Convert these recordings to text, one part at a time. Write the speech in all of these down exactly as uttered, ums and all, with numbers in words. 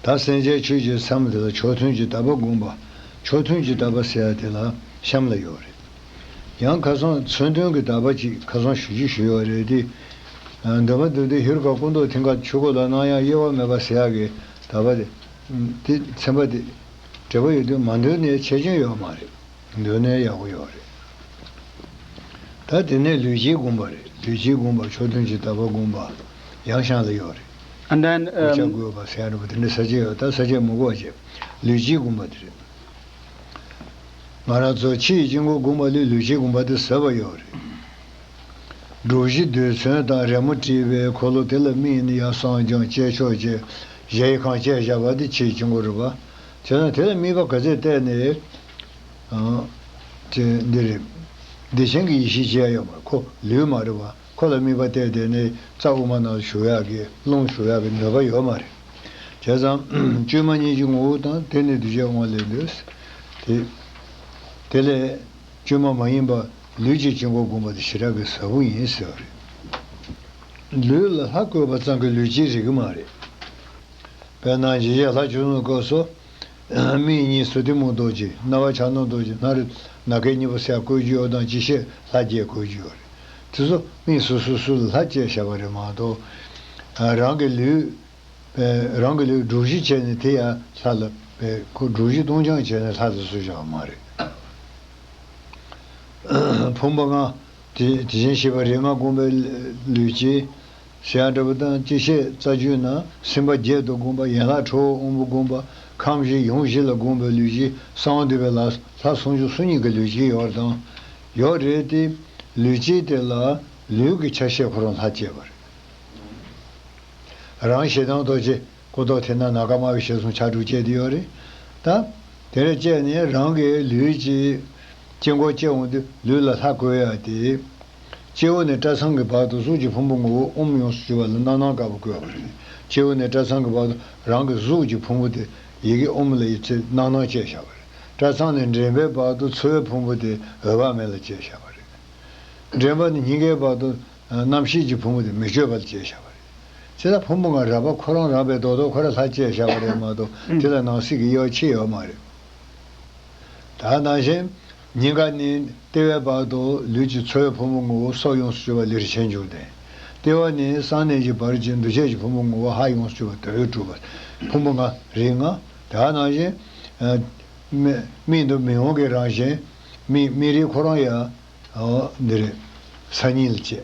ད་སེམས་ཅན་ཆོས་ཀྱི་མཚམས་དེ་ལ་ཕྱོགས་མཐུན་གྱི་དག་པ་བསྒོམ་པ། ཕྱོགས་མཐུན་གྱི་དག་པ་ཟེར་ཡ་དེ་ལ་གཤམ་ལ་ཡོད་རེད། ཡང་ཁ་སང་མཚོན་དོན་གྱི་དག་པ་ཅིག་ཁ་སང་ཞུ་རྒྱུ་ཞུ་ཡོད་རེད་དེ། འདོན་པ་འདོན་དུས་ཧེ་རུ་ཀ་སྐུ་མདོག་མཐིང་ཁ་ཆོས་སྐུ་ལ་སྣང་ཡང་གཡོ་བ་མེད་པ་ཟེར་ཡ་གི་དག་པ་དེ། དེ་ཚན་པ་དེ་འབྲེལ་བ་ཡོད་དུས་མ་འདོན་ནས་ཆེ་ཆུང་ཡོད་མ་རེད། འདོན་ནས་ཡག་པོ་ཡོད་རེད། ད་དེ་ནས་ལུས་དཀྱིལ་བསྒོམ་པ་རེད། ལུས་དཀྱིལ་བསྒོམ་པ་ཕྱོགས་མཐུན་གྱི་དག་པ་བསྒོམ་པ་ཡང་གཤམ་ལ་ཡོད་རེད། And then, ལུས་བྱ་um, དགོས་པ་ཟེར་ཡ་རེད་པ། དེ་འདྲ་ས་བཅད་ཡོད། ད་ས་བཅད་མི་དགོས་བྱས། ལུས་དཀྱིལ་བསྒོམ་པ་དེ་རེད། ང་རང་ཚོ་ཕྱི་ཡི་དཀྱིལ་འཁོར་བསྒོམ་པ་ལས་ལུས་དཀྱིལ་བསྒོམ་པ་དེ་ཟབ་པ་ཡོད་རེད། སྒྲུབ་གཞི་རྡུལ་ཚོན་དང་རི་མོ་བྲིས་པའི་འཁོར་ལོ་དེ་ལ་དམིགས་ནས་ཡར་གསང་སྦྱངས་བཅས་ཆོག་ཅེས་གཞལ་ཡས་ཁང་བཅས་བཞག་པ་དེ་ཕྱིའི་དཀྱིལ་འཁོར་རེད་པ། བྱས་ཙང་དེ་ལ་དམིགས་པ་ག་ཚད་གཏད་ནས། ཨང་། དེ་འདི་རེད། བདེ་ཆེན་གྱི་ཡེ་ཤེས་ཅེས་ཡོད་མ་རེད། ཁོ་ལུས་མ་རེད་པ། ཁོ་ལ་དམིགས་པ་གཏད་དེ་ནས་རྩ་དབུ་མ་ནང་ལ་ཞུགས་ཡག་གི་རླུང་ཞུགས་ཡག་གི་ནུས་པ་ཡོད་མ་རེད། བྱས་ཙང་བཅོས་མ་གཉིས་ཀྱི་ངོ་བོ་དང་དེ་ནི་གདུལ་བྱའི་དབང་ལས་ལུས། དེ། དེ་ལས། བཅོས་མ་མ་ཡིན་པ་ལུས་ཀྱི་དཀྱིལ་འཁོར་བསྒོམ་པ་དེ་ཞེ་དྲག་གི་ཟབ་པོ་ཡིན་ཟེར་བ་རེད། ལུས་ལ་ལྷ་བཀོད་པ་ཙམ་གྱིས་ལུས་དཀྱིལ་རིག་གི་མ་རེད། དཔེར་ན་འཇིགས་བྱེད་ལྷ་བཅུ་གསུམ་སྐབས་སུ། མིག་གཉིས་སུ་ཏིལ་མོ་རྡོ་རྗེ། རྣ་བ་བྱ་ནོར་རྡོ་རྗེ། སྣ་རུ་ནམ་མཁའི་སྙིང་པོ་ཟེར་བཀོད་རྒྱུ་ཡོད་དང་། ཅི་ཤེས་ལྷ་བརྒྱད་བཀོད་རྒྱུ་ཡོད་རེད། དེ་ཚོ་དམིགས་སུ་སོ་སོ་ལ་ལྷ་བཅས་བཞག་པ་རེད་མ་གཏོགས། རང་གི་ལུས། རང་གི་ལུས་སྒྲུབ་གཞི་བྱས་ནས་དེ་ཡང་ལྷ་ལ། ཁོ་སྒྲུབ་གཞི་སྟོང་སྦྱངས་བྱས་ནས་ལྷ་ལ་གསོལ་བཞག་པ་མ་རེད། ཕུང་པོ་ལྔ། དེ་དེ་བཞིན་གཤེགས་པ་རིགས་ལྔ་བསྒོམས་པའི་ལུས་དཀྱིལ་ཟེར་ཡ་འདྲ་པོ་དང་། སྤྱི་བཤད་རྩ་རྒྱུད་ནང་སེམས་དཔའ་བརྒྱད་དུ་བསྒོམས་པ། ཡན་ལག་ཁྲོ་བོ་དབང་པོ་བསྒོམས་པ། ཁམས་བཞི་ཡུམ་བཞི་ལ་བསྒོམས་པའི་ལུས་དཀྱིལ། གསང་བ་འདུས་པའི་ལྷ་ལྷ་སུམ་ཅུ་སོ་གཉིས་ཀྱི་ལུས་དཀྱིལ་ཡོད་རེད་དང་། ཡོད་རེད་དེ། ལུས་དཀྱིལ་དེ་ལ་ལུས་ཀྱི་ཆ་ཤས་ཁོ་རང་ལྷ་བཅས་པ་རེད། རང་ཞེ་སྡང་རྡོ་རྗེ། སྐུ་མདོག་དེ་ན་ནམ་མཁའ་དམར་པོའི་ཞལ་གསུམ་ཕྱག་དྲུག་བཅས་ཏེ་ཡོད་རེད། ད། དེ་ནས་བཅས་ནས་རང་གི་ལུས་ཀྱི་དཀྱིལ་འཁོར་བཅས་འོང་དུས་ལུས་ལ་ལྷ་བཀོད་ཡ་དེ། སྤྱི་བོ་ནས་སྐྲ་ཚང་གི་བར་དུ་གཟུགས་ཀྱི་ཕུང་པོ་ངོ་བོ་ཨོཾ་ཡོངས་སུ་གྱུར་པ་ལ་རྣམ་སྣང་དཀར་པོ་བཀོད་པ་རེད། སྤྱི་བོ་ནས་སྐྲ་ཚང་གི་བར་དུ་རང་གི་གཟུགས་ཀྱི་ཕུང་པོ་དེ་ཡི་གེ་ཨོཾ་ལ་ཡི་ཚེ་རྣམ་སྣང་བཅས་བཞག་པ་རེད། སྐྲ་ཚང་ནས་མགྲིན་པའི་བར་དུ་ཚོར་བའི་ཕུང་པོ་དེ་འོད་དཔག་མེད་ལ་བཅས་བཞག་པ་རེད། མགྲིན་པ་ནས་སྙིང་གའི་བར་དུ། རྣམ་ཤེས་ཀྱི་ཕུང་པོ་དེ་མི་བསྐྱོད་པ་ལ་བཅས་བཞག་པ་རེད། བྱས་ཙང་ཕུང་པོ་ལྔ་རགས་པ་ཁོ་རང་རགས་པས་རྡོག་རྡོག་ཁོ་རང་ལྷ་བཅས་བཞག་པ་རེད་མ་གཏོགས། ཨང་། དེ་ལ་ནང་གསེས་ཀྱི་དབྱེ་བ་ཕྱེ་ཡོད་མ་རེད། ད་ནང་བཞིན། སྙིང་ག་ནས་ལྟེ་བའི་བར་དུ་ལུས་ཀྱི་ཚོར་བའི་ཕུང་པོ་ངོ་བོ་སྲོག་ཡོངས་སུ་གྱུར་པ་ལུས་རེག་བྱའི་འབྱུང་ལྡན། ལྟེ་བ་ནས་གསང་གནས་ཀྱི་བར་གྱི་འདུ་བྱེད་ཀྱི་ཕུང་པོ་ངོ་བོ་ཧ་ཡོངས་སུ་གྱུར་པ་དོན་ཡོད་གྲུབ་པ། ཕུང་པོ་ལྔ་རིགས་ལྔ། ད་ནང་བཞིན། མིག་མིག་ཏུ་མིག་དབང་གི་རང་བཞིན། མིག་མིག་རིལ་ཁོ་རང་ཡང་། འོ་འདི་རེད། ས་སྙིང་ལ་བཅས།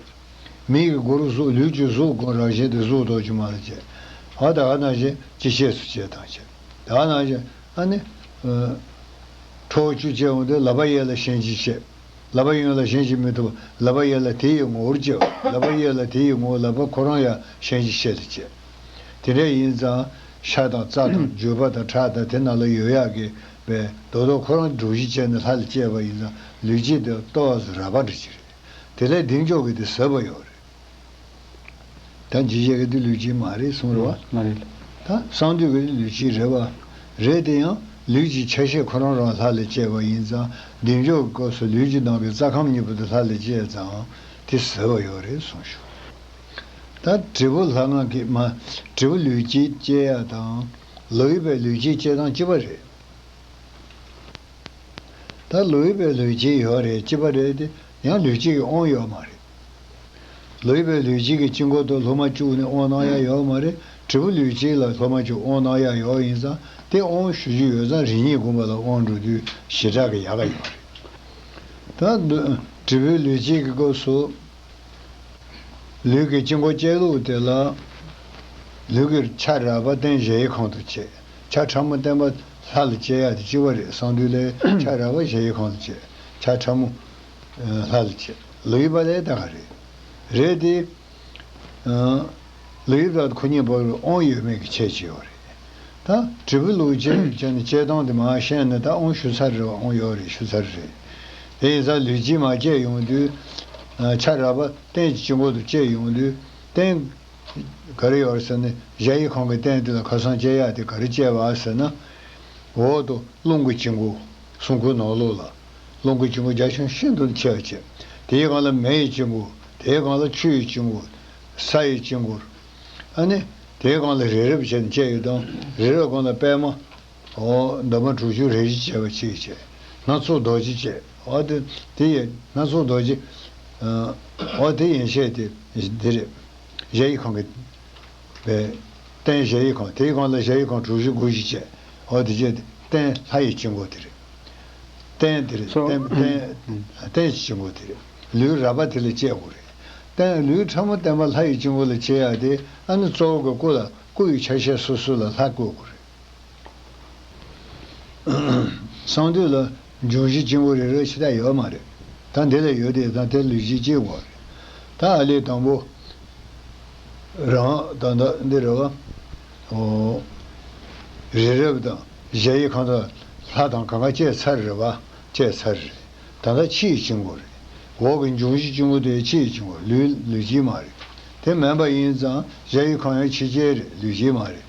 མིག་གི་སྒོ་རུ་གཟུགས་ལུས་ཀྱི་གཟུགས་ཀྱི་རང་བཞིན་དེ་གཟུགས་རྡོ་རྗེ་མ་ལ་བཅས། ཨ་ད་ཨ་ནང་བཞིན་ཅི་ཤེས་སུ་བཅས་དང་བཅས། ད་ཨ་ནང་བཞིན་ཨ་ནི། ཁྲོ་བོ་བཅུ་བཅས་འོང་དུས་ལག་པ་གཡས་ལ་བྱིན་གྱིས་བསྐྱེད། ལག་པ་གཡོན་ལ་བྱིན་གྱིས་མི་ཐུབ། ལག་པ་གཡས་ལ་དེ་ཡི་ངོ་བོར་བཅས་པ། ལག་པ་གཡས་ལ་དེ་ཡི་ངོ་བོ་ལག་པ་ཁོ་རང་ཡང་བྱིན་གྱིས་བསྐྱེད་དུ་བཅས། དེ་འདྲ་ཡིན་ཙང་ཤ་དང་རྩ་དང་རྒྱུས་པ་དང་ཁྲག་དང་དེ་ནང་ལ་ཡོད་ཡག་གི་བས་རྡོག་རྡོག་ཁོ་རང་སྒྲུབ་གཞི་བྱས་ནས་ལྷ་ལ་བཅས་པ་ཡིན་ཙང་ལུས་དཀྱིལ་དེ་ལྟོ་བ་ཟེར་རགས་པ་འདྲ་ཅིག་རེད། དེ་ལས་བདེ་མཆོག་གི་དེ་ཟབ་པ་ཡོད་རེད། ད་འཇིགས་བྱེད་ཀྱི་དེ་ལུས་དཀྱིལ་མ་རེད་གསུངས་རེད་བ། མ་རེད། ད་གསང་འདུས་ཀྱི་དེ་ལུས་དཀྱིལ་རེད་བ། རེད་དེ་ཡང་ལུས་ཀྱི་ཆ་ཤས་ཁོ་རང་རང་ལྷ་ལ་བཅས་པ་ཡིན་ཙང་བདེ་མཆོག་གི་སྐབས་སུ་ལུས་ཀྱི་ནང་གི་རྩ་ཁམས་གཉིས་པོ་དེ་ལྷ་ལ་བཅས་ཙང་དེ་ཟབ་པ་ཡོད་རེད་གསུངས་ཞུ། ད་དྲིལ་བུ་ལྷ་ང་གི་མ། དྲིལ་བུ་ལུས་དཀྱིལ་བཅས་ཡ་དང་། ལག་གཡས་པའི་ལུས་དཀྱིལ་བཅས་སྟངས་གཅིག་པ་རེད། ད་ལག་གཡས་པའི་ལུས་དཀྱིལ་ཡོད་རེད། གཅིག་པ་རེད་དེ་ཡང་ལུས་དཀྱིལ་གྱི་དབང་ཡོད་མ་རེད། ལག་གཡས་པའི་ལུས་དཀྱིལ་གྱི་དཀྱིལ་འཁོར་དུ་སློབ་མ་བཅུག་ནས་དབང་གནང་ཡ་ཡོད་མ་རེད། དྲིལ་བུ་ལུས་དཀྱིལ་ལ་སློབ་མ་བཅུག་དབང་གནང་ཡ་ཡོད་ཡིན་ཙང་དེ་དབང་ཞུ་རྒྱུ་ཡོད་ཙང་རེ་གཉིས་བསྒོམ་པ་ལ་དབང་འགྲོ་དུས་ཞེ་དྲག་གི་ཡག་ག་ཡོད་རེད། ད་དྲིལ་བུ་ལུས་དཀྱིལ་གྱི་སྐབས་སུ། ལུས་ཀྱི་དཀྱིལ་འཁོར་བཅས་ལུགས་དེ་ལ། ལུས་ཀྱི་ཆ་རགས་པ་རྟེན་གཞལ་ཡས་ཁང་དུ་བཅས། ཆ་ཕྲ་མོ་བརྟེན་པ་ལྷ་ལ་བཅས་ཡ་དེ་གཅིག་པ་རེད། གསང་འདུས་ལས་ཆ་རགས་པ་གཞལ་ཡས་ཁང་དུ་བཅས། ཆ་ཕྲ་མོ་ལྷ་ལ་བཅས། ལག་གཡས་པ་ལས་ད་ག་རེད། རེད་དེ། ལག་གཡས་པ་དང་ཁོ་གཉིས་བར་དབང་ཡོད་མེད་ཀྱི་ཁྱད་ཅིག་ཡོད་རེད། ད་དྲིལ་བུ་ལུས་དཀྱིལ་བཅས་ནས་བཅས་སྟངས་དེ་མར་བཤད་ན་ད་དབང་ཞུ་ཚར་རེད་བ། དབང་ཡོད་རེད་ཞུ་ཚར་རེད། དེ་ཡིན་ཙང་ལུས་དཀྱིལ་མར་བཅས་ཡོང་དུས། ཆ་རགས་པ་རྟེན་གྱི་དཀྱིལ་འཁོར་དུ་བཅས་ཡོང་དུས། རྟེན་ག་རེ་ཡོད་རེད་ཟེར་ན་གཞལ་ཡས་ཁང་གི་རྟེན་དེ་ལ་ཁ་སང་བཅས་ཡག་དེ་ག་རེ་བཅས་པ་ཟེར་ན། འོག་ཏུ་རླུང་གི་དཀྱིལ་འཁོར། སྲུང་འཁོར་ནང་ལོགས་ལ་རླུང་གི་དཀྱིལ་འཁོར་རྒྱ་ཆུང་ཤིན་ཏུ་ཆེ་བ་བཅས། དེའི་སྒང་ལ་མེ་ཡི་དཀྱིལ་འཁོར། དེའི་སྒང་ལ་ཆུ་ཡི་དཀྱིལ་འཁོར། ས་ཡི་དཀྱིལ་འཁོར། ཨ་ནི། དེའི་སྒང་ལ་རི་རབ་བྱས་ནས་བཅད་ཡོད་དང་། རི་རབ་སྒང་ལ་པད་མ། འོ་འདབ་མ་དྲུག་ཅུ་རེ་བཞི་བྱས་པ་གཅིག་བྱས། སྣ་ཚོགས་རྡོ་རྗེ་བྱས། འོ་དེ་དེ་ཡི་སྣ་ཚོགས་རྡོ་རྗེ། འོ་དེ་ཡན་ཆད་དེ་འདི་རེད། གཞལ་ཡས་ཁང་གི་པའི་སྟེང་གཞལ་ཡས་ཁང་། དེའི་སྒང་ལ་གཞལ་ཡས་ཁང་དྲུག་ཅུ་གོ་བཞི་བྱས། འོ་དེ་བྱས་ཏེ་སྟེང་ལྷ་ཡི་དཀྱིལ་འཁོར་དེ་རེད། སྟེང་དེ་རེད། སོ་སྟེང་སྟེང་སྟེང་གི་དཀྱིལ་འཁོར་དེ་རེད། ལུས་རལ་པ་དེ་ལ་བཅད་དགོས་རེད། སྟེང་ལུས་ཕྲ་མོ་བརྟན་པ་ལྷ་ཡི་དཀྱིལ་འཁོར་ལ་བཅད་ཡ་དེ། ཨ་ནི་གཙོ་བོ་གི་སྐུ་ལ་སྐུ་ཡི་ཆ་ཤས་སོ་སོ་ལ་ལྷ་བཀོད་དགོས་རེད། གསང་འདུས་ལ་འབྱུང་བཞི་དཀྱིལ་འཁོར་རེ་རེ་ཞིག་ད་ཡོད་མ་རེད། ད་འདི་ལ་ཡོད་དེ་ད་དེ་ལུས་བཞི་གཅིག་པ་རེད། ད་ཨ་ལས་དང་པོ་རང་ད་ལྟ་འདི་རེད་བ། འོ། རི་རབ་དང་གཞལ་ཡས་ཁང་དང་ལྷ་དང་གང་ག་བཅད་ཚར་རེད་བ། བཅད་ཚར་རེད། ད་ལྟ་ཕྱི་ཡི་དཀྱིལ་འཁོར་རེད། འོག་གི་འབྱུང་བཞི་དཀྱིལ་འཁོར་དེ་ཕྱི་ཡི་དཀྱིལ་འཁོར། ལུས་ལུས་དཀྱིལ་མ་རེད། དེ་མིན་པ་ཡིན་ཙང་གཞལ་ཡས་ཁང་ཡང་ཕྱི་རྐྱེན་རེད། ལུས་དཀྱིལ་མ་རེད།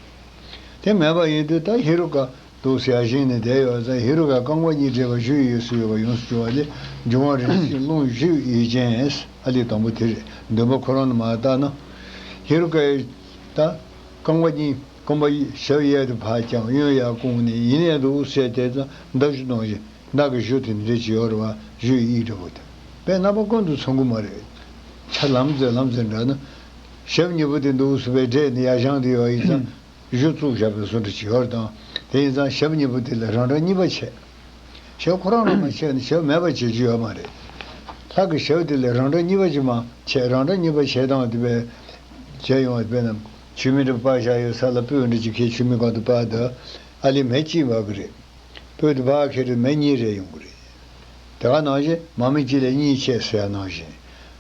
དེ་མེད་པ་ཡིན་དུས་ད་ཧེ་རུ་ཀ་འདུག་ཟེར་ཡ་བཞེངས་ནས་བསྡད་ཡོད་ཙང་། ཧེ་རུ་ཀ་རྐང་པ་གཉིས་བྲེགས་པ་བཞུགས་ཡོད་ཟེར་ཡོད་པ་ཡོངས་སུ་གྱུར་པ་ལས། འབྱུང་བ་རིན་ཆེན་གྱི་རླུང་བཞི་ཡོད་ཅན། ཨ་ལས་དང་པོ་དེ་རེད། འདུན་པ་ཁོ་རང་ནས་མར་བཏགས་ན། ཧེ་རུ་ཀ་ཡི་ད་རྐང་པ་གཉིས་རྐང་པ་ཞབས་གཡས་དེ་ཕར་བརྐྱངས། གཡོན་ཡར་བསྐུམ་ནས་ཡིན་ནས་འདུག་ཟེར་བསྡད་ཙང་། མདའ་གཞུ་ནང་བཞིན། མདའ་གི་གཞུ་དེ་འདྲ་ཅིག་ཡོད་རེད་བ། གཞུ་ཡི་དབྱིབས་འདྲ་པོ་དེ། དཔེ་རྣམ་པ་ཀུན་ཏུ་མཚུངས་ཀྱི་མ་རེད། ཆ་ལམ་ཙེ་ལམ་ཙེ་འདྲ་ན། ཞབས་གཉིས་པོ་དེ་འདུག་སེ་བས་བསྒྲད་ནས་ཡར་བཞེངས་བསྡད་ཡོད་ཡིན་ཙང་། གཞུ་བཙུགས་བཞག་པའི་བཟོ་འདྲ་ཅིག་ཡོད་རེད་དང་། དེ་ཡིན་ཙང་ཞབས་གཉིས་པོ་དེ་ལས་རང་འདྲ་གཉིས་པ་བྱས། ཞབས་ཁོ་རང་རང་མ་བྱས་ནས་ཞབས་མེད་པ་བྱེད་རྒྱུ་ཡོད་མ་རེད། ལྷ་གི་ཞབས་དེ་ལས་རང་འདྲ་གཉིས་པ་ཅིག་མ་བྱས། རང་འདྲ་གཉིས་པ་བྱས་སྟངས་དེ་བས་བྱས་ཡོང་བ། དཔེར་ན་ཆུ་མིག་འདྲ་སྤར་བཞག་ཡོད་ས་ལ་སྤོས་འདྲ་ཅིག་ཁྱེར་ཆུ་མིག་སྒང་དུ་སྤར་དང་། ཨ་ལས་མེ་གཅིག་འབར་གི་རེད། སྤོས་དེ་ཕར་ཁྱེར་དུས་མེ་གཉིས་རེ་ཡོང་གི་རེད། དེ་ག་ནང་བཞིན་མར་མེ་གཅིག་ལས་གཉིས་ཆད་ཟེར་ཡ་ནང་བཞིན།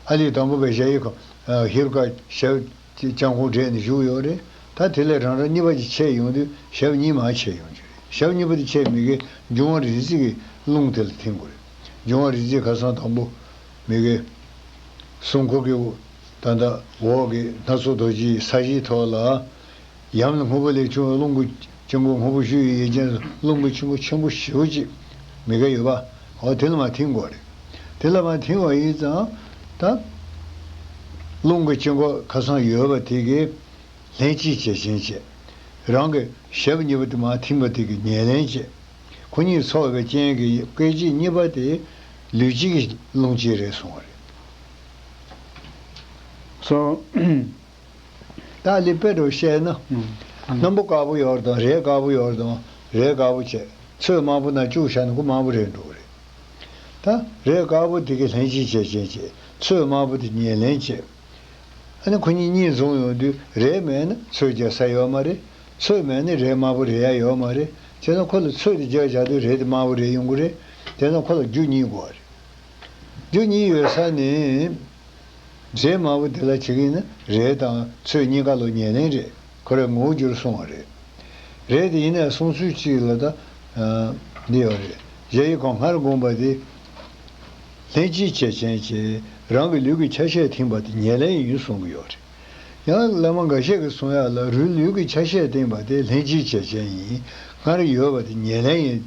ཨ་ལས་དང་པོ་པའི་གཞལ་ཡས་ཁང་། ཨ། ཧེ་རུ་ཀ་ཞབས་བརྐྱང་བསྐུམ་བསྒྲད་ནས་བཞུགས་ཡོད་རེད། ད་དེ་ལས་རང་རང་གཉིས་པ་ཅིག་ཆད་ཡོང་དུས་ཞབས་གཉིས་མར་ཆད་ཡོང་གི་རེད། ཞབས་གཉིས་པ་དེ་ཆད་མི་དགེ་འབྱུང་བ་རིག་འཛིན་གྱི་རླུང་དེ་ལ་ཐིམ་དགོས་རེད། འབྱུང་བ་རིག་འཛིན་ཁ་སང་དང་པོ་མི་དགེ་གསུང་འཁོར་གྱི་ད་ལྟ་འོག་གི་སྣ་ཚོགས་རྡོ་རྗེའི་ས་གཞིའི་ཐོག་ལ། ཡམ་ལ་སྔོན་པོ་ལས་བྱུང་བའི་རླུང་གི་དཀྱིལ་འཁོར། སྔོན་པོ་བཞུ་ཡི་ཡུལ་ཅན། རླུང་གི་དཀྱིལ་འཁོར་ཆེན་པོ་ཞེ་པོ་ཅིག་མི་དགེ་ཡོད་པ། འོ་དེ་ལ་མར་ཐིམ་དགོས་རེད། དེ་ལ་མར་ཐིམ་པ་ཡིན་ཙང་། ད་རླུང་གི་དཀྱིལ་འཁོར་ཁ་སང་ཡོད་པ་དེ་གིས་ལྷན་ཅིག་བྱེད་ཅན་བྱས། རང་གི་ཞབས་གཉིས་པོ་དེ་མར་ཐིམ་པ་དེ་གིས་ཉེར་ལེན་བྱས། ཁོ་གཉིས་ཚོགས་པའི་རྐྱེན་གྱིས་སྐད་ཅིག་གཉིས་པ་དེ་ལུས་དཀྱིལ་གྱི་རླུང་དཀྱིལ་རེད་སོང་བ་རེད། སོ། ད་ལི་པེ་རུ་བཤད་ན། ཨང་། སྣམ་བུ་དཀར་པོ་ཡོད་དང་། རས་དཀར་པོ་ཡོད་དང་། རས་དཀར་པོ་བྱས། ཚོས་དམར་པོ་ནང་བཅུག་བཞག་ན་ཁོ་དམར་པོ་རེད་འགྲོ་གི་རེད། ད་རས་དཀར་པོ་དེ་གིས་ལྷན་ཅིག་བྱེད་ཅན་བྱས། ཚོས་དམར་པོ་དེ་ཉེར་ལེན་བྱས། ཨ་ནི་ཁོ་གཉིས་གཉིས་འཛོམས་ཡོང་དུས་རས་མེད་ན་ཚོས་རྒྱག་ས་ཡོད་མ་རེད། ཚོས་མེད་ན་རས་དམར་པོ་རེག་ཡ་ཡོད་མ་རེད། བྱས་ན་ཁོ་ལ་ཚོས་དེ་རྒྱག་བཞག་དུས་རས་དེ་དམར་པོ་རེད་ཡོང་གི་རེད། དེས་ན་ཁོ་ལ་རྒྱུ་གཉིས་དགོས་རེད། རྒྱུ་གཉིས་ཡོད་ས་ནས། རས་དམར་པོ་དེ་ལ་བྱེད་ཀྱི་ཡིན་ན་རས་དང་ཚོས་གཉིས་ཀ་ལོ་ཉེར་ལེན་རེད། ཁོ་རའི་ངོ་བོ་འགྱུར་སོང་བ་རེད། རས་དེ་ཡིན་ནའི་གསུང་ཚུལ་གཅིག་ལ་ད། ཨ། འདི་ཡོད་རེད། གཞལ་ཡས་ཁང་སྔར་དགོངས་པ་དེ་ལྷན་ཅིག་བྱེད་ཅན་གྱི་རང་གི་ལུས་ཀྱི་ཆ་ཤས་ཐིམ་པ་དེ་ཉེར་ལེན་ཡིན་གསུང་གི་ཡོད་རེད། ཡང་བླ་མ་འགའ་ཤས་ཀྱིས་གསུང་ཡག་ལ། རུས་ལུས་ཀྱི་ཆ་ཤས་བསྟན་པ་དེ་ལྷན་ཅིག་བྱེད་ཅན་ཡིན། སྔར་ཡོད་པ་དེ་ཉེར་ལེན་ཡིན་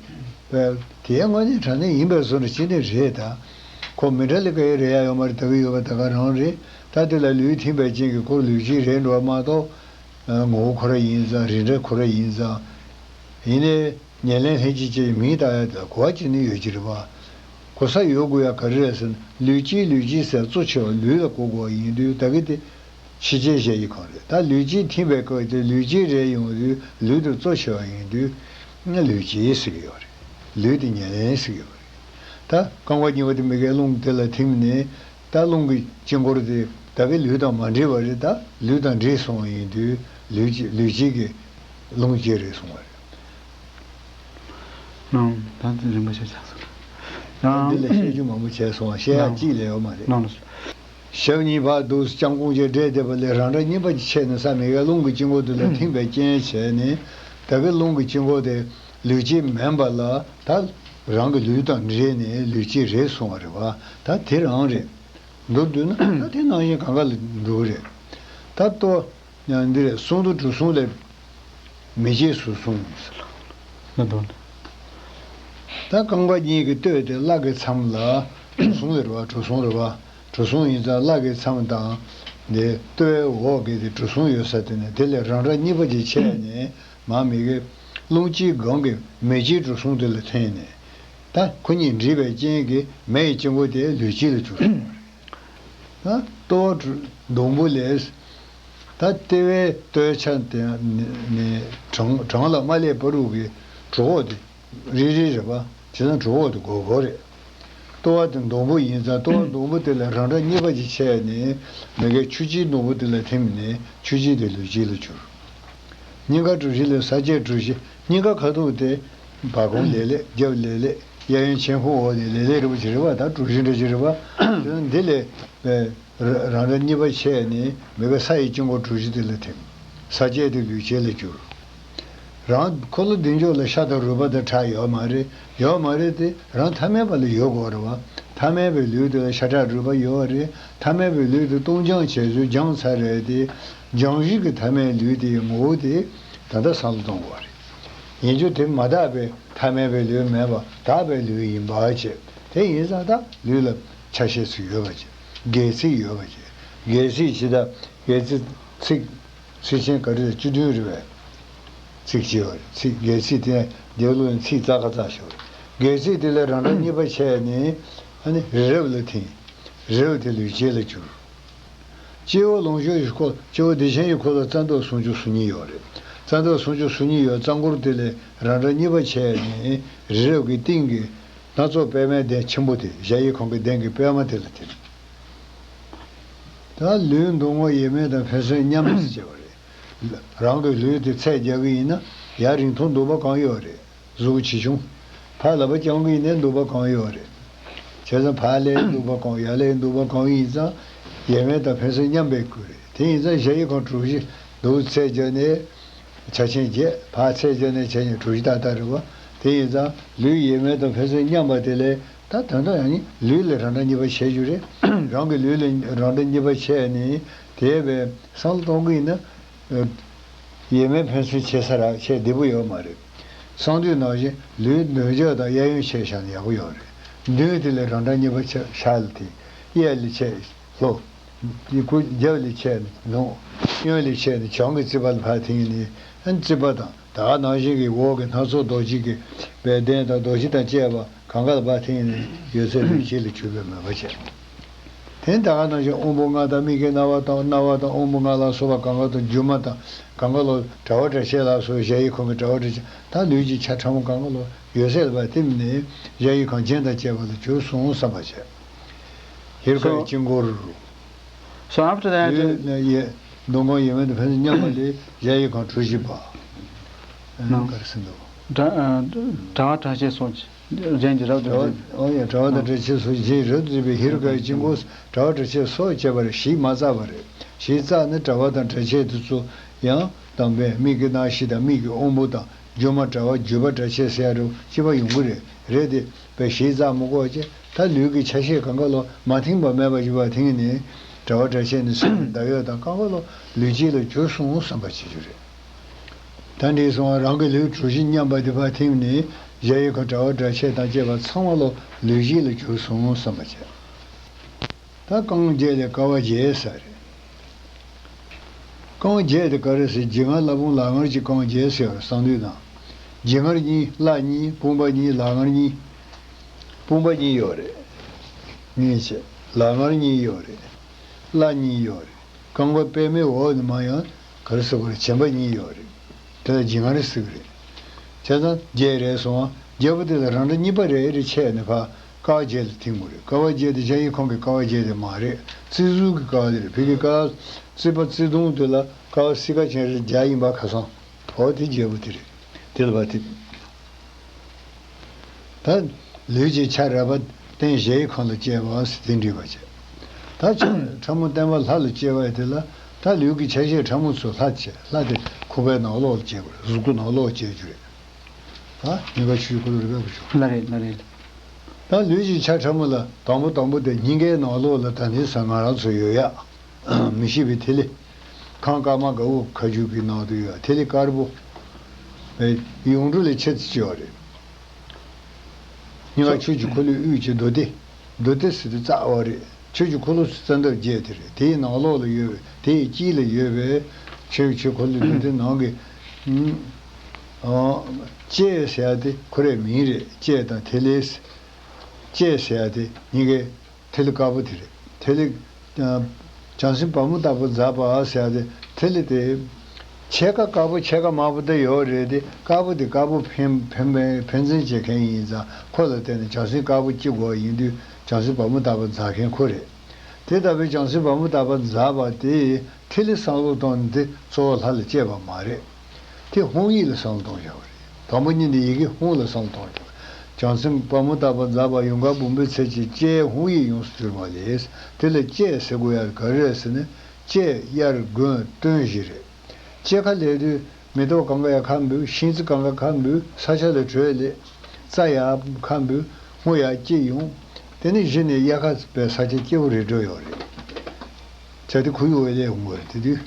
པས། དེ་ཡང་དངོས་གནས་དྲང་གནས་ཡིན་པའི་བཟོ་འདྲ་ཅིག་ནི་རེད་ད། ཁོ་མི་འདྲ་ལི་ཀ་ཡི་རེད་ཡ་ཡོད་མ་རེད། ད་གི་ཡོད་པ་ད་ག་རང་རེད། ད་དེ་ལ་ལུས་ཐིམ་པའི་རྐྱེན་གྱིས་ཁོ་ལུས་དཀྱིལ་རེད་འགྲོ་བ་མ་གཏོགས། ངོ་བོ་ཁོ་ར་ཡིན་ཙང་། རིགས་འདྲ་ཁོ་ར་ཡིན་ཙང་། ཡིན་ནའི། ཉེར་ལེན་ལྷན་ཅིག་བྱེད་མིང་བཏགས་ཡ་དེ་ལ་གོ་བ་ཅི་ནས་ཡོད་ཀྱི་རེད་པ། གོ་ས་ཡོད་དགོས་ཡ་ག་རེ་རེད་ཟེར་ན། ལུས་དཀྱིལ་ལུས་དཀྱིལ་ཟེར་གཙོ་ཆེ་བ་ལུས་ལ་གོ་དགོས་པ་ཡིན་དུས། ད་གི་དེ་ཕྱི་རྐྱེན་གཞལ་ཡས་ཁང་རེད། ད་ལུས་དཀྱིལ་ཐིམ་པའི་སྐབས་དེ་ལུས་དཀྱིལ་རེད་ཡོང་དུས། ལུས་དེ་གཙོ་ཆེ་བ་ཡིན་དུས། ང་ལུས་དཀྱིལ་ཟེར་གྱི་ཡོད་རེད། ལུས་དེ་ཉེར་ལེན་ཟེར་གྱི་ཡོད་རེད། ད་རྐང་པ་གཉིས་པོ་དེ་མི་དགེ་རླུང་དེ་ལ་ཐིམ་ནས། ད་རླུང་གི་དཀྱིལ་འཁོར་དེ་ད་གི་ལུས་དང་མ་འདྲེས་པ་རེད། ད་ལུས་དང་འདྲེས་སོང་བ་ཡིན་དུས་ལུས་དཀྱིལ་ལུས་དཀྱིལ་གྱི་རླུང་དཀྱིལ་རེད་གསུང་བ་རེད། ནང་ད་འདི་རིམ་པ་ཆ་ཆགས་སོང་། ཡང་འདི་ལ་བཤད་རྒྱུ་མང་པོ་བྱས་སོང་བ། བཤད་ཡག་གཅིག་ལས་ཡོད་མ་རེད། ནང་ལ། ཞབས་གཉིས་ཕར་འདུག་སེ་བརྐྱང་བསྐུམ་བྱས་བསྒྲད་བསྡད་པ་ལས་རང་འདྲ་གཉིས་པ་ཅིག་ཆད་ནས་ས་མི་དགེ་རླུང་གི་དཀྱིལ་འཁོར་དེ་ལ་ཐིམ་པའི་རྐྱེན་བྱས་ནས། ད་གི་རླུང་གི་དཀྱིལ་འཁོར་དེ་ལུས་དཀྱིལ་མིན་པ་ལ། ད་རང་གི་ལུས་དང་འདྲེས་ནས་ལུས་དཀྱིལ་རེད་གསུང་བ་རེད་པ། ད་དེ་རང་རེད། མདོར་བསྡུས་ན་ད་དེ་ནང་བཞིན་གང་ག་ལ་འགྲོ་གི་རེད། ད་ལྟོ། ཡང་འདི་རེད། གསུང་དུ་གྲུ་གསུམ་ལས་མི་བརྗེད་སུ་གསུངས། ན་དོན། ད་རྐང་པ་གཉིས་ཀྱི་སྟོད་དེ་བརླ་གི་མཚམས་ལ། གྲུ་གསུམ་རེད་པ། གྲུ་གསུམ་རེད་པ། གྲུ་གསུམ་ཡིན་ཙང་བརླ་གི་མཚམས་དང་ འདི་ལྟོ་བའི་འོག་གི་དེ་གྲུ་གསུམ་ཡོད་ས་དེ་ནས་དེ་ལས་རང་སྒྲ་གཉིས་པ་ཅིག་ཆད་ནས་མར་མི་གི་རླུང་གཅིག་སྒང་གི་མེ་ལྕེའི་གྲུ་གསུམ་དེ་ལ་འཐེན་ནས། ད་ཁོ་གཉིས་འདྲེས་པའི་རྐྱེན་གྱིས་མེ་ཡི་དཀྱིལ་འཁོར་དེ་ལུས་དཀྱིལ་ལ་གྱུར་སོང་བ་རེད། ད་ལྟོ་བ་གྲུ་སྡོང་བུ་ལས། ད་ལྟེ་བའི་ལྟོའི་ཆ་དེ་ནས་བྲང་བྲང་ལ་མ་སླེབས་བར་དུ་གི་གྲུ་འོག་དེ་རིལ་རིལ་རེད་པ། བྱས་ཙང་གྲུ་འོག་དེ་སྒོར་སྒོར་རེད། ལྟོ་བ་དེ་སྡོང་བུ་ཡིན་ཙང་ལྟོ་བ་སྡོང་བུ་དེ་ལ་རང་སྒྲ་གཉིས་པ་ཅིག་ཆད་ནས་མ་གིའི་ཆུ་ལྕིའི་སྡོང་བུ་དེ་ལ་ཐིམ་ནས་ཆུ་ལྕི་དེ་ལུས་དཀྱིལ་ལ་གྱུར། སྙིང་ག་གྲུ་བཞི་ལས་ས་བཅད་གྲུ་བཞི། སྙིང་ག་ཁ་ཐུག་དེ་བར་ཁོང་ལེབ་ལེབ་རྒྱབ་ལེབ་ལེབ། གཡས་གཡོན་མཆན་ཁུང་འོག་ནས་ལེབ་ལེབ་རིལ་བོ་ཅིག་རེད་པ། ད་གྲུ་བཞི་འདྲ་ཅིག་རེད་པ། དེ་ནས་འདི་ལས་པའི་ར་རང་སྒྲ་གཉིས་པ་ཆད་ནས་མ་གི་ས་ཡི་དཀྱིལ་འཁོར་གྲུ་བཞི་དེ་ལ་ཐིམ། ས་བཅད་དེ་ལུས་དཀྱིལ་ལ་གྱུར། རང་འཁོར་ལོ་བདེ་མཆོག་ལ་ཤ་དང་རུས་པ་དང་ཁྲག་ཡོད་མ་རེད། ཡོད་མ་རེད་དེ་རང་ཐ་མལ་པ་ལ་ཡོད་དགོས་རེད་བ། ཐ་མལ་པའི་ལུས་དེ་ལ་ཤ་ཁྲག་རུས་པ་ཡོད་རེད། ཐ་མལ་པའི་ལུས་དེ་སྟོང་སྦྱང་བྱས་ཚུལ་སྦྱངས་ཚར་རེད་དེ། སྦྱང་གཞི་གི་ཐ་མལ་ལུས་དེའི་ངོ་བོ་དེ་ད་ལྟ་བསམ་བློ་གཏོང་དགོས་རེད། ཡིན་རྒྱུ་དེ་མ་དག་པའི་ཐ་མལ་པའི་ལུས་མེད་པ་དག་པའི་ལུས་ཡིན་པ་བྱས། དེ་ཡིན་ཙང་ད་ལུས་ལ་ཆ་ཤས་ཚིག་ཡོད་པ་བྱས། སྒལ་ཚིགས་ཡོད་པ་བྱས། སྒལ་ཚིགས་ཇི་ལྟར་སྒལ་ཚིགས་ཚིགས་ཚིགས་ཆེན་ག་རེ་ལ་བཅུ་བདུན་རེད་པས། ཚིགས་ཆེ་བ་རེད། ཚིགས་སྒལ་ཚིགས་དེ་རྒྱབ་ལོགས་ནས་ཚིགས་ཙག་ག་ཙག་ཤོར། སྒལ་ཚིགས་དེ་ལས་རང་སྒྲ་གཉིས་པ་ཆད་ནས་ཨ་ནི་རི་རབ་ལ་ཐིམ། རི་རབ་དེ་ལུས་དཀྱིལ་ལ་གྱུར། སྤྱི་བོ་ལོངས་སྤྱོད་ཀྱི་འཁོར། སྤྱི་བོ་བདེ་ཆེན་གྱི་འཁོར་ལོ་རྩ་མདོག་སུམ་ཅུ་སོ་གཉིས་ཡོད་རེད། རྩ་མདོག་སུམ་ཅུ་སོ་གཉིས་ཡོད། རྩ་འཁོར་དེ་ལས་རང་སྒྲ་གཉིས་པ་ཆད་ནས་རི་རབ་ཀྱི་སྟེང་གི་སྣ་ཚོགས་པདྨའི་གདན་ཆེན་པོ་དེ་གཞལ་ཡས་ཁང་གི་གདན་གྱི་པད་མ་དེ་ལ་ཐིམ། ད་ལུས་མདོག་སྔོ་ཡིད་མེད་དང་ཕན་ཚུན་མཉམ་པ་ཟེར་བྱས་པ་རེད། རང་གི་ལུས་དེ་ཚད་རྒྱག་གི་ཡིན་ན་ཡར་རིང་ཐུང་འདུག་པ་གང་ཡོད་རེད། གཟུགས་ཆེ་ཆུང་། ཕར་ལག་པ་བརྐྱང་གི་ཡིན་ནའི་འདུག་པ་གང་ཡོད་རེད། བྱས་ཙང་ཕར་ལ་འདུག་པ་གང་ཡར་ལ་འདུག་པ་གང་ཡིན་ཙང་ཡིད་མེད་དང་ཕན་ཚུན་མཉམ་པའི་སྐུ་རེད། དེ་ཡིན་ཙང་གཞལ་ཡས་ཁང་གྲུ་བཞི་འདུག་ཚད་བརྒྱབ་ནས་ཆ་ཆེན་བརྒྱད། ཕར་ཚད་བརྒྱབ་ནས་ཆ་ཆེན་གྲུ་བཞི་ཏག་ཏག་རེད་བ། དེ་ཡིན་ཙང་ལུས་ཡིད་མེད་དང་ཕན་ཚུན་མཉམ་པ་དེ་ལས་ད་དོན་དག་ཡང་ནི་ལུས་ལ་རང་སྒྲ་གཉིས་པ་ཆད་རྒྱུ་རེད། རང་གི་ལུས་ལ་རང་སྒྲ་གཉིས་པ་ཆད་ནས་དེ་བས་བསམ་བློ་གཏོང་གི་ཡིན་ན། ཡིད་མེད་ཕན་ཚུན་ཆེ་ས་ར་ཆེ་བདེ་པོ་ཡོད་མ་རེད། གསང་འདུས་ནང་བཞིན་ལུས་མདུན་ཕྱོགས་དང་གཡས་གཡོན་ཆེ་བཞག་ན་ཡག་པོ་ཡོད་རེད། མདུན་དེ་ལས་རང་སྒྲ་གཉིས་པ་ཆེ་ཤར་ལ་ཐིམ། གཡས་ལ་ཆེ་ལྷོ། རྒྱབ་ལ་ཆེ་ནས་ལུང་། གཡོན་ལ་ཆེ་ནས་བྱང་གི་རྩིག་པ་ལ་ཕར་ཐིམ་ནས་ཨ་ནི་རྩིག་པ་དང་ད་ག་ནང་བཞིན་གྱི་འོག་གི་སྣ་ཚོགས་རྡོ་རྗེ་གི་པད་གདན་དང་རྡོ་རྗེ་དང་བཅས་པ་གང་ག་ལ་ཕར་ཐིམ་ནས་ཡོད་ཚད་ལུས་དཀྱིལ་ལ་གྱུར་པའི་མོས་པ་བྱས། དེ་ད་ག་ནང་བཞིན་དབང་པོ་ལྔ་དང་མིག་གི་རྣ་བ་དང་རྣ་བ་དང་དབང་པོ་ལྔ་ལ་སོགས་པ་གང་ག་དང་སྒྱུ་མ་དང་གང་ག་ལོ་དྲ་བ་སྒྲ་ཆས་ལ་སོགས་གཞལ་ཡས་ཁང་གི་དྲ་བ་སྒྲ་ཆས་ད་ལུས་ཀྱི་ཆ་ཕྲ་མོ་གང་ག་ལོ་ཡོད་ཚད་ལ་ཕར་ཐིམ་ནས་གཞལ་ཡས་ཁང་རྒྱན་དང་བཅས་པ་ལ་གྱུར་སོང་བསམ་པ་བྱས། ཧེ་རུ་ཀའི་So, དཀྱིལ་འཁོར། so after that, ཡེ་ཡེ་མདོ་སྔགས་ཡིན་མིན་དུ་ཕན་ཚུན་མཉམ་པ་ལས་གཞལ་ཡས་ཁང་གྲུ་བཞི་པ། ཨ་ནི་ག་རེ་ཟེར་འདུག་དྲ་ཨ་དྲ་བ་སྒྲ་ཆས་སོགས་ཀྱི་གཞན་གྱི་རབ་ཏུ་དྲ་བ་འདྲེས། ཨོ་ཡ་དྲ་བ་དང་ཨ་སྒྲ་ཆས་སོགས་གཞན་རབ་ཏུ་འདྲེས་པའི་ཧེ་རུ་ཀའི་དཀྱིལ་འཁོར་དྲ་བ་སྒྲ་ཆས་སོགས་བཅས་པར་གཞི་མ་བཙགས་པ་རེད། གཞི་བཙགས་ནས་དྲ་བ་དང་སྒྲ་ཆས་དེ་ཚོ་ཡང་དང་པའི་མིག་གི་རྣ་ཤེས་དང་མིག་གི་དབང་པོ་དང་སྒྱུ་མ་དྲ་བ་བརྒྱུད་པ་སྒྲ་ཆས་ཟེར་ཡ་རུ་སྐྱེ་བ་ཡོང་གི་རེད། རེད་དེ། པའི་གཞི་བཙག་མི་དགོས་ཀྱི་ད་ལུས་ཀྱི་ཆ་ཤས་གང་ག་ལོ་མ་ཐིམ་པ་མེད་པ་ཞིག་པ་ཐིམ་ནས་དྲ་བ་སྒྲ་ཆས་ནི་སེམས་ཀྱི་བརྡ་ཡོད་དང་གང་ག་ལོ་ལུས་དཀྱིལ་ལ་གྱུར་སོང་བསམ་པ་བྱེད་རྒྱུ་རེད། ད་འདྲིས་སོང་བ་རང་གི་ལུས་གྲུ་བཞི་མཉམ་པ་དེ་ཕར་ཐིམ་ནས་གཞལ་ཡས་ཁང་དྲ་བ་སྒྲ་ཆས་དང་བཅས་པ་ཚང་མ་ལོ་ལུས་དཀྱིལ་ལ་གྱུར་སོང་བསམ་པ་བྱེད། ད་རྐང་བརྒྱད་ལས་ཀ་བ་བརྒྱད་ཟེར་རེད། རྐང་བརྒྱད་དེ་ག་རེ་ཟེར་རྗེ་ངར་བླ་བུང་ལག་ངར་གྱི་རྐང་བརྒྱད་ཟེར་བ་གསང་འདུས་ནང་། རྗེ་ངར་གཉིས་བླ་གཉིས་དཔུང་པ་གཉིས་ལག་ངར་གཉིས། དཔུང་པ་གཉིས་ཡོད་རེད། གཉིས་བྱས་ལག་ངར་གཉིས་ཡོད་རེད། བླ་གཉིས་ཡོད་རེད། རྐང་པ་པདྨའི་འོག་ནས་མར་ཡང་ག་རེ་ཟེར་དགོས་རེད་བྱམས་པ་གཉིས་ཡོད་རེད། དེ་ལ་རྗེ་ངར་ཟེར་གི་རེད། བྱས་ཙང་བརྒྱད་རེད་སོང་བ། བརྒྱད་པོ་དེ་ལ་རང་སྒྲ་གཉིས་པ་རེ་རེ་ཆད་ནས་ཕར་ཀ་བ་བརྒྱད་ལ་ཐིམ་དགོས་རེད། ཀ་བ་བརྒྱད་དེ་གཞལ་ཡས་ཁང་གི་ཀ་བ་བརྒྱད་དེ་མ་རེད། རྩིག་ཟུར་གྱི་ཀ་བ་དེ་རེད། ཕ་གི་ཀ་བ་རྩིག་པ་རྩིག་དུང་དེ་ལ་ཀ་བ་སི་ཀ་ཅན་རེ་བརྒྱ་ཡིན་པ་ཁ་སང་། འོ་དེ་བརྒྱད་པོ་དེ་རེད། དེ་ལ་ཕར་ཐིམ། ད་ལུས་ཀྱི་ཆ་རལ་པ་བརྟེན་གཞལ་ཡས་ཁང་ལ་སྐྱེ་བ་ཟེར་དེ་འདྲ་བ་བྱས། ད་ཆ་ཕྲ་མོ་བརྟེན་པ་ལྷ་ལ་སྐྱེ་བ་དེ་ལ་ད་ལུས་ཀྱི་ཆ་ཤས་ཕྲ་མོ་ཚོ་ལྷ་བྱས། ལྷ་དེ་ཁོག་པའི་ནང་ལོགས་ལ་སྐྱེ་དགོས་རེད། གཟུགས་པོ་ནང་ལོགས་སྐྱེ་རྒྱུ་རེད། ད་ཉེན་ཁ་ཆུའི་འཁོར་ལོ་རེ་བས་བུ་ཆུང་། ལ་རེད་ལ་རེད། ད་ལུས་ཀྱི་ཆ་ཕྲ་མོ་ལ་དང་པོ་དང་པོ་དེ་སྙིང་གའི་ནང་ལོགས་ལ་ད་ནི་ས་ང་རང་ཚོ་ཡོད་ཡ། མི་ཤེས་པའི་ཐིག་ལེ། ཁང་དཀར་དམར་དགའ་བོ་ཁ་རྒྱུག་གི་ནང་དུ་ཡོད་ཐིག་ལེ་དཀར་པོ། ཡོངས་གྲུབ་ལས་ཆེ་ཙི་ཅི་བ་རེད། སྙིང་ག་ཆུ་ཀྱི་འཁོར་ལོའི་དབུས་ཀྱི་མདོ་སྡེ། མདོ་སྡེ་ཟེར་དུས་རྩ་བ་རེད། ཆོས་ཀྱི་འཁོར་ལོ་རྩ་འདབ་བརྒྱད་དེ་རེད། དེའི་ནང་ལོགས་ལ་ཡོད་པའི་དེའི་དཀྱིལ་ལ་ཡོད་པའི་ཆོས་ཆོས་འཁོར་ལོ་འདི་དེ་ནང་གི་ཨ་ལྕེ་ཟེར་ཡ་དེ་ཁོ་རའི་མིང་རེད། ལྕེ་དང་ཐིག་ལེ། ལྕེ་ཟེར་ཡ་དེ་སྙིང་གའི་ཐིག་ལེ་དཀར་པོ་དེ་རེད། ཐིག་ལེ། ཨ། བྱང་སེམས་བ་མོ་ལྟ་བུ་འཛག་པ་ཟེར་ཡ་དེ་ཐིག་ལེ་དེ། ཕྱེད་ཀ་དཀར་པོ་ཕྱེད་ཀ་དམར་པོ་དེ་ཡོད་རེད་དེ། དཀར་པོ་དེ་དཀར་པོ་འཕེན་འཕེན་འཕེན་འཕེན་འཛིན་བྱེད་མཁན་ཡིན་ཙང་། ཁོ་ལ་བརྟེན་ནས་བྱང་སེམས་དཀར་པོ་སྐྱེ་དགོས་པ་ཡིན་དུས། བྱང་སེམས་བ་མོ་ལྟ་བུ་འཛག་མཁན་ཁོ་རེད། དེ་ལྟ་བུའི་བྱང་སེམས་བ་མོ་ལྟ་བུ་འཛག་པ་དེ། ཐིག་ལེ་བསམ་བློ་གཏོང་ནི་དེ་གཙོ་བོ་ལྷ་ལ་གཅེས་པ་མ་རེད། དེ་ཧཱུྃ་ཡིག་ལ་བསམ་བློ་གཏོང་བཞག་པ་རེད། དང་པོ་ཉིད་ནས་ཡི་གེ་ཧཱུྃ་ལ་བསམ་བློ་གཏོང་བཞག་བྱང་སེམས་བ་མོ་ལྟ་བུ་འཛག་པ་ཡུངས་ཀར་བུམ་པའི་ཚད་ཀྱིས་ལྕེའི་ཧཱུྃ་ཡིག་ཡོངས་སུ་གྱུར་པ་ལས། དེ་ལ་ལྕེ་ཟེར་དགོས་ཡ་ག་རེ་རེད་ཟེར་ན། ལྕེ་དབྱར་དགུན་སྟོན་བཞི་རེད། ལྕེ་ཁ་ལས་དུས་མེ་ཏོག་གང་ག་ཡར་ཁ་འབུས། ཤིང་རྩི་གང་ག་ཁ་འབུས། ས་ཆ་ལ་དྲོད་སླེབས། རྩྭ་ཡར་ཁ་འབུས། སྔོ་ཡར་སྐྱེས་ཡོང་། དེ་ནས་གཞི་ནས་དབྱར་ཁ་བའི་ས་ཆ་སྐྱིད་པོ་རེད་འགྲོ་ཡོད་རེད། བྱ་དེ་ཁོར་ཡུག་འོད་ལས་འོང་གི་རེད། དེ་དུས་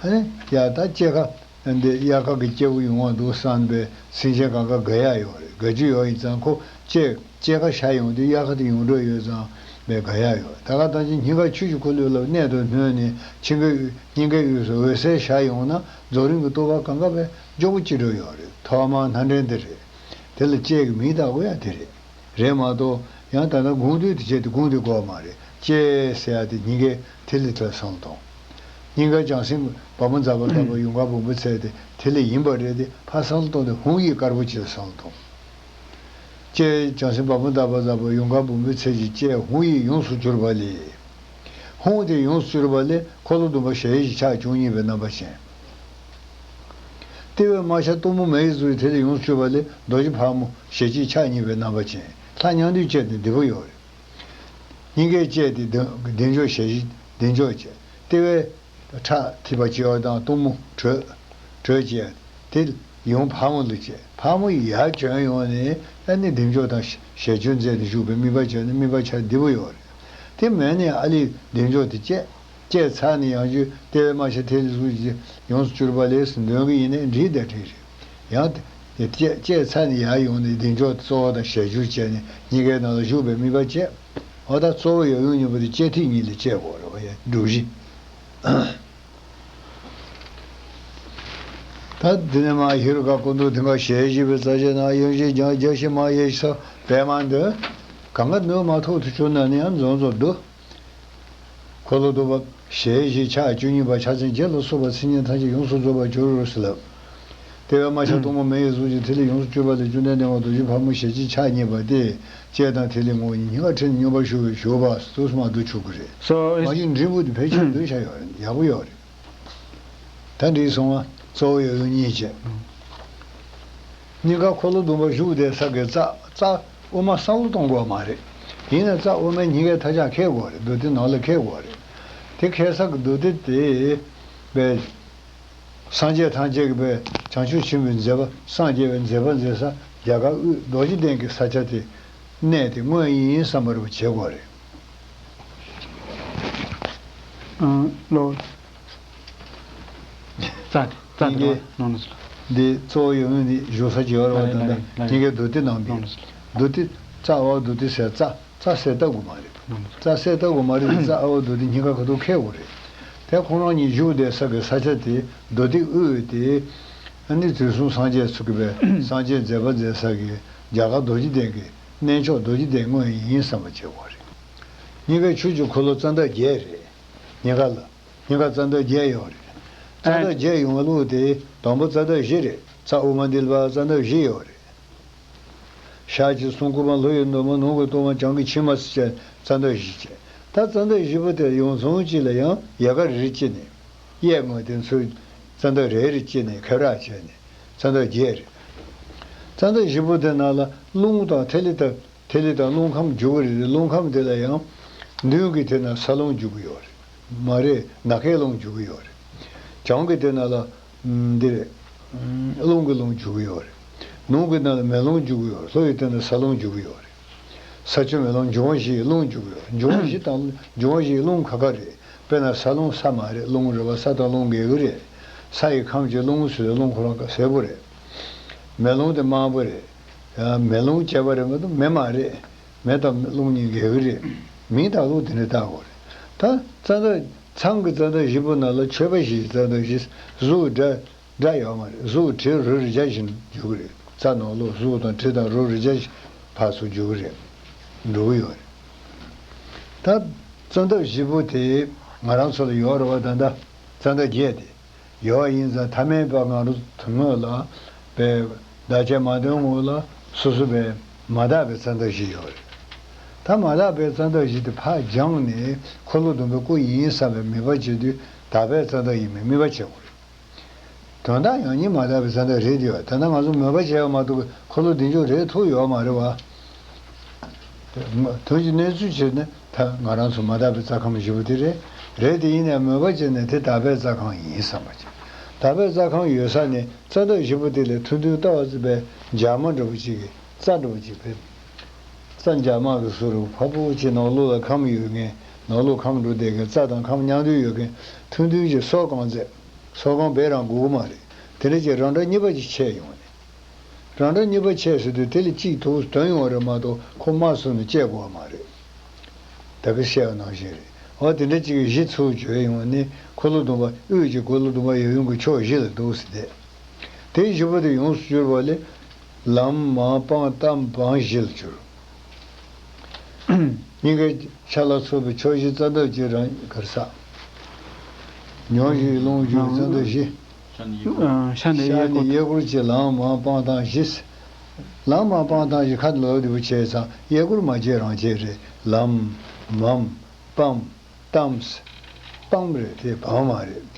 ཨ་ནི་ཡ་ད་ལྕེ་ཁ་འདི་དབྱར་ཁ་གི་སྐྱིད་པོ་ཡོང་བ་འདུག་བསམ་པའི་སེམས་ཅན་གང་ག་དགའ་ཡ་ཡོད་རེད། དགའ་རྒྱུ་ཡོད་ཡིན་ཙང་ཁོ་ལྕེ་ལྕེ་ཁ་ཤར་ཡོང་དུས་དབྱར་ཁ་དེ་ཡོང་འགྲོ་ཡོད་ཙང་བས་དགའ་ཡ་ཡོད། ད་ག་ད་ཅི་སྙིང་ག་ཆུ་ཞིག་ཁོ་ལུས་ལ་གནད་དུ་བསྣུན་ནས་སྙིང་གའི་སྙིང་གའི་དབུས་སུ་འོད་ཟེར་ཤར་ཡོང་ན་རྫོགས་རིམ་གྱི་རྟོགས་པ་གང་ག་བས་མགྱོགས་པོ་སྐྱེ་འགྲོ་ཡོད་རེད། ཐོག་མར་སྣ་འདྲེན་དེ་རེད། དེ་ལ་ལྕེ་གི་མིང་བཏགས་དགོས་ཡ་དེ་རེད། རེད་མ་གཏོགས་ཡང་ད་ལྟ་དགོངས་འདུས་དེ་བྱས་ཏེ་དགོངས་འདུས་དགོས་མ་རེད། ལྕེ་ཟེར་ཡ་དེ་སྙིང་གའི་ཐིག་ལེ་དེ་ལ་བསམ་བློ་གཏོང་། སྙིང་ག་བྱང་སེམས་བ་མོ་འཛག་པ་ལྟ་བུ་ཡུངས་ཀར་བུམ་པའི་ཚད་དེ་ཐིག་ལེ་ཡིན་པ་རེད་དེ། ཕར་བསམ་བློ་གཏོང་དུས་ཧཱུྃ་ཡིག་དཀར་པོ་ཅིག་ལ་བསམ་བློ་གཏོང་། ལྕེ་བྱང་སེམས་བ་མོ་འཛག་པ་ལྟ་བུ་ཡུངས་ཀར་བུམ་པའི་ཚད་ཀྱིས་ལྕེ་ཧཱུྃ་ཡིག་ཡོངས་སུ་གྱུར་པ་ལས། ཧཱུྃ་དེ་ཡོངས་སུ་གྱུར་པ་ལས་འཁོར་ལོ་བདུན་པ་ཞལ་བཞི་ཕྱག་བཅུ་གཉིས་པའི་རྣམ་པ་ཅན། ལྟེ་བའི་རྨ་བྱ་གཏུམ་མོ་མེ་ཡི་གཟུགས་ཀྱི་ཐིག་ལེ་ཡོངས་སུ་གྱུར་པ་ལས་རྡོ་རྗེ་ཕག་མོ་ཞལ་གཅིག་ཕྱག་གཉིས་པའི་རྣམ་པ་ཅན། ལྷ་མཉམ་འདུས་བཅས་ཏེ་འདི་པོ་ཡོད་རེད། སྙིང་གའི་ལྕེ་དེ་གདེང་གདེང་འཇོག་ཞལ་བཞི་གདེང་འཇོག་བཅས། ལྟེ་བའི་ཁྲག་ཐིགས་པ་གཅིག་པ་དང་གཏུམ་མོ་དྲོད་དྲོད་བཅས་ཏེ་ཡུམ་ཕག་མོ་ལ་བཅས། ཕག་མོ་ཡར་བྱོན་ཡོང་ནས་ཨ་ནི་གདེང་འཇོག་དང་ཞལ་བྱོན་མཛད་དེ་བཞུགས་པའི་དམིགས་པ་བྱས་ནས་དམིགས་པ་བྱ་འདི་པོ་ཡོད་རེད། དེ་མེད་ནས་ཨ་ལི་གདེང་འཇོག་དེ་བཅས། བཅས་ཚར་ནས་ཡང་བསྐྱར་ལྟེ་བའི་རྨ་བྱ་ཐིག་ལེ་གཟུགས་ཀྱི་ཡོངས་སུ་གྱུར་པ་ལས་ཟེར་འདོན་གྱི་ཡིན་ནའི་འགྲིག་དང་འགྲིག་རེད། ཡང་དེ་བཅས་བཅས་ཚར་ནས་ཡར་ཡོང་ནས་གདེང་འཇོག་གཙོ་བོ་དང་ཞལ་བསྒྱུར་བྱས་ནས་སྙིང་གའི་ནང་ལ་བཞུགས་པའི་དམིགས་པ་བཅས། འོ་ད་གཙོ་བོ་ཡབ་ཡུམ་གཉིས་པོ་དེ་ལྕེ་ཐིག་གཉིས་ལ་བཅས་དགོས་རེད་བ། ཡ་སྒྲུབ་གཞི། ད་འདི་ནས་མར་ཧེ་རུ་ཀ་སྐུ་མདོག་མཐིང་ག་ཞལ་བཞི་པའི་རྩ་ཆེན་ནང་ཡོད་བཞིན་ཀྱང་རྒྱ་ཆེན་མ་ཡེ་ཤེས་པད་མ་འདི། གང་ག་ནུབ་མ་ཐུག་ཏུ་བྱུང་ན་ནི་ཡང་འཛོམས་འཛོམས་འདུག་འཁོར་ལོ་བསྡུ་བ་ཞལ་བཞི་ཕྱག་བཅུ་གཉིས་པ་ཕྱག་མཚན་བརྒྱད་ལ་སོགས་པ་མཚན་ཉིད་ཐམས་ཅད་ཡོངས་སུ་རྫོགས་པར་གྱུར་ཟེར་ལབ། ལྟེ་བའི་རྨ་བྱ་གཏུམ་མོ་མེ་ཡི་གཟུགས་ཀྱི་ཐིག་ལེ་ཡོངས་སུ་གྱུར་པ་ལས་བཅོམ་ལྡན་འདས་དབང་རྡོ་རྗེ་ཕག་མོ་ཞལ་གཅིག་ཕྱག་གཉིས་པ་སྟེ། ལྕེ་དང་ཐིག་ལེ་ངོ་བོ་ཉིད་སྙིང་ག་ཁྲིད་ནས་སྙོམས་པར་ཞུགས་པའི་ཞུགས་པ་དུས་སུ་མ་བསྡུ་ཆོག་གི་རེད། སོ། མ་གཞི་འབྲས་བུ་དེ་ཕལ་ཆེར་བསྡུ་བྱ་ཡོད་རེད། ཡག་པོ་ཡོད་རེད། ད་འགྲིག་སོང་ང་། གཙོ་བོ་ཡབ་ཡུམ་གཉིས་བྱས། སྙིང་ག་འཁོར་ལོ་བདུན་པ་བཞུགས་བསྡད་ས་གི་རྩ་རྩ་དབུ་མ་བསམ་བློ་གཏོང་དགོས་མ་རེད། ཡིན་ན་རྩ་དབུ་མའི་སྙིང་གའི་མཐའ་ལྕགས་འཁེལ་དགོས་རེད། མདུན་ཐིག་ནང་ལ་འཁེལ་དགོས་རེད། དེ་འཁེལ་ས་གི་མདུན་ཐིག་དེ་བས། སངས་རྒྱས་ཐམས་ཅད་ཀྱི་བས་བྱང་ཆུབ་ཆེན་པོའི་མཛད་པ་སངས་རྒྱས་པའི་མཛད་པ་མཛད་ས་རྒྱ་གར་དབུས་རྡོ་རྗེ་གདན་གྱི་ས་ཆ་དེ་གནས་དེ་དངོས་ཡིན་བསམ་པ་རུ་བྱེད་དགོས་རེད། ཨང་ལོ། རྩ་དེ་རྩ་དེ་སྙིང་གའི་ནང་ལ་སོ། འདི་གཙོ་བོ་ཡོད་མེད་ནི་བཞུགས་ས་ཅིག་ཡོད་རེད་བ། ལགས་ད་ལྟ་ལགས་སྙིང་གའི་མདུན་ཐིག་ནང་བསྡད། ལགས་སོ། མདུན་ཐིག་རྩ་ཨ་བ་མདུན་ཐིག་ཟེར་རྩ་རྩ་གསལ་བཏབ་དགོས་མ་རེད། ལགས་སོ། རྩ་གསལ་བཏབ་དགོས་མ་རེད། རྩ་ཨ་བ་མདུན་ཐིག་སྙིང་ག་ཁ་ཐུག་འཁེལ་དགོས་རེད། དེ་ཁོང་རང་གཉིས་བཞུགས་བསྡད་ས་གི་ས་ཆ་དེ་མདུན་ཐིག་དབུས་དེ་ཨ་ནི་དུས་གསུམ་སངས་རྒྱས་ཚོ་གི་བས་སངས་རྒྱས་མཛད་པ་མཛད་ས་གི་རྒྱ་གར་རྡོ་རྗེ་གདན་གྱི་གནས་མཆོག་རྡོ་རྗེ་གདན་དངོས་ཡིན་བསམ་པ་བྱེད་དགོས་རེད། སྙིང་གའི་ཆུ་བཅུ་འཁོར་ལོ་རྩ་འདབ་བརྒྱད་རེད། སྙིང་ག་ལ། སྙིང་ག་རྩ་འདབ་བརྒྱད་ཡོད་རེད། རྩ་འདབ་བརྒྱད་ཡོང་བ་ལུགས་དེ་དང་པོ་རྩ་འདབ་བཞི་རེད། རྩ་དབུ་མ་འདི་ལ་བ་རྩ་འདབ་བཞི་ཡོད་རེད། ཞག་གཅིག་གསུང་སྐུད་པ་ལྷོ་ཡི་ནུབ་མོ་ནང་གི་གཏོར་མ་བྱང་གི་ཕྱི་མ་ཟེར་བྱས་རྩ་འདབ་བཞི་བྱས། ད་རྩ་འདབ་བཞི་པོ་དེ་ཡང་ཚང་གཅིག་ལ་ཡང་ཡལ་ག་རེ་རེ་བཅད་ནས། གཡས་ངོས་དེ་ཚོའི་རྩ་འདབ་རེ་རེ་བཅད་ནས་ཁེབས་རགས་བྱས་ནས་རྩ་འདབ་བརྒྱད་རེད། རྩ་འདབ་བཞི་པོ་དེ་ནང་ལ་རླུང་དང་ཐིག་ལེ་དང་། ཐིག་ལེ་དང་རླུང་ཁམས་རྒྱུ་གི་རེད། རླུང་ཁམས་དེ་ལ་ཡང་མདུན་གྱི་དེ་ན་ས་རླུང་རྒྱུ་གི་ཡོད་རེད། མ་རེད། ནམ་མཁའི་རླུང་རྒྱུ་གི་ཡོད་རེད། བྱང་གི་དེ་ན་ལ་འདི་རེད། རླུང་གི་རླུང་རྒྱུ་གི་ཡོད་རེད། ནུབ་གི་ནང་ལ་མེ་རླུང་རྒྱུ་གི་ཡོད་རེད། ལྷོ་ཡི་དེ་ན་ས་རླུང་རྒྱུ་གི་ཡོད་རེད། ས་ཆུ་མེ་རླུང་འབྱུང་བ་བཞི་ཡི་རླུང་རྒྱུ་གི་ཡོད་རེད། འབྱུང་བ་བཞི་དང་འབྱུང་བ་བཞི་ཡི་རླུང་ཁ་ཁ་རེད། དཔེར་ན་ས་རླུང་ས་མ་རེད། རླུང་རེད་བ། ས་དང་རླུང་འགལ་གི་རེད། ས་ཡི་ཁམས་ཀྱི་རླུང་ཟེར་བའི་རླུང་ཁོ་རང་ག་སེར་པོ་རེད། མེ་རླུང་དེ་དམར་པོ་རེད། ཡང་མེ་རླུང་བྱས་པ་རེད་མ་གཏོགས་མེ་མ་རེད། མེ་དང་རླུང་གཉིས་འགལ་གི་རེད། མིང་བཏགས་ལུགས་དེ་འདྲ་བཏགས་དགོས་རེད། ད་རྩ་འདབ་མཚམས་ཀྱི་རྩ་འདབ་བཞི་པོ་ནང་ལ་མཆོད་པ་བཞིའི་རྩ་འདབ་བཞི། གཟུགས་སྒྲ་སྒྲ་ཡོད་མ་རེད། གཟུགས་དྲི་རོ་རེག་བྱ་བཞིན་འཇུག་གི་རེད། རྩ་ནང་ལོགས་གཟུགས་དང་དྲི་དང་རོ་རེག་བྱ་བཞིན་ཕར་ཚུར་འཇུག་གི་རེད། འགྲོ་གི་ཡོད་རེད། ད་རྩ་འདབ་བཞི་པོ་དེ་ང་རང་ཚོ་ལ་ཡོད་རེད་བ། ད་ལྟ་རྩ་འདབ་བརྒྱད་དེ། ཡོད་པ་ཡིན་ཙང་ཐ་མལ་པ་ང་རང་ཚོ་དོན་དངོས་ལ་པའི་བདག་ཅག་མ་དོན་དངོས་ལ་སོ་སོ་པའི་མ་དག་པའི་རྩ་འདབ་བཞི་ཡོད་རེད། ད་མ་དག་པའི་རྩ་འདབ་བཞི་དེ་ཕར་སྦྱངས་ནས་འཁོར་ལོ་སྡོམ་པའི་སྐུ་ཡིན་བསམ་པའི་མོས་པ་བྱེད་དུས་དག་པའི་རྩ་འདབ་ཡིན་པའི་དམིགས་པ་བྱེད་དགོས་རེད། དོན་དག་ཡང་སྙིང་མ་དག་པའི་རྩ་འདབ་རེད་དེ། ད་ལྟ་ང་ཚོ་མོས་པ་བྱས་པ་མ་གཏོགས་འཁོར་ལོ་བདེ་མཆོག་རེད་ཐུབ་ཡོད་མ་རེད་བ། དོན་གྱི་གནས་ཚུལ་བྱས་ནས། ད་ང་རང་ཚོ་མ་དག་པའི་རྩ་ཁམས་བཞི་པོ་དེ་རེད། རེད་དེ་ཡིན་ནའི་མོས་པ་བྱས་ནས་དེ་དག་པའི་རྩ་ཁམས་ཡིན་བསམ་པ་བྱེད། དག་པའི་རྩ་ཁམས་ཡོད་ས་ནས་རྩ་འདབ་བཞི་པོ་དེ་ལས་ཐུང་ཐུང་ལྟ་བ་ཅིག་པའི་འཇག་མ་འདྲ་པོ་ཅིག་གི་རྩ་འདྲ་པོ་ཅིག་པའི་རྩ་འཇག་མ་གི་བཟོ་འདྲ་པོ་ཕར་པོ་ཅིག་ནང་ལོགས་ལ་ཁམས་ཡོད་མཁན། ནང་ལོགས་ཁམས་འགྲོ་བསྡད་མཁན། རྩ་དང་ཁམས་མཉམ་དུ་ཡོད་མཁན་ཐུང་ཐུང་ཅིག་སོ་གང་ཚད། སོ་གང་བེད་རང་དགོས་ཀྱི་མ་རེད། དེ་འདྲ་ཅིག་རང་འདྲ་གཉིས་པ་ཅིག་ཆད་ཡོང་ནས། རང་འདྲ་གཉིས་པ་ཆད་ཟེར་དུས་དེ་ལ་གཅིག་ཐུག་དོན་ཡོང་བ་རེད་མ་གཏོགས་ཁོ་མ་སོང་ནས་བཅད་དགོས་པ་མ་རེད། ད་གིན་བཤད་པ་ནང་བཞིན་རེད། འོ་དེ་འདྲ་གཅིག་གི་གཞི་ཚུར་བརྗོད་ཡོང་ནས་འཁོར་ལོ་སྡོམ་པ་དབུས་ཀྱི་འཁོར་ལོ་སྡོམ་པ་ཡབ་ཡུམ་གྱི་ཕྱོགས་བཞི་ལ་འདུག་ཟེར་ཏེ། དེ་བཞི་པོ་དེ་ཡོངས་སུ་གྱུར་པ་ལས་ལམ་མམ་སྤང་གདམས་བམ་བཞི་ལ་གྱུར། སྙིང་གའི་ཆ་ལ་སོགས་པའི་ཕྱོགས་བཞི་རྩ་འདབ་ཀྱི་རང་གར་ས། མྱོང་བཞིན་རླུང་བཞིན་རྩ་འདབ་བཞི། ཤ་ནི་གཡས་སྐོར། ཤ་ནི་གཡས་སྐོར་གྱི་ལམ་མམ་སྤང་གདམས་བཞི། ལམ་མམ་སྤང་གདམས་བཞི་ཁ་ལོ་དེ་བུ་བྱས་ཙང་གཡས་སྐོར་མ་བྱས་རང་བྱས་རེད། ལམ་མམ་སྤང་གདམས། སྤང་རེད་དེ་བམ་མ་རེད།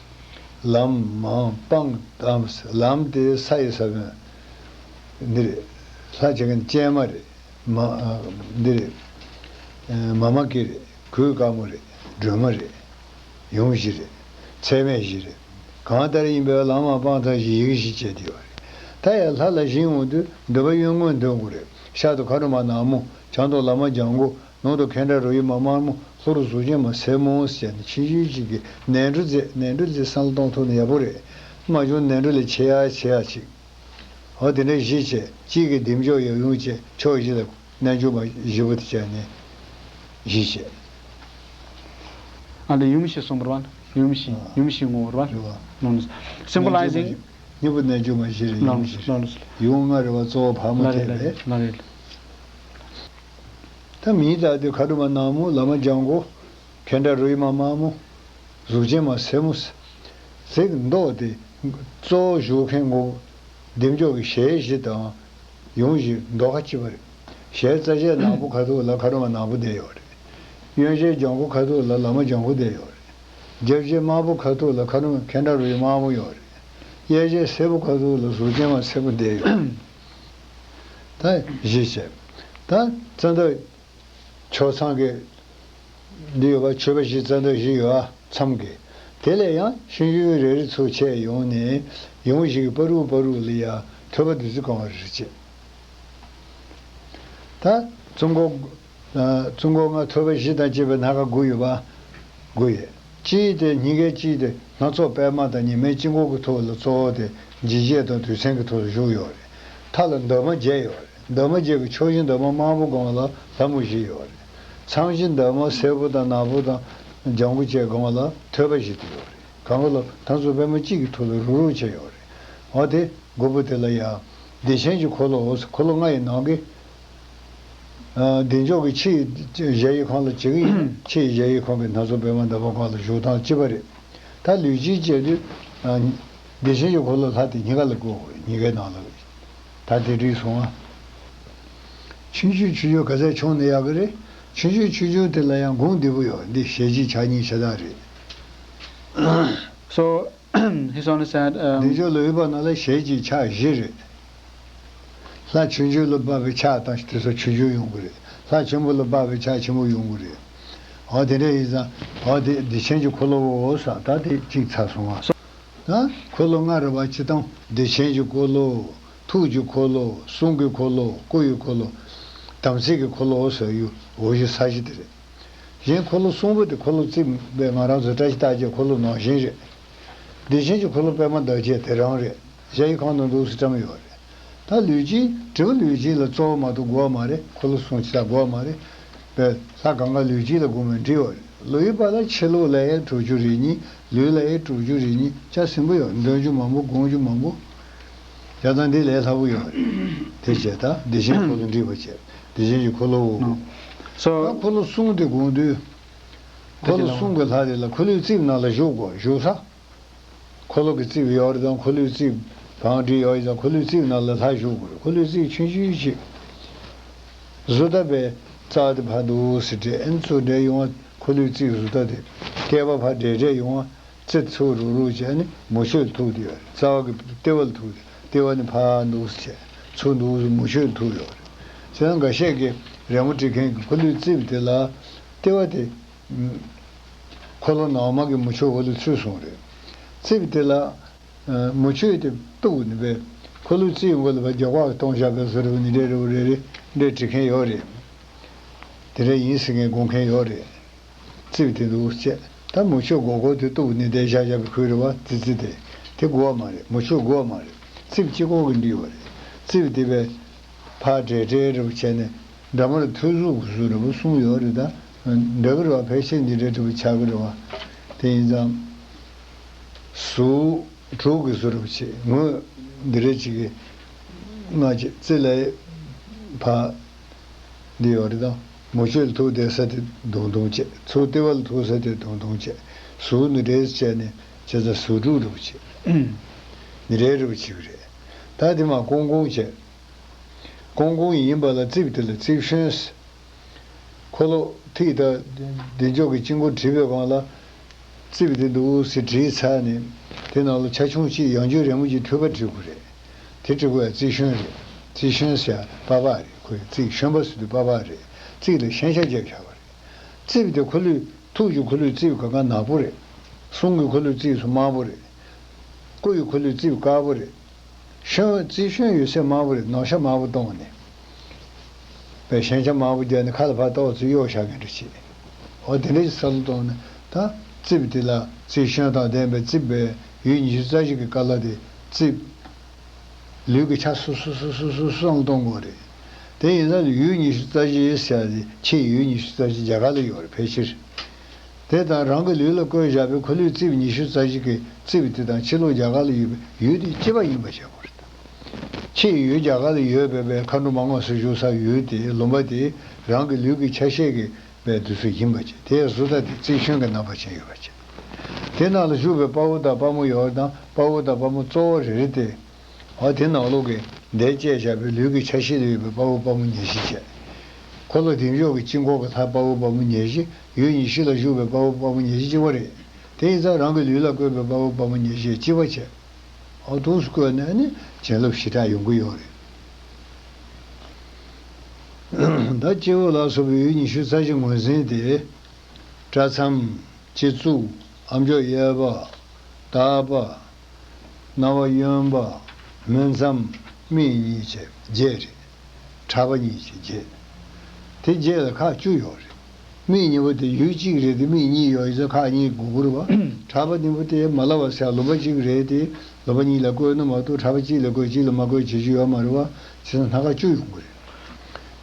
ལམ་མམ་སྤང་གདམས། ལམ་དེ་ས་ཡི་ས་བོན་འདི་རེད། ལྷ་བྱེད་མཁན་ཅན་མ་རེད། མ། འདི་རེད། མ་མ་ཀི་རེད། གོས་དཀར་མོ་རེད། སྒྲོལ་མ་རེད། ཡུམ་བཞི་རེད། ཚད་མེད་བཞི་རེད། གང་ལྟར་ཡིན་པའི་ལམ་མམ་སྤང་གདམས་བཞི་ཡི་གེ་བཞི་བྱས་ཏེ་ཡོད་རེད། ད་ཡང་ལྷ་ལ་བཞེངས་ཡོང་དུས་འདོད་པ་གཡོ་བའི་དོན་དགོས་རེད། ཤར་དུ་མཁའ་འགྲོ་མ་ནག་མོ། བྱང་དུ་བླ་མ་ལྗང་གུ། ནང་དུ་མཁྱེན་དགྲ་རོ་ཡི་མ་དམར་མོ། ལྷོ་རུ་གཟུགས་ཅན་མ་སེར་མོ་ཟེར་ནས་ཆུང་ཆུང་ཅིག་གིས་ནས་འགྲོ་མཛད། ནས་འགྲོ་མཛད་བསམ་བློ་གཏོང་ཐུབ་ན་ཡག་པོ་རེད། མ་བྱུང་ནས་འགྲོ་ལས་ཆེ་ཡ་ཆེ་ཡ་ཅིག་འོ་དེ་འདྲ་བཞི་བྱས། གཅིག་གིས་བདེ་མཆོག་ཡབ་ཡུམ་བྱས། ཕྱོགས་བཞི་ལ་རྣལ་འབྱོར་མ་བཞི་པོ་དེ་བྱས་ནས་བཞི་བྱས། ཨ་ལས་ཡུམ་བཞི་གསུངས་པ་རེད་བ། ཡུམ་བཞི། ཨ། ཡུམ་བཞི་ངོ་བོ་རེད་བ། རེད་བ། ལོངས་སུ། སིམ་པོ་ལའི་ཛིང་། གཉིས་པོ་རྣལ་འབྱོར་མ་བཞི་རེད། ཡུམ་བཞི། ལོངས་སུ། ཡུམ་ལྔ་རེད་བ། གཙོ་བོ་ཕག་མོ་ལ་རེད། ཐེག་རེད། ལ་རེད། ད་མིང་བཏགས་དུས་མཁའ་འགྲོ་མ་ནག་མོ། བླ་མ་ལྗང་གུ། མཁྱེན་དགྲ་རོ་ཡི་མ་དམར་མོ། གཟུགས་ཅན་མ་སེར་མོ། ཟེར་མདོག་དེ་གཙོ་བོ་བཞུགས་མཁན་ངོ་། བདེ་མཆོག་གི་ཞལ་བཞི་དང་ཡུམ་བཞི་མདོག་ཁ་གཅིག་པ་རེད། ཞལ་རྩ་ཆེན་ནག་པོ་ཁ་ཐུག་ལ་མཁའ་འགྲོ་མ་ནག་པོ་བསྡད་ཡོད་རེད། གཡོན་ཞལ་ལྗང་གུ་ཁ་ཐུག་ལ་བླ་མ་ལྗང་གུ་བསྡད་ཡོད་རེད། རྒྱབ་ཞལ་དམར་པོ་ཁ་ཐུག་ལ་མཁའ་འགྲོ་མཁྱེན་དགྲ་རོ་ཡི་དམར་མོ་ཡོད་རེད། གཡས་ཞལ་སེར་པོ་ཁ་ཐུག་ལ་གཟུགས་ཅན་མ་སེར་པོ་བསྡད་ཡོད་རེད། ད་བཞི་བྱས། ད་རྩ་འདབ་ཕྱོགས་མཚམས་ཀྱི་འདི་ཡོད་པ། མཆོད་པ་བཞི་རྩ་འདབ་བཞི་ཡོད་པ་མཚམས་ཀྱི། དེ་ལས་ཡང་ཆུང་ཆུང་རེ་རེ་ཚུར་ཆད་ཡོང་ནས་ཡུམ་བཞི་གི་བར་དུ་བར་དུ་ལ་ཡ་ཐོད་པ་བདུད་རྩི་གང་བ་རེ་བྱེད། ད་གཙོ་འཁོར། ཨ། གཙོ་འཁོར་ལྔ་ཐོད་པ་བཞི་དང་བཅས་པའི་སྣ་ཁ་དགུ་ཡོད་པ། དགུ་ཡོད། གཅིག་དེ་སྙིང་གའི་གཅིག་དེ་སྣ་ཚོགས་པད་མ་དང་ཉི་མའི་དཀྱིལ་འཁོར་གྱི་ཐོག་ལ་གཙོ་བོ་དེ་འཇིགས་བྱེད་དང་དུས་མཚན་གྱི་ཐོག་ལ་བཞུགས་ཡོད་རེད། མཐའ་ལ་འདབ་མ་བརྒྱད་ཡོད་རེད། འདབ་མ་བརྒྱད་ཀྱི་ཕྱོགས་བཞི་འདབ་མ་དམར་པོ་སྒང་ལ་ལྷ་མོ་བཞི་ཡོད་རེད། མཚམས་བཞི་འདབ་མ་སེར་པོ་དང་ནག་པོ་དང་ལྗང་གུ་བཅས་སྒང་ལ་ཐོད་པ་བཞི་དེ་ཡོད་རེད། གང་ག་ལ་མཐའ་མཚམས་པད་མ་གཅིག་གི་ཐོག་ལ་རུག་རུག་བྱས་ཡོད་རེད། འོ་དེ་དགུ་པོ་དེ་ལ་ཡང་བདེ་ཆེན་གྱི་འཁོར་ལོ། འོ་འཁོར་ལོ་ལྔ་ཡི་ནང་གི། ཨ། བདེ་མཆོག་གི་ཕྱི་ཡི་གཞལ་ཡས་ཁང་ལ་བྱེད་ཀྱི་ཡིན། ཕྱི་ཡི་གཞལ་ཡས་ཁང་གི་སྣ་ཚོགས་པད་མ་འདབ་མ་སྒང་ལ་བཞུགས་སྟངས་གཅིག་པ་རེད། ད་ལུས་དཀྱིལ་བྱས་དུས། ཨ། བདེ་ཆེན་གྱི་འཁོར་ལོ་ལྷ་དེ་སྙིང་ག་ལ་བཀོད་དགོས་རེད། སྙིང་གའི་ནང་ལ། ད་དེ་འགྲིག་སོང་ང་། ཆུང་ཆུང་ཆུང་ཆུང་ག་ཚད་ཆུང་ན་ཡག་གི་རེད། ཆུང་ཆུང་ཆུང་ཆུང་དེ་ལ་ཡང་གུང་བདེ་པོ་ཡོད། འདི་ཞལ་གཅིག་ཕྱག་གཉིས་ཤ་སྟག་རེད། So, he's only said, um, བདེ་མཆོག་ལོ་ཡི་བར་ན་ལ་ཞལ་གཅིག་ཕྱག་བཞི་རེད། ལྷ་ཆུང་ཆུང་ལ་དཔག་པའི་ཕྱག་དང་དེ་ཚོ་ཆུང་ཆུང་ཡོང་གི་རེད། ལྷ་ཆེན་པོ་ལ་དཔག་པའི་ཕྱག་ཆེན་པོ་ཡོང་གི་རེད། འོ་དེ་འདྲ་ཡིན་ཙང་། འོ་དེ་བདེ་ཆེན་གྱི་འཁོར་ལོའོ་ཟེར། ད་དེ་གཅིག་ཚར་སོང་ང་། ད་འཁོར་ལོ་ལྔ་རེད་བ། སྤྱིར་བཏང་བདེ་ཆེན་གྱི་འཁོར་ལོ། ཐུགས་ཀྱི་འཁོར་ལོ། གསུང་གི་འཁོར་ལོ། སྐུ་ཡི་འཁོར་ལོ། དམ་ཚིག་གི་འཁོར་ལོ་ཟེར་ཡོད། འོ་བཞི་ས་གཞི་དེ་རེད། གཞན་འཁོར་ལོ་གསུམ་པོ་དེ་འཁོར་ལོ་རྩིབས་པའི་ང་རང་ཚོ་བཀྲ་ཤིས་རྟགས་བརྒྱད་འཁོར་ལོ་ནང་བཞིན་རེད། བདེ་ཆེན་གྱི་འཁོར་ལོ་པད་མ་འདབ་བརྒྱད་དེ་རང་རེད། གཞལ་ཡས་ཁང་ནང་འདུག་སེ་བཀྲམ་ཡོད་རེད། ད་ལུས་དཀྱིལ། དྲིལ་བུ་ལུས་དཀྱིལ་ལ་གཙོ་བོ་མ་གཏོགས་དགོས་པ་མ་རེད། འཁོར་ལོ་གསུམ་ཅི་ལ་དགོས་པ་མ་རེད། པས་ལྷ་གང་ག་ལུས་དཀྱིལ་ལ་དགོངས་པའི་འགྲིག་པ་རེད། ལོ་ཡི་བར་ལ་ཕྱི་ལོགས་ལ་ཡང་དྲུག་ཅུ་རེ་གཉིས། ལུས་ལ་ཡང་དྲུག་ཅུ་རེ་གཉིས། ཆ་ཟིན་པོ་ཡོད། འདོན་རྒྱུ་མང་པོ། སྒོམ་རྒྱུ་མང་པོ། བྱས་ཙང་འདི་ལས་སླ་པོ་ཡོད་རེད། དེ་བྱས་ད་བདེ་ཆེན་འཁོར་ལོ་འགྲིག་པ་བྱས། བདེ་ཆེན་གྱི་འཁོར་ལོ། ཨོ། སོ། ད་འཁོར་ལོ་གསུམ་དེ་སྒོམ་དུས། འཁོར་ལོ་གསུམ་གྱི་ལྷ་དེ་ལ་འཁོར་ལོའི་རྩིབས་ནང་ལ་བཞུགས་དགོས། བཞུགས་ས། འཁོར་ལོ་གི་རྩིབས་ཡོད་རེད་དང་། འཁོར་ལོའི་རྩིབས་གང་བྲིས་ཡོད་ཡིན་ཙང་འཁོར་ལོའི་རྩིབས་ནང་ལ་ལྷ་བཞུགས་དགོས་རེད། འཁོར་ལོའི་རྩིབས་ཆུང་ཆུང་ཅིག། གཟུགས་ལྟ་བའི་རྩ་བ་དེ་ཕར་འདུག་སེ་བྲིས། ཨ་ནི་ཚུར་འདྲེས་ཡོང་བ་འཁོར་ལོའི་རྩིབས་གཟུགས་ལྟ་དེ། ལྟེ་བ་ཕར་འདྲེས་འདྲེས་ཡོང་བ་རྩེ་ཚུར་རུག་རུག་བྱས་ནས་མུ་ཁྱུད་ཐུག་དེ་ཡོད་རེད། རྩ་བ་གི་ལྟེ་བ་ལ་ཐུག་སྟེ། ལྟེ་བ་ནས་ཕར་འདུག་སེ་བྱས། ཚུར་འདུག་སེ་མུ་ཁྱུད་ཐུག་ཡོད་རེད། བྱས་ཙང་འགའ་ཤས་ཀྱིས་རི་མོ་འབྲི་མཁན་གྱིས་འཁོར་ལོའི་རྩིབས་དེ་ལ་ལྟེ་བ་དེ། འཁོར་ལོ་ནང་མ་གི་མུ་ཁྱུད་འོག་ལ་ཚུད་སོང་རེད། རྩིབས་དེ་ལ་མུ་ཁྱུད་དེ་གཏུགས་ནས་པས། འཁོར་ལོའི་རྩིབས་འོག་ལ་བ་རྒྱ་གོག་གཏོང་བཞག་པའི་བཟོ་འདྲ་པོ་ནི་འདྲ་རེ་བ་རེ་རེ་འདྲ་བྲིས་མཁན་ཡོད་རེད། དེ་འདྲ་ཡིན་ཟེར་མཁན་དགོངས་མཁན་ཡོད་རེད། རྩིབས་དེ་འདུག་སེ་བྱས། ད་མུ་ཁྱུད་སྒོར་སྒོར་དེ་གཏུགས་ནས་བསྡད་བཞག་བཞག་པའི་ཁུལ་རེད་པ། ཙི་ཙི་དེ། དེ་དགོས་པ་མ་རེད། མུ་ཁྱུད་དགོས་པ་མ་རེད། རྩིབས་གཅིག་པོ་གིས་འགྲིག་པ་རེད། རྩིབས་དེ་པས་ཕར་འདྲེས་འདྲེས་འདྲ་པོ་བྱས་ནས། འདྲ་མར་ཐོད་གཟུགས་ཀྱི་གཟུགས་འདྲ་པོ་གསུམ་ཡོད་རེད། ད་འདྲ་གི་རེད་པ། ཕལ་ཆེར་འདི་འདྲ་འདྲ་པོ་ཆགས་ཀྱི་རེད་པ། དེ་ཡིན་ཙང་། གཟུགས་དྲུག་གི་བཟོ་འདྲ་པོ་བྱས། ངོས་འདི་འདྲ་ཅིག་གི་སྔ་ཕྱི་རྩེ་ལ་ཕར་འདི་ཡོད་རེད། ད་མུ་ཁྱུད་ཐུག་བསྡད་ས་དེ་དུང་དུང་བྱས། ཚུར་ལྟེ་བ་ལ་ཐུག་ས་དེ་དུང་དུང་བྱས། གཟུགས་འདི་འདྲས་བྱས་ནས་བྱས་ཙང་གཟུགས་དྲུག་འདྲ་པོ་བྱས། འདི་འདྲའི་འདྲ་པོ་བྱས་པ་རེད། ད་དེ་མར་ཀོང་ཀོང་བྱས། ཀོང་ཀོང་ཡིན་པ་ལ་རྩིབས་དེ་ལ་རྩིབས་ཤོན་ཟེར། འཁོར་ལོ་ཐིག་དང་བདེ་མཆོག་གི་དཀྱིལ་འཁོར་བྲིས་པའི་སྒང་ལ། རྩིབས་དེ་འདུག་སེ་བྲིས་ཚར་ནས། དེ་ནང་ལ་ཆ་ཆུང་ཅིག་ཡང་འཇུག་རི་མོ་གཅིག་འཕྲུལ་པ་བྲིས་དགོས་རེད། དེ་བྲིས་དགོས་ཡ་རྩིབས་ཤོན་རེད། རྩིབས་ཤོན་ཟེར་ཡ་པགས་པ་རེད། ཁོའི་རྩིབས་ཤོན་པ་ཟེར་དུས་པགས་པ་རེད། རྩིབས་ལ་ཤན་ཤ་བརྒྱབ་བཞག་པ་རེད། རྩིབས་དེ་འཁོར་ལོའི་ཐུགས་ཀྱི་འཁོར་ལོའི་རྩིབས་གང་ག་ནག་པོ་རེད། གསུང་གི་འཁོར་ལོའི་རྩིབས་སུ་དམར་པོ་རེད། སྐུ་ཡི་འཁོར་ལོའི་རྩིབས་དཀར་པོ་རེད། ཤོན། རྩིབས་ཤོན་ཡོད་ཚད་དམར་པོ་རེད། ནག་ཤ་དམར་པོ་གཏོང་ནས། པའི་ཤན་ཤ་དམར་པོ་བརྒྱབ་ནས་ཁ་ལ་ཕར་ཏོག་ཙམ་གཡོགས་བཞག་མཁན་འདྲ་བྱས། འོ་དེ་འདྲ་ཞིག་ས་ལ་གཏོང་ནས། ད་རྩིབས་དེ་ལ་རྩིབས་ཤོན་དང་ལྡན་པའི་རྩིབས་པའི་ཡུལ་ཉི་ཤུ་རྩ་བཞི་གི་ཀ་ལ་དེ་རྩིབས། ལུས་ཀྱི་ཆ་སོ་སོ་སོ་སོ་སོ་སོ་སོ་ལ་གཏོང་དགོས་རེད། དེ་ཡིན་ཙང་ཡུལ་ཉི་ཤུ་རྩ་བཞི་ཟེར་ཡ་དེ་ཕྱིའི་ཡུལ་ཉི་ཤུ་རྩ་བཞི་རྒྱ་གར་ལ་ཡོད་རེད། ཕལ་ཆེར། དེ་དང་རང་གི་ལུས་ལ་བཀོད་བཞག་པའི་འཁོར་ལོའི་རྩིབས་ཉི་ཤུ་རྩ་བཞི་གི་རྩིབས་དེ་དང་ཕྱི་ལོགས་རྒྱ་གར་ལ་ཡོད་པའི་ཡུལ་དེ་གཅིག་པ་ཡིན་པ་བྱེད་དགོས་རེད། ཕྱིའི་ཡུལ་རྒྱ་གར་ལ་ཡོད་པའི་པའི་མཁའ་འགྲོ་མ་དངོས་སུ་བཞུགས་ས་ཡུལ་དེ། ལུང་པ་དེ་རང་གི་ལུས་ཀྱི་ཆ་ཤས་ཀྱི་པའི་དུས་སུ་ཡིན་པ་བྱས། དེའི་གཟུགས་ལྟ་དེ་རྩིབས་ཤོན་གྱི་རྣམ་པ་ཅན་ཡོད་པ་བྱས། དེ་ནང་ལ་བཞུགས་པའི་དཔའ་བོ་དང་དཔའ་མོ་ཡོད་པ་དང་། དཔའ་བོ་དང་དཔའ་མོ་གཙོ་བོ་རེ་རེ་སྟེ། འོ་དེ་ནང་ལོགས་ཀྱི་འདས་བཅད་བཞག་པའི་ལུས་ཀྱི་ཆ་ཤས་ལ་ཡོད་པའི་དཔའ་བོ་དཔའ་མོ་ཉེར་བཞི་བྱས། འཁོར་ལོ་བདེ་མཆོག་གི་དཀྱིལ་འཁོར་གྱི་ལྷ་དཔའ་བོ་དཔའ་མོ་ཉེར་བཞི། ཡུལ་ཉི་ཤུ་ལ་བཞུགས་པའི་དཔའ་བོ་དཔའ་མོ་ཉེར་བཞི་གཅིག་པ་རེད། དེ་ཡིན་ཙང་རང་གི་ལུས་ལ་བཀོད་པའི་དཔའ་བོ་དཔའ་མོ་ཉེར་བཞི་གཅིག་པ་བྱས། འོ་འདུག་སེ་བཀོད་ནས་ནི་བྱིན་རླབས་ཞེ་དྲག་ཡོང་གི་ཡོད་རེད། ད་སྤྱི་བོ་ལ་སོགས་པའི་ཡུལ་ཉི་ཤུ་རྩ་བཞི་ངོས་འཛིན་ཏེ། སྐྲ་མཚམས། སྤྱི་གཙུག། ཨ་མཆོག་གཡས་པ། ལྟག་པ། རྣ་བ་གཡོན་པ། སྨིན་མཚམས། སྨད་གཉིས་བཅས་བརྒྱད་རེད། ཕྲག་པ་གཉིས་བཅས་བརྒྱད། དེ་བརྒྱད་ལ་ཁག་བཅུ་ཡོད་རེད། སྨད་གཉིས་པོ་དེ་ཡུལ་གཅིག་རེད་དེ། སྨད་གཉིས་ཡོད་ཡིན་ཙང་ཁག་གཉིས་དགོས་ཀྱི་རེད་པ། ཕྲག་པ་གཉིས་པོ་དེ་མ་ལབ་པ་ཟེར་ལུང་པ་གཅིག་རེད་དེ། ལུང་པ་གཉིས་ལ་བཀོད་ན་མ་གཏོགས་ཕྲག་པ་གཅིག་ལ་བཀོད་གཅིག་ལ་མ་བཀོད་བྱེད་རྒྱུ་ཡོད་མ་རེད་པ། བྱས་ཙང་སྣ་ཁ་བཅུ་ཡོང་གི་རེད།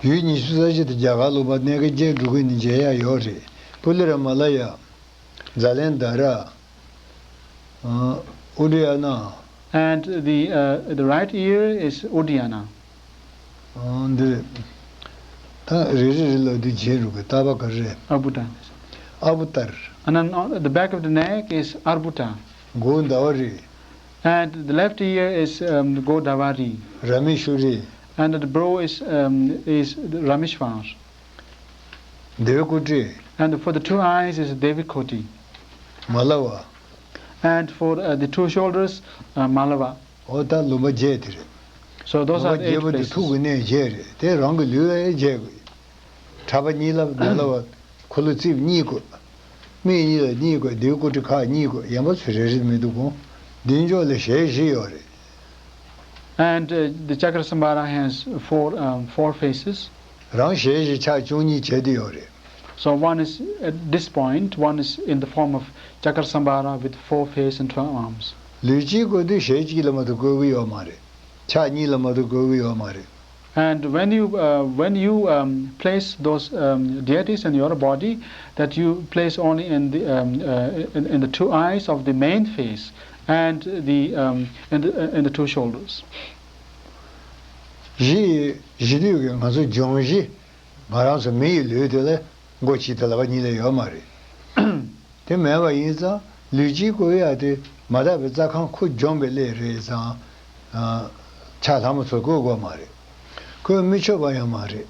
ཡུལ་ཉི་ཤུ་རྩ་བཞི་དེ་རྒྱ་གར་ལུང་པ་གནས་མཁན་རྒྱན་དྲུག་གིས་ནི་མཇལ་ཡག་ཡོད་རེད། པུ་ལི་ར་མ་ལ་ཡ། ཛ་ལན་དྷ་ར། ཨ། ཨུ་ཌི་ཡ་ན། And the, uh, the right ear is Uddiyana. ཨ། འདི་རེད། ད་རེ་རེ་རེ་ལ་འདི་བརྗེ་རུ་གི་ལྟ་བ་ག་རེ་རེད། Arbuta. ཨ་བུ་ཏར། And then on the back of the neck is Arbuta. མགོ་ཟླ་བ་རི། And the left ear is, um, Godavari. ར་མེ་ཤུ་རི། And the brow is, um, is Rameshwar. དེ་བི་ཀོ་ཏི། And for the two eyes is Devikoti. མ་ལ་བ། And for, uh, the two shoulders, uh, Malava. འོ་ད་ལུང་པ་བརྒྱད་དེ་རེད། So those are the eight places. ལུང་པ་བརྒྱད་པོ་དེ་ཐུགས་ཀྱི་གནས་བརྒྱད་རེད། དེ་རང་གི་ལུས་ལ་ཡང་བརྒྱད་དགོས། ཕྲག་པ་གཉིས་ལ་མ་ལ་བ། འཁོར་ལོ་རྩིབས་གཉིས་བཀོད། སྨད་གཉིས་ལ་གཉིས་བཀོད། དེ་བི་ཀོ་ཏི་ཁག་གཉིས་བཀོད། ཡན་པ་ཚོ་རེ་རེ་མི་འདུག་གོ། བདེ་མཆོག་ལ་ཞལ་བཞི་ཡོད་རེད། And, uh, the Chakra Sambhara has four, um, four faces. རང་ཞལ་བཞི་ཕྱག་བཅུ་གཉིས་བྱས་ཏེ་ཡོད་རེད། So one is at this point, one is in the form of Chakra Sambhara with four face and twelve arms. ལུས་གཅིག་བཀོད་དུས་ཞལ་གཅིག་ལ་མ་གཏོགས་བཀོད་ཀྱི་ཡོད་མ་རེད། ཕྱག་གཉིས་ལ་མ་གཏོགས་བཀོད་ཀྱི་ཡོད་མ་རེད། And when you, uh, when you, um, place those, um, deities in your body, that you place only in the, um, uh, in, in the two eyes of the main face and the, um, in the, uh, in the two shoulders. གཞི་གཞི་དུས་ཀྱི་ང་ཚོ་འབྱུང་གཞི་ང་རང་ཚོ་མི་ཡི་ལུས་དེ་ལ་མགོ་གཅིག་དང་ལག་པ་གཉིས་ལ་ཡོད་མ་རེད། དེ་མེད་པ་ཡིན་ཙང་ལུས་གཅིག་བཀོལ་ཡ་དེ་མ་དག་པའི་རྩ་ཁམས་ཁུ་འཇོམས་པའི་སླད་རེད་ཙང་། ཨ། ཕྱག་ལྷ་མོ་ཚོ་བཀོལ་དགོས་མ་རེད། བཀོལ་མི་ཆོག་པ་ཡང་མ་རེད།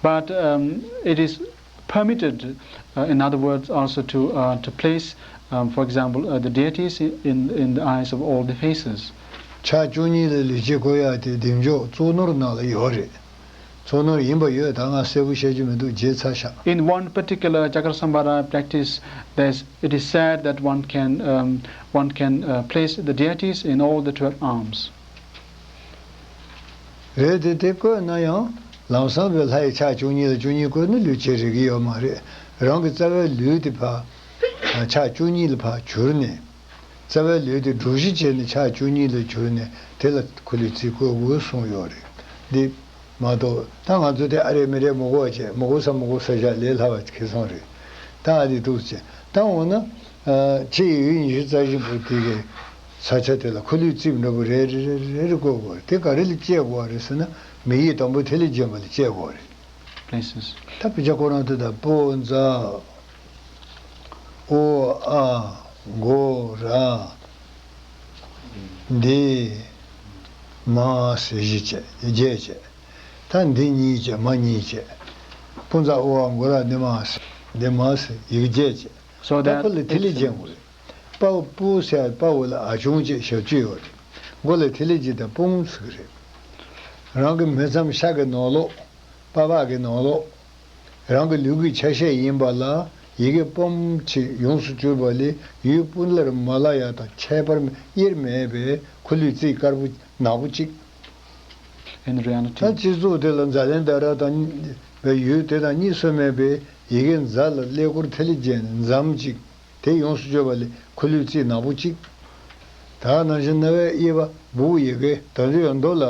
But, um, it is permitted, uh, in other words, also to, uh, to place, um, for example, uh, the deities in, in the eyes of all the faces. ཕྱག་བཅུ་གཉིས་ལ་ལུས་གཅིག་བཀོལ་ཡ་དེ་གདེང་འཇོག་གཙུག་ནོར་ནང་ལ་ཡོད་རེད། གཙུག་ནོར་ཡིན་པ་ཡོད། ད་ང་གསལ་པོ་བཤད་རྒྱུ་མི་འདུག་བརྗེད་ཚར་ཤག In one particular Chakrasambhara practice, there's, it is said that one can, um, one can, uh, place the deities in all the twelve arms. རེད་དེ། དེ་བཀོལ་ན་ཡང་ལམ་སང་བའི་ལྷ་ཡི་ཕྱག་བཅུ་གཉིས་ལ་བཅུ་གཉིས་བཀོལ་ན་ལུས་བྱེད་རིགས་ཡོད་མ་རེད། རང་གི་རྩ་བའི་ལུས་དེ་ཕར་ཕྱག་བཅུ་གཉིས་ལ་ཕར་གྱུར་ནས། རྩ་བའི་ལུས་དེ་སྒྲུབ་གཞི་བྱས་ནས་ཕྱག་བཅུ་གཉིས་ལ་གྱུར་ནས་དེ་ལ་འཁོར་ལོས་རྩིས་བཀོལ་དགོས་གསུངས་ཡོད་རེད། འདི་མ་གཏོགས་ད་ང་ཚོ་དེ་ཨ་རེ་མི་རེ་མི་གོ་བ་བྱས། མི་གོ་ས་མི་གོ་ས་བཞག་ལས་སླ་བ་ཁེ་བཟང་རེད། ད་ཨ་རེ་འདུག་བྱས། ད་འོ་ན། ཨ། ཕྱི་ཡི་ཡུལ་ཉི་ཤུ་རྩ་བཞི་པོ་དེ་གའི་ས་ཆ་དེ་ལ་འཁོར་ལོས་རྩིས་འདྲ་པོ་རེ་རེ་རེ་རེ་བཀོལ་དགོས་རེད། དེ་ག་རེ་ལ་དཔྱད་དགོས་རེད་ཟེར་ན། མི་ཡི་དང་པོ་ཐིག་ལེ་སྦྱིན་པ་ལ་དཔྱད་དགོས་རེད། Places. ད་དཔེ་ཆ་ཁོ་རང་དེ་དང་པོ་ཛ། ཨོ་ཨ། མགོ་ར། འདི། མ་ཟེར་བཞི་བྱས། བརྒྱད་བྱས། ད་འདི་གཉིས་བྱས། མ་གཉིས་བྱས། པུན་ཙ་ཨོ་ཨ་མགོ་ར། འདི་མ་ཟེར། འདི་མ་ཟེར། ཡི་གེ་བརྒྱད་བྱས། So ད་ཁོ་that ལ་ཐིག་ལེ་སྦྱིན་དགོས་རེད། པ་པུ་ཟེར་པ་འོ་ལ་ཨ་ཆུང་བྱས་ཞབས་ཀྱུ་ཡོད་རེད། མགོ་ལ་ཐིག་ལེ་སྦྱིན་དང་པུང་ཟེར་གི་རེད། རང་གི་མི་ཚང་ཤ་གི་ནང་ལོགས། པ་ཕ་གི་ནང་ལོགས། རང་གི་ལུས་ཀྱི་ཆ་ཤས་ཡིན་པ་ལ་ཡི་གེ་པུམ་ཅིག་ཡོངས་སུ་གྱུར་པ་ལས་ཡུལ་སྤུ་ལེར་མ་ལ་ཡ་དང་ཁྱད་པར་དབྱེར་མེད་པའི་འཁོར་ལོའི་རྩིས་དཀར་པོ་ནག་པོ་གཅིག In reality. ད་སྤྱི་གཙུག་དེ་ལ་ཛཱ་ལན་དྷ་ར་དང་བའི་ཡུལ་དེ་དང་གཉིས་སུ་མེད་པའི་ཡི་གེ་ཛ་ལ་ཀླད་ཀོར་ཐིག་ལེ་ཅན་ཛམ་གཅིག་དེ་ཡོངས་སུ་གྱུར་པ་ལས་འཁོར་ལོའི་རྩིས་ནག་པོ་གཅིག་ད་ནང་བཞིན་རྣ་བའི་དབྱེ་བ་སྦུག་ཡི་གེ། ད་དུང་ཡང་མདོ་ལ་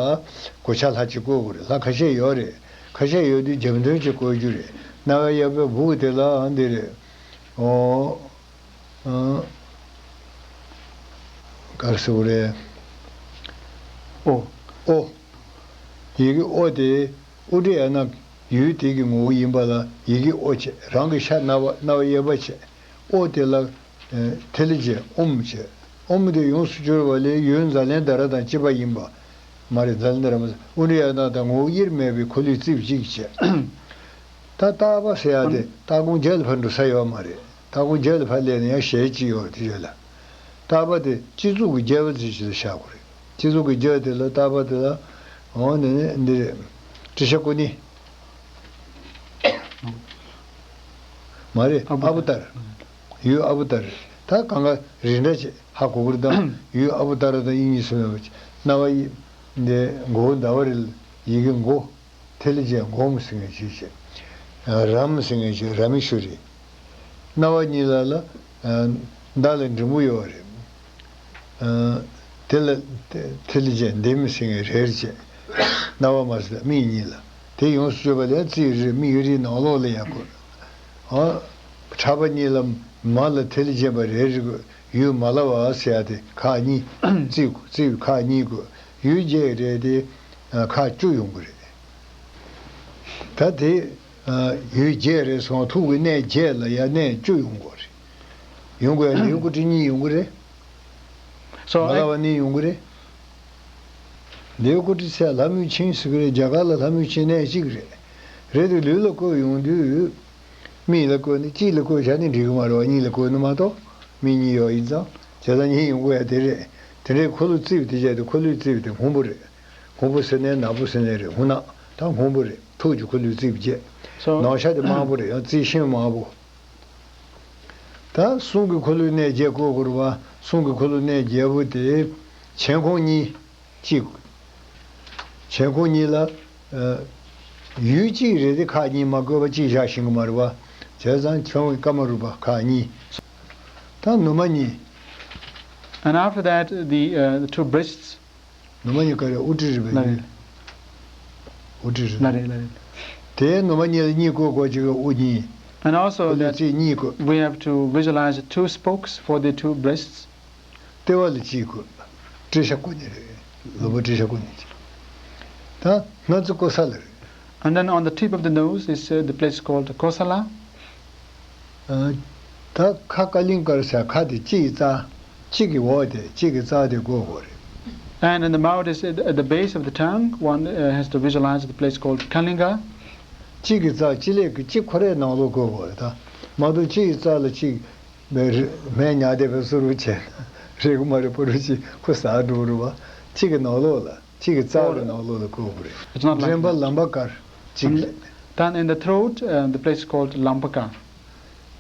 གོ་ཆ་ལྷག་ཅིག་བཀོད་དགོས་རེད། ལྷག་ཁ་ཤས་ཡོད་རེད། ཁ་ཤས་ཡོད་དུས་རྒྱབ་མདུན་ཅིག་བཀོད་རྒྱུ་རེད། རྣ་བའི་དབྱེ་བའི་སྦུག་དེ་ལ་འདི་རེད། ཨོ། ཨ། ག་རེ་ཟེར་དགོས་རེད། ཨོ། ཨོ། ཡི་གེ་ཨོ་དེ། ཨུ་ཏྲ་ཡ་ན་ཡུལ་དེ་གི་ངོ་བོ་ཡིན་པ་ལ་ཡི་གེ་ཨོ་བྱས། རང་གི་ཤ་རྣ་བ། རྣ་བ་གཡས་པ་བྱས། ཨོ་དེ་ལ་ཐིག་ལེ་ཅན་ཨོམ་བྱས། ཨོམ་དེ་ཡོངས་སུ་གྱུར་པ་ལས་ཡུལ་ཛཱ་ལན་དྷ་ར་དང་གཅིག་པ་ཡིན་པ། མ་རེད། ཛཱ་ལན་དྷ་ར་མ་ཟད་ཨུ་ཏྲ་ཡ་ན་དང་ངོ་བོ་དབྱེར་མེད་པའི་འཁོར་ལོའི་རྩིབས་གཅིག་བྱས། ད་ལྟ་བ་ཟེར་ཡ་དེ་ལྟ་སྒོམ་རྒྱབ་ལ་ཕར་འགྲོ་ས་ཡོད་མ་རེད། ལྟ་སྒོམ་རྒྱབ་ལ་ཕར་སླེབས་ན་ཡང་ཞལ་གཅིག་ཡོད་རེད། དེ་རྗེས་ལ་ལྟ་བ་དེ་སྤྱི་གཙུག་གི་རྒྱབ་ལ་ཅིག་ཅིག་ལ་བཞག་དགོས་རེད། སྤྱི་གཙུག་གི་རྒྱབ་དེ་ལ་ལྟ་བ་དེ་ལ། འོ་ནི་ནི་འདི་རེད། ཏྲི་ཤ་ཀུ་ནི། མ་རེད། ཨ་བུ་ཨ་བུ་ཏར། ཡུལ་ཨ་བུ་ཏར་རེད། ད་གང་ག་རིགས་འདྲ་ཅིག་ཧ་གོ་གི་རེད་དམ། ཡུལ་ཨ་བུ་ཏར་དང་དབྱིག་གཉེན་སུ་མེད་པ་ཅིག་རྣ་བ་ཡི་འདི་མགོ་བོ་ཟླ་བ་རེད། ཡི་གེ་མགོ། ཐིག་ལེ་ཅན་སྒོམ་ཟེར་མཁན་ཅིག་བྱས། རམ་ཟེར་མཁན་ཅིག་ར་མི་ཤུ་རི། རྣ་བ་གཉིས་ལ་ལ། མདའ་ལ་འགྲེང་བུ་ཡོད་རེད། དེ་ལ་ཐིག་ལེ་ཅན་ལྡེམ་ཟེར་མཁན་རེ་རེ་བྱས། རྣ་བ་མ་ཟད་མིག་གཉིས་ལ། དེ་ཡོངས་སུ་གྱུར་པ་ལ་རྩིབས་རེ་མིག་རེའི་ནང་ལོགས་ལ་ཡང་བཀོད། ཕྲག་པ་གཉིས་ལ་མ་ལ་ཐིག་ལེ་ཅན་པ་རེ་རེ་བཀོད། ཡུལ་མ་ལ་བ་ཟེར་ཡ་དེ་ཁག་གཉིས། རྩིབས་རྩིབས་ཁག་གཉིས་བཀོད། ཡུལ་བརྒྱད་རེ་དེ་ཁག་བཅུ་ཡོང་གི་རེད། ད་དེ་ཡུལ་བརྒྱད་རེ་སོང་། ཐུགས་ཀྱི་གནས་བརྒྱད་ལ་ཡང་གནས་བཅུ་ཡོང་གི་རེད། ཡོང་གི་ཡ་ལེའུ་སྐུ་ཕྲེང་གཉིས་ཡོང་གི་རེད། So མ་ལ་བ་གཉིས་ཡོང་གི་རེད། ལེའུ་སྐུ་ཕྲེང་ཚེ་ལྷ་མོའི་ཆིངས་ཟེར་གི་རེད། རྒྱ་གར་ལ་ལྷ་མོའི་ཆིངས་གནས་གཅིག་རེད། རེད་དེ་ལུས་ལ་བཀོད་ཡོང་དུས། མིག་ལ་བཀོད་ནས་གཅིག་ལ་བཀོད་བཞག་ནས་འགྲིག་གི་མ་རེད་བ། གཉིས་ལ་བཀོད་ནི་མ་གཏོགས་མིག་གཉིས་ཡོད་ཡིན་ཙང་བྱས་ཙང་གཉིས་ཡོང་དགོས་ཡ་དེ་རེད། དེ་འདྲའི་འཁོར་ལོ་རྩིབས་དེ་བྱས་ཏེ་འཁོར་ལོའི་རྩིབས་དེ་སྔོན་པོ་རེད། སྔོན་པོ་ཟེར་ནའི་ནག་པོ་ཟེར་ནའི་རེད། སྔོ་ནག་ད་སྔོན་པོ་རེད། ཐུགས་ཀྱི་འཁོར་ལོའི་རྩིབས་བརྒྱད། So ནང་ཤ་དེ་དམར་པོ་རེད། ཡང་རྩིབས་ཤིང་དམར་པོ། ད་གསུང་གི་འཁོར་ལོའི་གནས་བརྒྱད་བཀོད་དགོས་རེད་བ། གསུང་གི་འཁོར་ལོའི་གནས་བརྒྱད་པོ་དེ་མཆན་ཁུང་གཉིས། གཅིག་མཆན་ཁུང་གཉིས་ལ། ཡུལ་གཅིག་རེད་དེ་ཁག་གཉིས་མ་བཀོད་པ་གཅིག་བཞག་ཤེས་གི་མ་རེད་བ། བྱས་ཙང་མཆན་ཁུང་ཀ་མ་རུ་པ་ཁག་གཉིས། ད་ནུ་མ་གཉིས། And after that, the, uh, the two breasts. ནུ་མ་གཉིས་ག་རེ། དབུ་སྐྲའི་རུས་པ་གཉིས། དབུ་ཁྲིད་རེད། ལགས་རེད། ལགས་རེད། དེའི་ནུ་མ་གཉིས་ལ་གཉིས་བཀོད་དགོས། གཅིག་གི་དབུ་གཉིས། And also ཁོ་ལུས་that རྩིས་གཉིས་བཀོད། We have to visualize two spokes for the two breasts. ལྟེ་བ་ལ་གཅིག་བཀོད། ཏྲི་ཤ་བཀོད་ནི་རེད། ལུས་པོ་ཏྲི་ཤ་བཀོད་ནི་རེད། ད་སྣ་རྩེ་ཀོ་ས་ལ་རེད། And then on the tip of the nose is, uh, the place called Kosala. ཨ། ད་ཁ་ཀ་ལིང་ཀར་ཟེར། ཁ་དེ་ལྕེ་ཡི་རྩ། ལྕེ་གི་འོག་དེ། ལྕེ་གི་རྩ་དེ་བཀོད་དགོས་རེད། And in the mouth is at, at the base of the tongue, one, uh, has to visualize the place called Kalinga. ལྕེ་གི་རྩ། ལྕེ་ལེབ་ཀྱི་ལྕེ་ཁོ་རའི་ནང་ལོགས་བཀོད་དགོས་རེད། ད་མ་གཏོགས་ལྕེ་ཡི་རྩ་ལ་ཅིག་མེ་རི་མེ་ཉལ་བསྡད་པའི་བཟོ་འདྲ་བྱས་ན་རེད་གི་མ་རེད། པོ་རུ་ཅིག་ཁོ་ཟ་འགྲོ་རུ་བ། ལྕེ་གི་ནང་ལོགས་ལ། ལྕེ་གི་རྩ་གི་ནང་ལོགས་ལ་བཀོད་དགོས་རེད། It's not like འདྲེན་པ། that. ལམ་པ་ཀར་གཅིག་རེད། And then in the throat, uh, the place called Lampaka.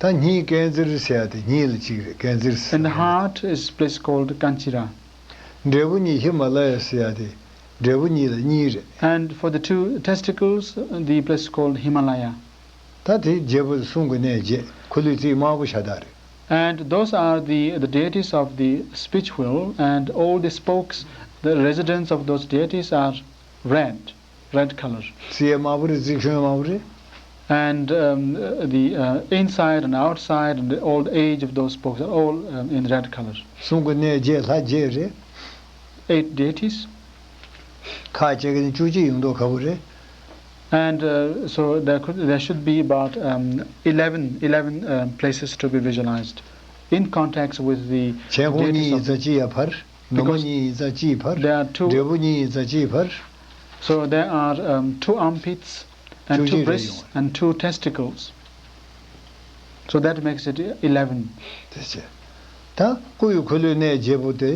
ད་སྙིང་ཀན་ཛིར་ཟེར་ཡ་དེ་གཉིས་ལ་གཅིག་རེད། ཀན་ཛིར་ཟེར། And the heart is place called Kanchira. འབྲས་བུ་གཉིས་ཧི་མ་ལ་ཡ་ཟེར་ཡ་དེ་འབྲས་བུ་གཉིས་ལ་གཉིས་རེད། And for the two testicles, uh, the place called Himalaya. ད་དེ་བརྒྱད་པོ་གསུང་གི་གནས་བརྒྱད། ཁོ་ལུས་རྩིས་དམར་པོ་ཤ་སྟག་རེད། And those are the, the deities of the speech wheel, and all the spokes, the residents of those deities are red, red color. རྩིས་དམར་པོ་རེད། རྩིས་ཁྱོན་དམར་པོ་རེད། And, um, the, uh, inside and outside and the old age of those spokes are all, um, in red color. གསུང་གི་གནས་བརྒྱད། ལྷ་བརྒྱད་རེད། Eight deities. ཁ་ཅིག་གི་ནི་བཅུ་གཅིག་ཡོང་མདོག་ཁ་པོ་རེད། And, uh, so there could, there should be about, um, eleven, eleven, um, places to be visualized in contact with the མཆན་ཁུང་གཉིས་deities ཡིན་of ཙང་གཅིག་ཡར་འཕར། ནུ་མ་because གཉིས་ཡིན་ཙང་གཅིག་འཕར། There are two འབྲས་བུ་གཉིས་ཡིན་ཙང་གཅིག་འཕར། So there are, um, two armpits and བཅུ་གཅིག་རེ་two breasts ཡོང་། And two testicles. So that makes it eleven. དེ་བྱས། ད་སྐུ་ཡི་འཁོར་ལོའི་གནས་བརྒྱད་པོ་དེ་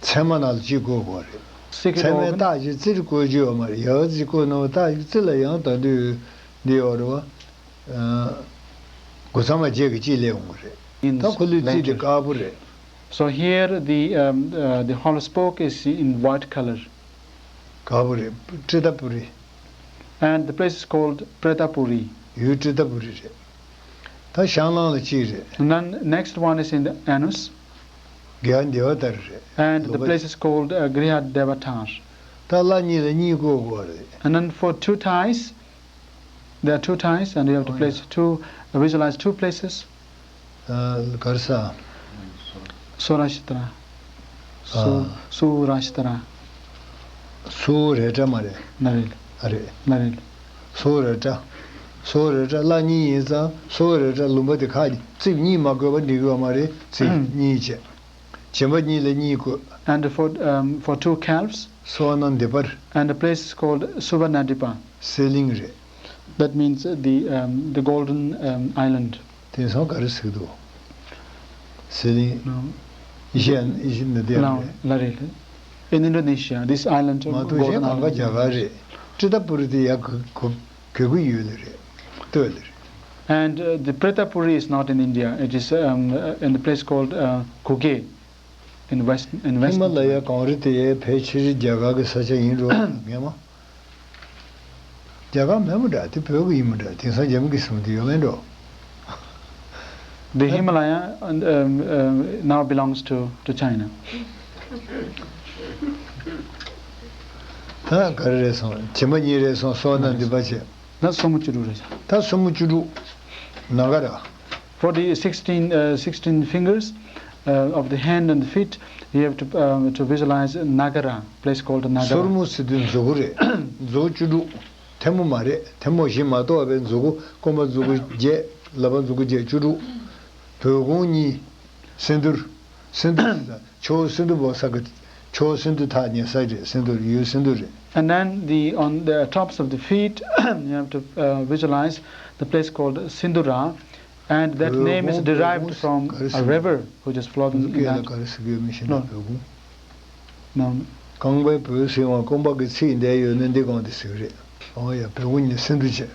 ཚད་མ་ནང་ལ་གཅིག་བཀོད་དགོས་རེད། Secret ཚད་མའི་organ རྟགས་ཀྱི་རྩིར་བཀོད་རྒྱུ་ཡོད་མ་རེད། ཡང་གཅིག་བཀོད་ན་རྟགས་ཀྱི་རྩི་ལ་ཡང་ད་དུས་འདི་ཡོད་རེད་བ། ཨ། དགུ་ཚང་མ་བརྒྱད་ཀྱི་གཅིག་སླེབས་འོང་གི་རེད། In ད་ཁོ་ལུས་རྩིས་དེ later དཀར་པོ་རེད། So here the, um, uh, the hollow spoke is in white color. དཀར་པོ་རེད། ཏྲི་ཏ་པུ་རི། And the place is called Pretapuri. ཡུལ་ཏྲི་ཏ་པུ་རི་རེད། ད་བཤང་ལམ་ལ་གཅིག་རེད། And then next one is in the anus. ག་ཡ་དེ་བ་ཏར་རེད། And the ལོ་པ། Place is called, uh, Griha Devatar. ད་བརླ་གཉིས་ལ་གཉིས་བཀོད་དགོས་རེད། And then for two thighs, there are two thighs, and you have to ཨོ་ཡ། Place two, uh, visualize two places. ཨ། ག་རེ་ཟ། སོ་ར་ཤི་ཏྲ། སུ། ཨ། སུ་ར་ཤི་ཏྲ། སུ་རེ་ཏྲ་མ་རེད། ན་རེད། ཨ་རེད། ན་རེད། སུ་རེ་ཏྲ། སུ་རེ་ཏྲ་བརླ་གཉིས་ཡིན་ཙང་སུ་རེ་ཏྲ་ལུང་པ་དེ་ཁ་རྩིབས་གཉིས་མ་བཀོད་པ་འགྲིག་གི་ཡོད་མ་རེད། རྩིབས་གཉིས་བྱས། བྱེམ་པ་གཉིས་ལ་གཉིས་བཀོད། And for, um, for two calves, སུ་བར་ན་དི་པར། And the place is called Suvarnadipa. གསེར་གླིང་རེད། That means, uh, the, um, the golden, um, island. དེང་སང་ག་རེ་ཟེར་གི་འདུག་གསེར་གླིང་། No. ཨེ་ཤི་ཡ། ཨེ་ཤི་ཡ་ནི་དེ་ཡང་རེད། ལ་རེད། In Indonesia, this island of མ་གཏོགས་གཞན་Golden གང་ག་Island. རྒྱ་གར་རེད། ཏྲི་ཏ་པུ་རི་དེ་ཡ་ག་ག་ག་གུ་ཡུལ་ལ་རེད། སྟོད་ལ་རེད། And, uh, the Pretapuri is not in India. It is, um, uh, in the place called, uh, Kuke in west, in ཧི་མ་western ལ་ཡ་Tibet. གངས་རི་དེ་ཡའི་ཕལ་ཆེར་རྒྱ་གར་གྱི་ས་ཆ་ཡིན་འགྲོ། ངས་མ། རྒྱ་གར་མིན་པ་འདྲ། དེ་བོད་ཀྱི་ཡིན་པ་འདྲ། དེང་སང་རྒྱ་མི་གིས་གསུངས་དེ་ཡོད་མེད་འགྲོ། The Himalaya, and, um, um, now belongs to, to China. ད་ག་རེ་རེད་སོང་། བྱེམ་པ་གཉིས་རེད་སོང་། སོ་ན་འདི་པ་བྱས། ད་སོར་མོ་བཅུ་དྲུག་རེད། ད་སོར་མོ་བཅུ་དྲུག་ན་ག་ར། For the sixteen, uh, sixteen fingers, uh, of the hand and the feet, you have to, uh, to visualize Nagara, place called Nagara. སོར་མོ་ཟེར་དུས་མཛུ་གུ་རེད། མཛུ་གུ་བཅུ་དྲུག་ཐལ་མོ་མ་རེད། ཐལ་མོ་བཞི་མ་གཏོགས་པའི་མཛུ་གུ། རྐང་པ་མཛུ་གུ་བརྒྱད། ལག་པ་མཛུ་གུ་བརྒྱད། བཅུ་དྲུག་བོད་གུང་གཉིས། སེ་འདུར། སེ་འདུར་ཟེར་ཆུ་བོ་སེ་འདུ་བོ་ས་གི། ཆུ་བོ་སེ་འདུ་ཐག་ཉེ་ས་རེད། སེ་འདུར། ཡུལ་སེ་འདུར་རེད། And then the, on the tops of the feet, you have to, uh, visualize the place called Sindura, and that བོད་གུང་། name is derived བོད་གུང་། from ག་རེ་a ཟེར། river which is flowing in སྐད་ལ་that. ག་རེ་ཟེར་གི་ཡོད་མི་ཤེས་ན། No. བོད་གུང་། No. རྐང་པའི་བོད་ཟེར་བ་རྐང་པ་གི་ཚིགས་འདས་ཡོད་ན་འདི་གང་དེ་ཟེར་གི་རེད། ཨོ་ཡ། བོད་གུང་གཉིས་སེ་འདུ་བྱས།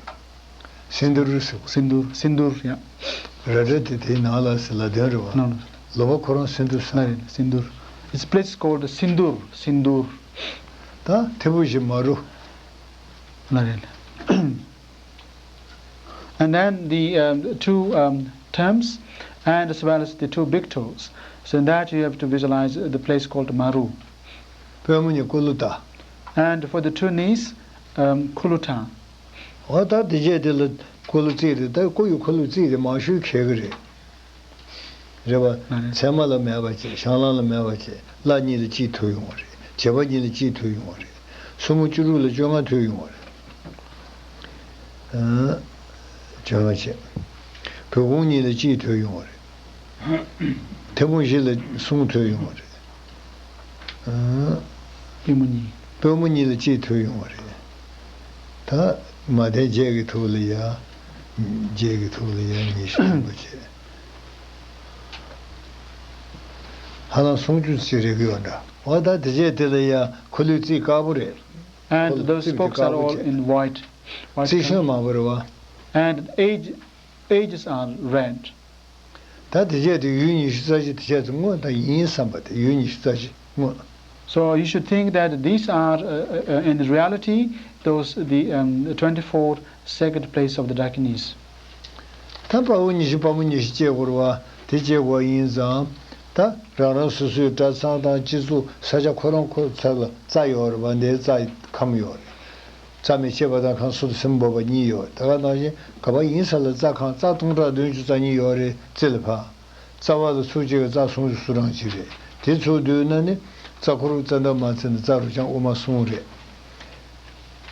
སེ་འདུར་ཟེར་བ། སེ་འདུར། སེ་འདུར་ཡ། ར་སྒྲ་དེ་དེའི་ནང་ལ་ཟེར་ལ་དོན་རེད་བ། No, no. ལོ་པ་ཁོ་རང་སེ་འདུར་ཟེར། ལ་རེད། སེ་འདུར། It's place called Sindur, Sindur. ད་ཐེ་བོ་བཞི་མ་རུ། ལ་རེད། And then the, um, two, um, thumbs, and as well as the two big toes. So in that you have to visualize the place called Maru. པུས་མོ་གཉིས་སྐུ་ལུས་ལྟ། And for the two knees, um, Khulu town. འོ་ད་དེ་རྗེས་དེ་ལ་ཁུ་ལུ་རྩིས་རེད། ད་ཁོ་ཡི་ཁུ་ལུ་རྩིས་རེད། མང་ཤོས་ཁེལ་གི་རེད། རེད་བ། ཨ་རེད། ཚད་མ་ལ་མེད་པ་བྱས། བཤང་ལམ་ལ་མེད་པ་བྱས། བླ་གཉིས་ལ་གཅིག་ཐོན་ཡོང་བ་རེད། བྱེད་པ་གཉིས་ལ་གཅིག་ཐོན་ཡོང་བ་རེད། སོར་མོ་བཅུ་དྲུག་ལ་བཅོ་ལྔ་ཐོན་ཡོང་བ་རེད། ཨ། བཅོ་ལྔ་བྱས། བོད་གོང་གཉིས་ལ་གཅིག་ཐོན་ཡོང་བ་རེད། ཐལ་མོ་བཞི་ལ་གསུམ་ཐོན་ཡོང་བ་རེད། ཨ། པུས་མོ་གཉིས། པུས་མོ་གཉིས་ལ་གཅིག་ཐོན་ཡོང་བ་རེད། ད་མ་བསྟན་བརྒྱད་ཀྱི་ཐོག་ལ་ཡ། བརྒྱད་ཀྱི་ཐོག་ལ་ཡ་ཉི་ཤུ་ཐོན་པ་བྱས། ཧ་ལམ་སུམ་ཅུ་ཅིག་རེག་གི་ཡོད་འདྲ། འོ་ད་དེ་རྗེས་དེ་ལ་ཡ་ཁུ་ལུའི་རྩིས་དཀར་པོ་རེད། ཁུ་And ལུ་those རྩིས་དེ་spokes are དཀར་པོ་all བྱས། in white. White རྩིས་གཞོན་color. མང་པོ་རེད་བ། And age, ages are red. ད་དེ་རྗེས་དེ་ཡུལ་ཉི་ཤུ་རྩ་བཞི་དེ་རྗེས་དེ་སྔོན་ད་ཡིན་བསམ་པ་དེ་ཡུལ་ཉི་ཤུ་རྩ་བཞི་སྔོན། So you should think that these are, uh, uh, in reality, those the, um, the twenty-four sacred places of the Dakinis. ད་དཔའ་བོ་ཉི་ཤུ་དཔའ་མོ་ཉི་ཤུ་སྐྱེ་དགོས་རེད་བ། དེ་སྐྱེ་དགོས་ཡིན་ཙང་། ད་རང་རང་སོ་སོའི་གྲྭ་ཚང་དང་སྤྱི་ཚོགས་ས་ཆ་ཁོ་རང་ཁོ་ཚ་ལ་རྩ་ཡོད་རེད་བ། འདིའི་རྩ་ཁམས་ཡོད་རེད། རྩ་མེད་ཤེས་པ་དང་ཁམས་གསུམ་སེམས་འབོད་པ་གཉིས་ཡོད། དེ་ག་ནང་བཞིན་ག་པར་ཡིན་ས་ལ་རྩ་ཁམས་རྩ་སྟོང་ཕྲག་བདུན་ཅུ་རྩ་གཉིས་ཡོད་རེད། རྩི་ལ་ཕར། རྩ་བ་ལ་ཚུར་གཅིག་གི་རྩ་སུམ་ཅུ་སོ་གྲངས་གཅིག་རེད། དེ་ཚུར་བསྡུས་ན་ནི་རྩ་འཁོར་རྩ་འདབ་མ་ཚད་ནི་རྩ་རུ་རྐྱང་དབུ་མ་གསུམ་རེད།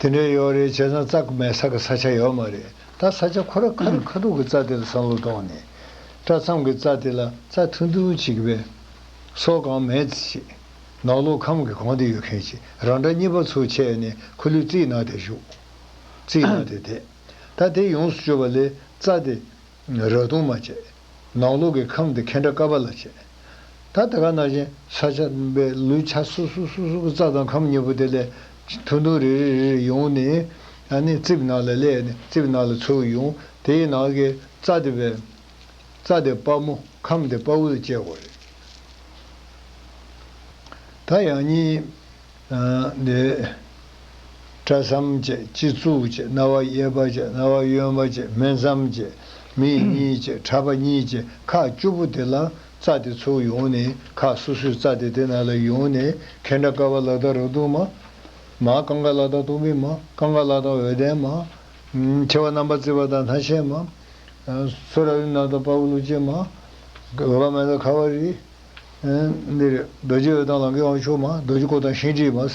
དེ་འདྲ་ཡོད་རེད། བྱས་ཙང་རྩ་མེད་ས་གི་ས་ཆ་ཡོད་མ་རེད། ད་ས་ཆ་ཁོ་ར་ཁ་རུ་ཁ་ཐུག་གི་རྩ་དེ་ལ་བསམ་བློ་གཏོང་ནས། གྲྭ་ཚང་གི་རྩ་དེ་ལ་རྩ་ཐུང་ཐུང་ཅིག་བས། སོ་གང་མེད་ཅིག་ནང་ལོགས་ཁམས་ཀྱི་གང་དུ་ཡོད་མཁན་ཅིག་རང་འདྲ་གཉིས་པ་ཚུར་ཆད་ནས་ཁུ་ལུའི་རྩིས་ནང་དེ་བཞུགས། རྩིས་ནང་དེ་བསྡད། ད་དེ་ཡོངས་སུ་གཅོད་པ་ལས་རྩ་དེ་རབ་བརྡུང་མ་བྱས། ནང་ལོགས་ཀྱི་ཁམས་དེ་ཁེ་འདྲ་ཀ་པ་ལ་བྱས། ད་དེ་ག་ནང་བཞིན་ས་ཆ་པའི་ལུས་ཆ་སོ་སོ་སོ་སོ་གི་རྩ་དང་ཁམས་གཉིས་པོ་དེ་ལས་ཐུང་ཐུང་རེ་རེ་རེ་རེ་ཡོང་ནས། ཨ་ནི་རྩིབ་ནང་ལ་སླེབས་ནས་རྩིབ་ནང་ལ་ཚུར་ཡོང་། དེའི་ནང་གི་རྩ་དེ་བས། རྩ་དེ་དཔའ་མོ། ཁམས་དེ་དཔའ་བོ་ལ་བྱེད་དགོས་རེད། ད་ཡང་སྙིང་། ཨ། འདི། གྲྭ་ཟམ་བྱས། སྤྱི་གཙུག་བྱས། རྣ་བ་གཡས་པ་བྱས། རྣ་བ་གཡོན་པ་བྱས། སྨད་ཟམ་བྱས། མིག་གཉིས་བྱས། ཕྲག་པ་གཉིས་བྱས། ཁག་བཅུ་པོ་དེ་ལ་རྩ་དེ་ཚུར་ཡོང་ནས། ཁག་སོ་སོའི་རྩ་དེ་དེ་ནང་ལ་ཡོང་ནས། ཁེ་འདྲ་ཀ་པ་ལ་དྭགས་རབ་བརྡུང་མ། མ། ཀང་ཀ་ལ་དྭགས་སྟོང་པའི་མ། ཀང་ཀ་ལ་དྭགས་འོད་ལྡན་མ། མཆེ་བ་རྣམ་པར་གཙིགས་པ་དང་སྣ་ཤལ་མ། སོ་ར་རི་ན་དྭགས་དཔའ་བོ་ཀླུ་ཆེན་མ། འོད་དཔག་མེད་དྭགས་ཁ་བ་རི། འདི་རེད། རྡོ་རྗེ་འོད་དང་ལང་ཀའི་དབང་ཕྱུག་མ། རྡོ་རྗེ་ཀུན་བཏང་ཤིང་དྲིལ་མ།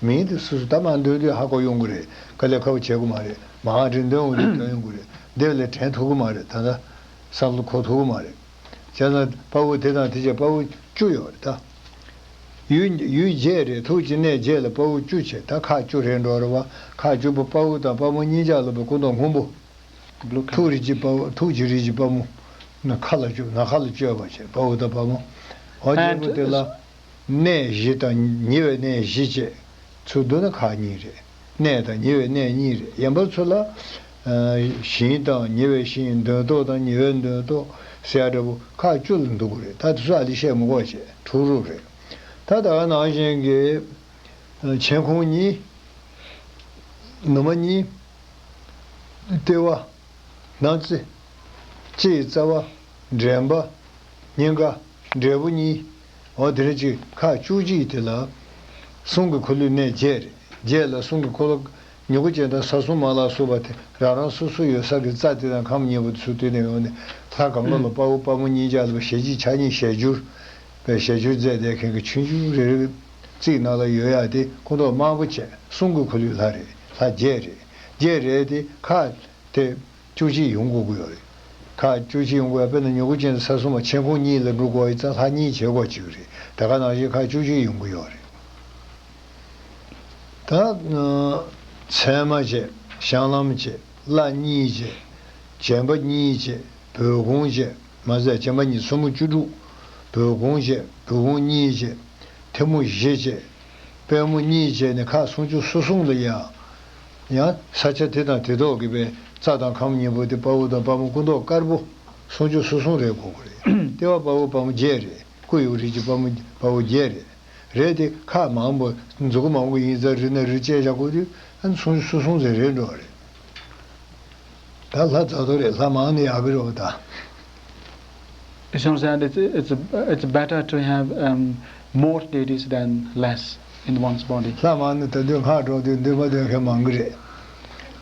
མིང་དེ་སོ་སོ་ད་མ་འདོན་དུས་ཧ་གོ་ཡོང་གི་རེད། དཀའ་ལས་ཁག་པོ་བྱེད་དགོས་མ་རེད། མ་ཧ་འདྲེ་འདོན་འོང་དུས་འདོན་ཡོང་གི་རེད། འདི་ལས་དྲན་ཐུབ་ཀྱི་མ་རེད། ད་ལྟ་བསམ་བློ་འཁོར་ཐུབ་ཀྱི་མ་རེད། བྱས་ཙང་དཔའ་བོ་དེ་དང་དེ་བྱས་དཔའ་བོ་བཅུ་ཡོད་རེད་ད། ཡུལ་ཡུལ་བརྒྱད་རེད། ཐུགས་ཀྱི་གནས་བརྒྱད་ལ་དཔའ་བོ་བཅུ་བྱས། ད་ཁག་བཅུ་རེད་འགྲོ་རེད་བ། ཁག་བཅུ་པོ་དཔའ་བོ་དང་དཔའ་མོ་གཉིས་ཆར་ལ་བའི་སྐུ་མདོག་སྔོན་པོ། Blue color. ཐུགས་རིགས་ཀྱི་དཔའ་བོ། ཐུགས་ཀྱི་རིགས་ཀྱི་དཔའ་མོ། ནི་མཁའ་ལ་སྤྱོད། ནམ་མཁའ་ལ་སྤྱོད་པ་བྱས། དཔའ་བོ་དང་དཔའ་མོ། འོ་བརྒྱད་པོ་དེ་ལ། And གནས་བཞི་དང་ཉེ་བའི་གནས་བཞི་བཅས། ཚུར་བསྡུ་ན་ཁག་གཉིས་རེད། གནས་དང་ཉེ་བའི་གནས་གཉིས་རེད། ཡན་པ་ཚོ་ལ། ཨ། ཞིང་དང་ཉེ་བའི་ཞིང་། འདོན་ཐོག་དང་ཉེ་བའི་འདོན་ཐོག་ཟེར་ཡ་འདྲ་པོ་ཁག་བཅུ་ལ་འདུ་གི་རེད། ད་དེ་ཚོ་ཨ་ལི་བཤད་མི་དགོས་བྱས། དྲུག་རུ་རེད། ད་ད་ག་ནང་བཞིན་གྱི། ཨ། མཆན་ཁུང་གཉིས། ནུ་མ་གཉིས། ལྟེ་བ། སྣང་རྩེ། ལྕེ་ཡི་རྩ་བ། འདྲེན་པ། སྙིང་ག། འབྲས་བུ་གཉིས། འོ་དེ་འདྲ་ཅིག་ཁག་བཅུ་གཅིག་དེ་ལ། གསུང་གི་འཁོར་ལོའི་གནས་བརྒྱད་རེད། བརྒྱད་ལ་གསུང་གི་འཁོར་ལོ། མྱུ་གུ་ཅན་དང་ས་གསུམ་མ་ལ་སོགས་པ་དེ་རང་རང་སོ་སོ་ཡོད་ས་གི་རྩ་དེ་དང་ཁམས་གཉིས་པོ་དེ་ཚུར་བསྡུས་ནས་ཡོང་ནས། ལྷ་གང་ག་ལ་དཔའ་བོ་དཔའ་མོ་གཉིས་ཆར་ལ་བའི་ཞལ་གཅིག་ཕྱག་གཉིས་ཞལ་བསྒྱུར། བའི་ཞལ་བསྒྱུར་མཛད་བསྡད་མཁན་གྱི་ཆུང་ཆུང་རེ་རེ་རྩིབ་ནང་ལ་ཡོད་ཡ་དེ་སྐུ་མདོག་དམར་པོ་བྱས། གསུང་གི་འཁོར་ལོའི་ལྷ་རེད། ལྷ་བརྒྱད་རེད། བརྒྱད་རེད་དེ་ཁག་དེ་བཅུ་གཅིག་ཡོང་དགོས་ཀྱི་ཡོད་རེད། ཁག་བཅུ་གཅིག་ཡོང་དགོས་ཡ། དཔེར་ན་མྱུ་གུ་ཅན་དང་ས་གསུམ་མ་མཆན་ཁུང་གཉིས་ལ་འགྲོ་དགོས་ཡ་ཙང་ལྷ་གཉིས་བྱེད་དགོས་ཀྱི་རེད། དེ་ག་ནང་བཞིན་ཁག་བཅུ་གཅིག་ཡོང་གི་ཡོད་རེད། ད་ཚད་མ་བྱས། བཤང་ལམ་བྱས། བླ་གཉིས་བྱས། བྱེད་པ་གཉིས་བྱས། བོད་གོང་བྱས། མ་ཟད་བྱེད་པ་གཉིས་སོར་མོ་བཅུ་དྲུག་བོད་གོང་བྱས། བོད་གོང་གཉིས་བྱས། ཐལ་མོ་བཞི་བྱས། པད་མོ་གཉིས་བྱས་ནས་ཁག་སུམ་ཅུ་སོ་གསུམ་ལ་ཡ། ཡང་ས་ཆ་དེ་དང་དེ་ཐོག་གི་པའི་རྩ་དང་ཁམས་གཉིས་པོ་དེ་དཔའ་བོ་དང་དཔའ་མོ་སྐུ་མདོག་དཀར་པོ་སུམ་ཅུ་སོ་གསུམ་རེད་དགོས་ཀྱི་རེད། ལྟེ་བ་དཔའ་བོ་དཔའ་མོ་བརྒྱད་རེད། སྐུ་ཡི་རིགས་ཀྱི་དཔའ་མོ་དཔའ་བོ་བརྒྱད་རེད། རེད་དེ་ཁག་མང་པོ་མཛུ་གུ་མང་པོ་ཡིན་ཙང་རི་ན་རི་བཅད་བཞག་དགོས་དུས་ཨ་ནི་སུམ་ཅུ་སོ་གསུམ་ཙམ་རེད་འགྲོ་བ་རེད། ད་ལྷ་རྫ་ཐོ་རེད། ལྷ་མང་ནི་ཡག་གི་རེད་བ་ད། It's not that it's, it's, it's better to have, um, more deities than less. in one's body. ལྷ་མང་ནི་ད་དུང་སྔགས་སྒྲོག་དུས་འདོན་པ་འདོན་མཁན་མང་གི་རེད།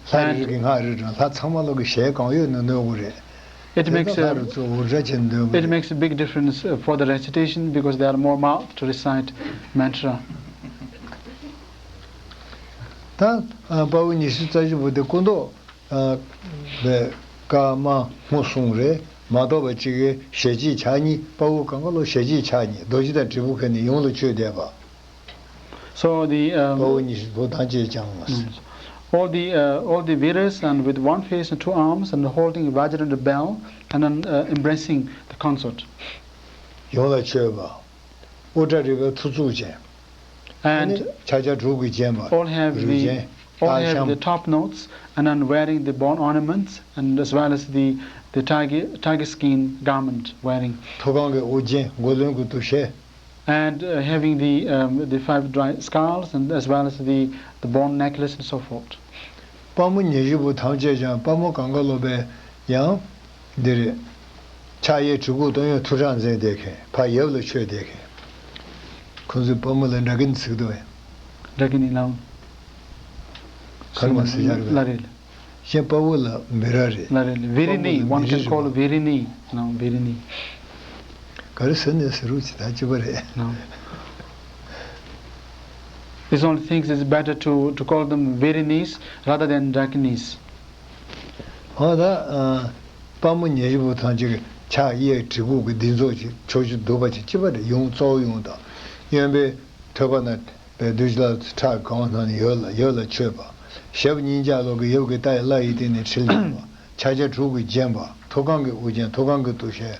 ལྷ་རེ་རེ་གི་སྔགས་རེ་སྒྲོག་ལྷ་ཚང་མ་ལོག་གི་ཞལ་གང་ཡོད་ན་འདོན་དགོས་རེད། It དེ་makes ཚོ་ལྷ་a རུ་ཚོ་འུར་སྒྲ་ཆེན་འདོན་དགོས་it རེད། Makes a big difference uh, for the recitation because there are more mouths to recite mantra. ད་དཔའ་བོ་ཉི་ཤུ་རྩ་བཞི་པོ་དེ་སྐུ་མདོག་པའི་ཀ་མ་སྔོ་གསུང་རེད་མ་གཏོགས་པ་གཅིག་གི་ཞལ་གཅིག་ཕྱག་གཉིས་དཔའ་བོ་གང་ག་ལོ་ཞལ་གཅིག་ཕྱག་གཉིས་རྡོ་རྗེ་དང་དྲིལ་བུ་ཁ་ནས་ཡོངས་ལ་མཆོད་བསྡད་པ། So the དཔའ་བོ um, ཉི་ཤུ་པོ་དང་བཅས་ཀྱང་ངོ་། All the uh, all the Veeras and with one face and two arms and holding Vajra and a bell and then uh, embracing the consort. ཡོངས་ལ་མཆོད་པ། དབུ་སྐྲ་རིལ་བའི་ཐོར་ཚུགས་ཅན། And ཕྱག་རྒྱ་དྲུག་གིས་བརྒྱན་པ། All have རུས་the ཆེན། all སྟག་have the ཤམ། Top notes and then wearing the bone ornaments and as well as the the tiger tiger skin garment wearing. ཐོག་ཁང་གི་དབུ་རྒྱན་མགོ་ལོན་གྱི་དུ་ཞལ། And uh, having the um, the five dry skulls and as well as the the bone necklace and so forth. དཔའ་མོ་ཉི་ཤུ་པོ་ཐམས་ཅད་ཀྱང་དཔའ་མོ་གང་ག་ལོ་པའི་ཡང་འདི་རེད། ཕྱག་གཡས་གྲི་གུག་སྟོད་གཡོན་ཐུགས་ཀྲག་འཛིན་བསྡད་མཁན་ཕར་ཡབ་ལ་མཆོད་བསྡད་མཁན། ཁོང་ཚོའི་དཔའ་མོ་ལ་འདྲ་གིན་ཚིག་འདུག་བས། འདྲ་གིན་ནི་ལའང་། ག་རེ་མ་ཟེར་ཡག་རེད། ལ་རེད། གཞན་དཔའ་བོ་ལ་མི་ར་རེད། ལ་རེད། དཔའ་མོ་Veerini, ལ་one མི་རི་can རེད་call བ། Veerini. No, Veerini. ག་རེ་ཟེར་ནས་ཟེར་རུ་ཅི་ད་ཅི་པ་རེད། No. This only thinks it's better to, to call them Veerinis rather than Dakinis. ཨོ་ད་ཨ། དཔའ་མོ་ཉི་ཤུ་པོ་ཐམས་ཅད་ཀྱི་ཕྱག་གཡས་གྲི་གུག་གི་སྡེར་ཚོགས་ཀྱི་ཕྱོགས་བཅུ་འདུག་པ་ཅིག་ཅི་པ་རེད་ཡུམ་གཙོ་བོ་ཡུམ་དང་། གཡོན་པའི་ཐོད་པ་ན་པའི་བདུད་ཀྱི་ལྷ་ཁྲག་གང་བ་སྣང་ནས་ཡོད་ལ་ཡོད་ལ་མཆོད་པ། ཞབས་གཉིས་ཀྱང་ལོག་གི་ཡབ་ཀྱི་རྟ་ཡི་བླ་ཡི་སྟེང་ནས་ཁྲིལ་ལྡན་པ། ཕྱག་རྒྱ་དྲུག་གིས་བརྒྱན་པ། ཐོག་ཁང་གི་དབུ་རྒྱན་ཐོག་ཁང་གི་དུ་ཞལ།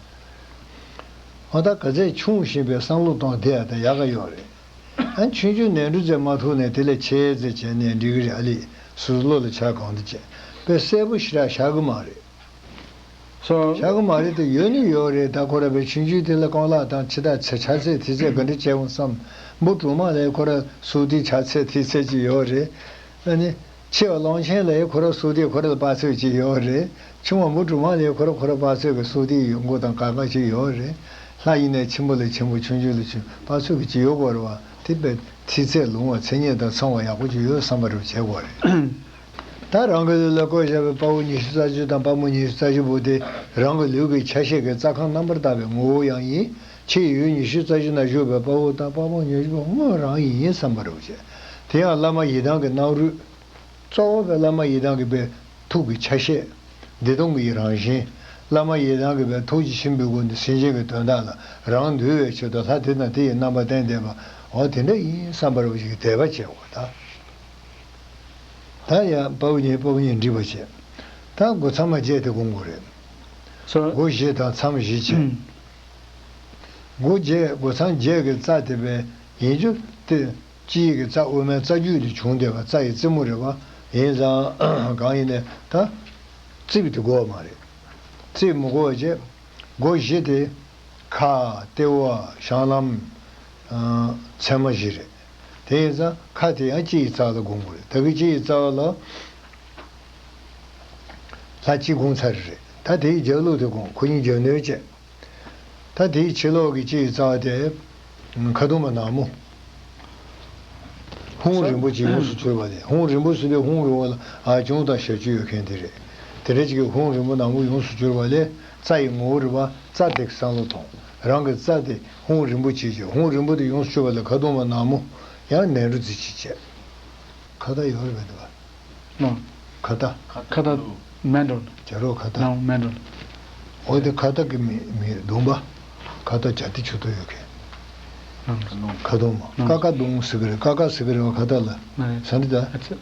ཨོ་ད་ག་ཚད་ཆུང་བཞིན་པའི་བསམ་བློ་གཏོང་དེ་ཡ་ད་ཡག་ག་ཡོད་རེད། ཨ་ཆུང་ཆུང་ནས་འབྲུ་རྫས་མ་ཐུག་ནས་དེ་ལས་ཆེ་ཙེ་བྱས་ནས་འགྲིག་གི་རེད་ཨ་ལི། སུ་བློ་ལ་ཆགས་གང་དུ་བྱས། དཔེ་གསལ་པོ་ཞེ་དྲག་བཞག་གི་མ་རེད། So བཞག་གི་མ་རེད་དེ་ཡོད་ནི་ཡོད་རེད། ད་ཁོ་ར་པའི་ཆུང་ཆུང་དེ་ལ་རྐང་ལག་དང་ཕྱི་ཐག་ཆ་ཆ་ཚད་དེ་ཚད་ག་འདྲ་བྱས་འོང་བསམ། འབུ་གྲོག་མ་ལས་ཁོ་ར་སུ་དེ་ཆ་ཚད་དེ་ཚད་ཅིག་ཡོད་རེད། ཨ་ནི། ཆེ་བ་གླང་ཆེན་ལས་ཁོ་ར་སུ་དེ་ཁོ་ར་ལ་དཔག་ཚོད་ཅིག་ཡོད་རེད། ཆུང་བ་འབུ་གྲོག་མ་ལས་ཁོ་ར་ཁོ་ར་དཔག་ཚོད་ཀྱི་སུ་དེ་ཡོད་མགོ་དང་ག་ག་ཅིག་ཡོད་རེད། ལྷ་ཡིན་ནས་ཆེན་པོ་ལས་ཆེན་པོ་ཆུང་ཆུང་ལས་ཆུང་དཔག་ཚོད་ཀྱི་ཅིག་ཡོད་དགོས་རེད་བ། དེ་པའི་མཐིལ་ཚད་ལུང་བ་མཚན་ཉིད་དང་ཚང་བ་ཡག་པོ་ཅིག་ཡོད་བསམ་པ་རུ་བྱེད་དགོས་རེད། ད་རང་གི་ལུས་ལ་བཀོད་བཞག་པའི་དཔའ་བོ་ཉི་ཤུ་རྩ་བཞི་དང་དཔའ་མོ་ཉི་ཤུ་རྩ་བཞི་པོ་དེ་རང་གི་ལུས་ཀྱི་ཆ་ཤས་ཀྱི་རྩ་ཁམས་རྣམ་པར་དག་པའི་ངོ་བོ་ཡང་ཡིན། ཕྱི་ཡི་ཡུལ་ཉི་ཤུ་རྩ་བཞི་ན་བཞུགས་པའི་དཔའ་བོ་དང་དཔའ་མོ་ཉི་ཤུ་པོ་དངོས་རང་ཡིན་བསམ་པ་རུ་བྱས། དེ་ཡང་བླ་མ་ཡི་དམ་གྱི་སྣང་རུས། གཙོ་བོ་པའི་བླ་མ་ཡི་དམ་གྱི་པའི་ཐུགས་ཀྱི་ཆ་ཤས། བདེ་སྟོང་གི་རང་བཞིན། བླ་མ་ཡི་དམ་གྱི་པའི་ཐུགས་རྗེ་ཆེན་པོའི་སྒོ་ནས་སེམས་ཅན་གྱི་དོན་དག་ལ་རང་འདུལ་བའི་ཆེད་དུ་ལྷ་དེ་དང་དེ་ཡི་རྣམ་པ་བསྟན་བསྡད་པ། འོ་དེ་འདྲ་ཡིན་བསམ་པ་རུ་ཞིག་དད་པ་བྱེད་དགོས་ད། ད་ཡང་དཔའ་བོ་གཉིས་དཔའ་བོ་གཉིས་འདྲིས་པ་བྱས། ད་སྒོ་མཚམས་མ་བརྒྱད་དེ་སྒོམ་དགོས་རེད། So སྒོ་བཞི་དང་མཚམས་བཞི་བྱས། སྒོ་བརྒྱད་སྒོ་མཚམས་བརྒྱད་ཀྱི་རྩ་དེ་བས་ཡིན་རྒྱུ་དེ་སྤྱི་ཡི་གི་རྩ་དབུ་མའི་རྩ་རྒྱུད་དུ་བྱུང་བསྡད་པ་རྩ་ཡི་རྩེ་མོ་རེད་བ། ཡིན་ཙང་གང་ཡིན་ནའི་ད་རྩིབས་དེ་དགོས་པ་མ་རེད། རྩིབས་མི་དགོས་པ་བྱས། སྒོ་བཞི་དེ། ཁ། ལྟེ་བ། བཤང་ལམ། ཨ། ཚད་མ་བཞི་རེད། དེ་ཡིན་ཙང་ཁ་དེ་ཡང་སྤྱི་ཡི་རྩ་ལ་སྒོམ་དགོས་རེད། ད་གི་སྤྱི་ཡི་རྩ་བ་ལ་ལྷ་སྤྱི་སྒོམ་ཚར་རེད། ད་དེའི་རྒྱབ་ལོགས་དེ་སྒོམ། ཁོ་གཉིས་རྒྱབ་ནོར་བྱས། ད་དེའི་ཕྱི་ལོགས་ཀྱི་སྤྱི་ཡི་རྩ་བ་དེ་ཁ་གདུང་མ་ནག་མོ། ཧཱུྃ་རིན་པོ་ཆེ་ཡོངས་སུ་གྱུར་པ་ལས། ཧཱུྃ་རིན་པོ་ཆེ་ལས་ཧཱུྃ་གི་འོག་ལ་ཨ་ཆུང་དང་ཞབས་ཀྱུ་ཡོད་མཁན་དེ་རེད། དེ་འདྲ་ཅིག་གི་ཧཱུྃ་རིན་པོ་ནག་མོ་ཡོངས་སུ་གྱུར་པ་ལས་རྩ་ཡི་ངོ་བོ་རིག་པ་རྩ་དེ་བསམ་བློ་ཐོངས། རང་གི་རྩ་དེ་ཧཱུྃ་རིན་པོ་ཆེ་ཅིག་ཧཱུྃ་རིན་པོ་དེ་ཡོངས་སུ་གྱུར་པ་ལས་ཁ་གདུང་མ་ནག་མོ་ཡང་ནས་འགྲོ་རྩི་ཅིག་བྱས། ཁ་བརྡ་ཡོད་རེད་པས་འདུག་ག No. ཁ་བརྡ། ཁ་བརྡ། མེན་ཌལ། བྱ་རོག་ཁ་བརྡ། No, མེན་ཌལ། འོ་དེ་ཁ་བརྡ་གི་མི་མི་གདུང་པ། ཁ་བརྡ་བྱ་དེ་ཆུ་ཐོག་ཡོད་མཁན། No. ཁ་གདུང་མ། No. ཀ་ཀ་གདུང་ཟེར་གི་རེད། ཀ་ཀ་ཟེར་གི་རེད་བ་ཁ་བརྡ་ལ། No. ས་འདི་ད། It's a,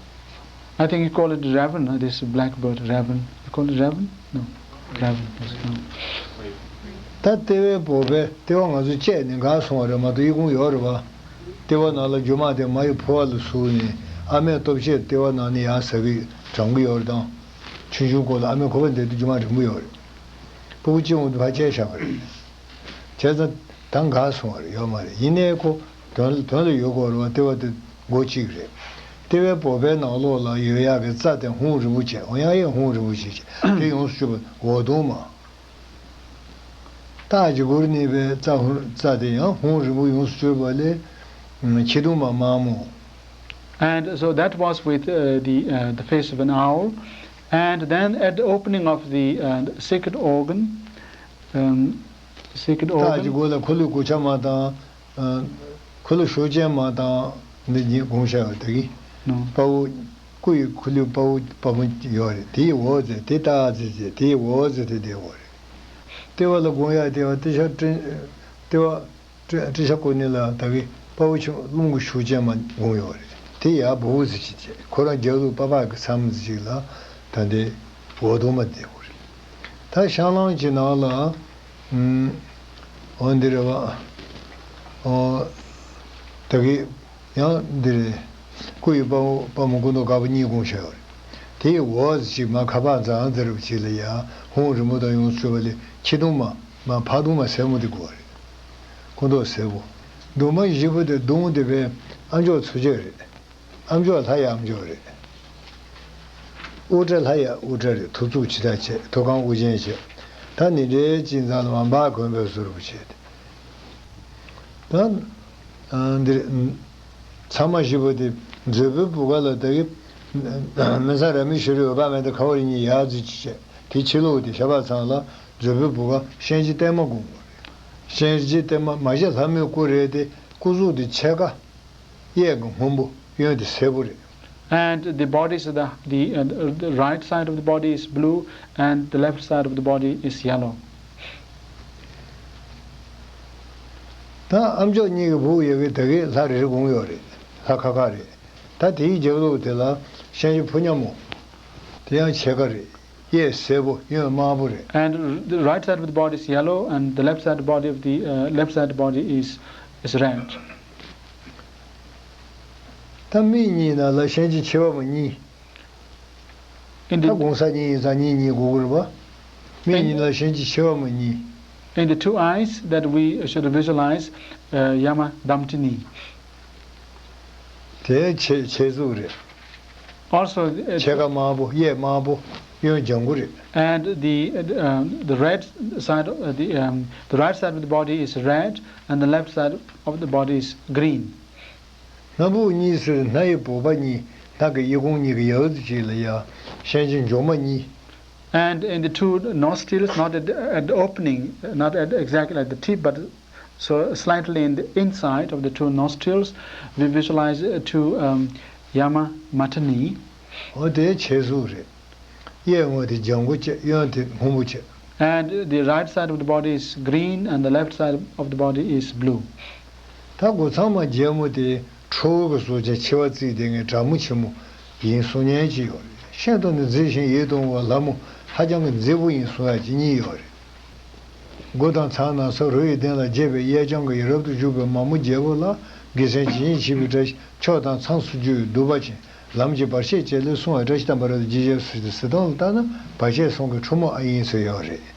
I think you call it raven, uh, this blackbird, raven. You call it raven? No. Raven, yes, no. ད་ལྟེ་བའི་བོད་པའི་ལྟེ་བ་ང་ཚོ་བཅད་ནས་འགག་སོང་བ་རེད་མ་གཏོགས་ཨི་ཁུང་ཡོད་རེད་བ། ལྟེ་བ་ནང་ལ་རྒྱུ་མ་དེ་མ་ཡི་ཕོ་བ་ལ་ཟུག་ནས་ཨ་མས་ལྟོ་ཆས་ལྟེ་བ་ནང་ནས་ཡར་ཟ་གི་དྲང་གི་ཡོད་རེད་དང་། ཆུང་ཆུང་སྐོར་ལ་ཨ་མས་ཁོ་པ་འདེད་དུས་རྒྱུ་མ་རིང་པོ་ཡོད་རེད། སྤུ་གུ་སྐྱེ་འོང་དུས་ཕར་བཅད་བཞག་པ་རེད། བྱས་ཙང་ད་འགག་སོང་བ་རེད་ཡོད་མ་རེད། ཡིན་ནའི་ཁོ་དོན་དོན་ལ་ཡོད་དགོས་རེད་བ། ལྟེ་བ་དེ་སྒོ་གཅིག་རེད། ལྟེ་བའི་བོད་པའི་ནང་ལོགས་ལ་ཡོད་ཡག་གི་རྩ་དེ་ཧཱུྃ་རིན་པོ་ཆེ་འོ་ཡང་ཡང་ཧཱུྃ་རིན་པོ་ཆེ་ཆེ་དེ་ཡོངས་སུ་གྱུར་པ་འོ་གདུང་མ། རྟགས་ཀྱི་གུར་གནས་པའི་རྩ་ཧཱུྃ་རྩ་དེ་ཡང་ཧཱུྃ་རིན་པོ་ཡོངས་སུ་གྱུར་པ་ལས། ཁྱི་གདོང་མ་དམར་མོ། And so that was with uh, the uh, the face of an owl, and then at the opening of the uh, sacred organ, um, sacred རྟགས་ཀྱི་organ. སྒོ་ལ་འཁོར་ལོའི་སྒོ་ཆ་མ་དང་། ཨ། འཁོར་ལོ་ཞུགས་ཅན་མ་དང་། འདི་གཉིས་དགོངས་བཞག་པ་དེ་གིས། No. དཔའ་བོ། སྐུ་ཡི་འཁོར་ལོའི་དཔའ་བོ་དཔའ་མོ་ཡོད་རེད། དེ་ཡི་འོག་ཟེར་དེ་ལྟ་ཟེར་ཟེར་དེ་ཡི་འོག་ཟེར་དེ་དེ་འོག་རེད། ལྟེ་བ་ལ་དགོངས་ཡག་ལྟེ་བ་ཏྲི་ཤ་ཏྲི། ལྟེ་བ་ཏྲི་ཏྲི་ཤ་ཀོ་ཎི་ལ་ད་གི་དཔའ་བོ་ཆུང་རླུང་གི་ཤུགས་ཅན་མ་དགོངས་ཡོད་རེད། དེ་ཡ་བུ་བུ་ཟེར་ཅིག་བྱས་ཁོ་རང་རྒྱབ་ལུགས་པ་ཕ་གི་མཚམས་ཟེར་ཅིག་ལ་ད་འདི་འོག་དུ་མ་བསྡད་དགོས་རེད། ད་ཤང་ལང་གི་ནང་ལ། ཨུམ། འོ་འདི་རེད་བ། འོ། ད་གི་ཡང་འདི་རེད། སྐུ་ཡི་དཔའ་བོ་དཔའ་མོ་སྐུ་མདོག་དཀར་པོ་གཉིས་དགོངས་བཞག་ཡོད་རེད། དེ་ཡི་འོག་ཅིག་མ་ཁ་པར་འཛའ་འཛེར་བ་ཅིག་ལ་ཡ་ཧོང་རི་མོ་དང་ཡོངས་སུ་གྲུབ་པ་ལས་ཁྱི་གདོང་མ་མ་ཕག་གདོང་མ་སེར་མོ་དེ་དགོས་རེད། སྐུ་མདོག་སེར་པོ། གདོང་མ་བཞི་པོ་དེ་གདོང་དེ་བས་ཨ་མཆོག་ཚུ་ཆད་རེད། ཨ་མཆོག་ལྷ་ཡི་ཨ་མཆོག་རེད། དབུ་སྐྲ་ལྷ་ཡི་དབུ་སྐྲ་རེད། ཐུབ་ཚུགས་ཇི་ལྟར་བྱེད་ཐུབ་རྐང་དབུ་ཅན་བྱེད། ད་ནི་འདྲའི་ཅིག་འཛམ་ལ་མ་འབག་གོན་པའི་བཟོ་རུ་བྱེད་དེ། ད་འདིར་ཚང་མ་བཞི་པོ་དེ་མཛོད་སྤུའི་བུ་ག་ལ་ད་གི་མི་ཚང་ར་མི་ཤི་རི་འོད་དཔག་མེད་དེ་ཁ་བ་རི་གཉིས་ཡར་འཛུལ་ཅི་བྱེད་དེ་ཕྱི་ལོགས་དེ་ཤ་བ་ཚང་ལ་མཛོད་སྤུའི་བུ་ག་ཤན་འབྱེད་བརྟན་མ་དགོངས་པ་རེད། ཤན་འབྱེད་བརྟན་མ་མ་གཞི་ལྷ་མོའི་སྐུ་རེད་དེ་སྐུ་གཟུགས་དེ་ཕྱེད་ཀ་གཡས་ཀྱི་སྔོན་པོ་གཡོན་དེ་སེར་པོ་རེད། And the bodies of the, the, uh, the right side of the body is blue and the left side of the body is yellow. ད་ཨ་མཆོག་གཉིས་ཀྱི་བུ་ཡོད་གི་ད་གི་ལྷ་རེ་རེ་དགོངས་ཡོད་རེད། ལྷ་ཁ་ཁ་རེད། ད་དེའི་རྒྱབ་ལོགས་དེ་ལ་ཤན་འབྱེད་ཕོ་ཉ་མོ། དེ་ཡང་ཕྱེད་ཀ་རེད། གཡས་སེར་པོ་གཡོན་དམར་པོ་རེད། And the right side of the body is yellow and the left side of the body of the uh, left side of the body is is red. ད་མིག་གཉིས་ནང་ལ་ཤན་འབྱེད་མཆེ་བ་མ་གཉིས། In ད་the དགོངས་ས་གཉིས་ཡིན་ཙང་གཉིས་གཉིས་དགོས་ཀྱི་རེད་པ། མིག་གཉིས་ལ་ཤན་འབྱེད་མཆེ་བ་མ་གཉིས། In the two eyes that we should visualize uh, Yama Damtini. དེ་ཕྱེད་ཕྱེད་གཟུགས་རེད། Also, uh, ཕྱེད་ཀ་དམར་པོ་གཡས་དམར་པོ་གཡོན་ལྗང་གུ་རེད། And the uh, um, the red side, uh, the um, the right side of the body is red, and the left side of the body is green. སྣ་བུག་གཉིས་སུ་སྣ་ཡི་སྦུག་པ་གཉིས། སྣ་གི་གཡས་གོང་གཉིས་ཀྱི་ཡ་ཨུ་ཙི་ཅིག་ལ་ཡ་ཤན་འབྱེད་མགྱོགས་མ་གཉིས། And in the two nostrils, not at, at the opening, not at exactly at the tip, but so slightly in the inside of the two nostrils, we visualize uh, two um, Yama Matani. འོ་དེ་ཕྱེད་གཟུགས་རེད། གཡས་ངོས་དེ་ལྗང་གུ་བྱས་གཡོན་དེ་སྔོན་པོ་བྱས། And the right side of the body is green and the left side of the body is blue. ད་སྒོ་ཚང་མ་རྒྱལ་མོ་དེ་ཁྲོ་བོ་གི་གཟུགས་ཅན་མཆེ་བ་གཙིགས་དེ་ངའི་དྲག་མོ་ཆེན་མོ་ཡིན་གསུང་མཁན་ཅིག་ཡོད་རེད། ཤིན་ཏུ་ནི་མཛེས་ཤིང་ཡིད་དུ་འོང་བ་ལྷ་མོ་ཧ་ཅང་གི་མཛེས་པོ་ཡིན་གསུང་ཡག་ཅིག་གཉིས་ཡོད་རེད། མགོ་དང་ཚང་ན་ས་རོ་ཡི་གདན་ལ་རྒྱས་པའི་གཡས་བརྐྱང་གི་ཡ་རབ་ཏུ་བཞུགས་པའི་མ་མོ་རྒྱལ་པོ་ལ་དགེ་མཚན་ཇི་སྙེད་མཆིས་པའི་བཀྲ་ཤིས་ཕྱོགས་དང་མཚམས་སུ་རྒྱུ་བའི་གདུག་པ་ཅན། ལམ་གྱི་བར་ཆད་བཅས་ལས་སྲུང་བའི་བཀྲ་ཤིས་དམ་པ་རབ་ཏུ་རྒྱས་ཞབས་སུ་ཞུ་སྟེ་གཟིགས་སྟངས་ལ་བལྟས་ན་བར་ཆད་སྲུང་གི་ཁྲོ་མོ་ཨ་ཡིན་ཚོད་ཡོད་རེད།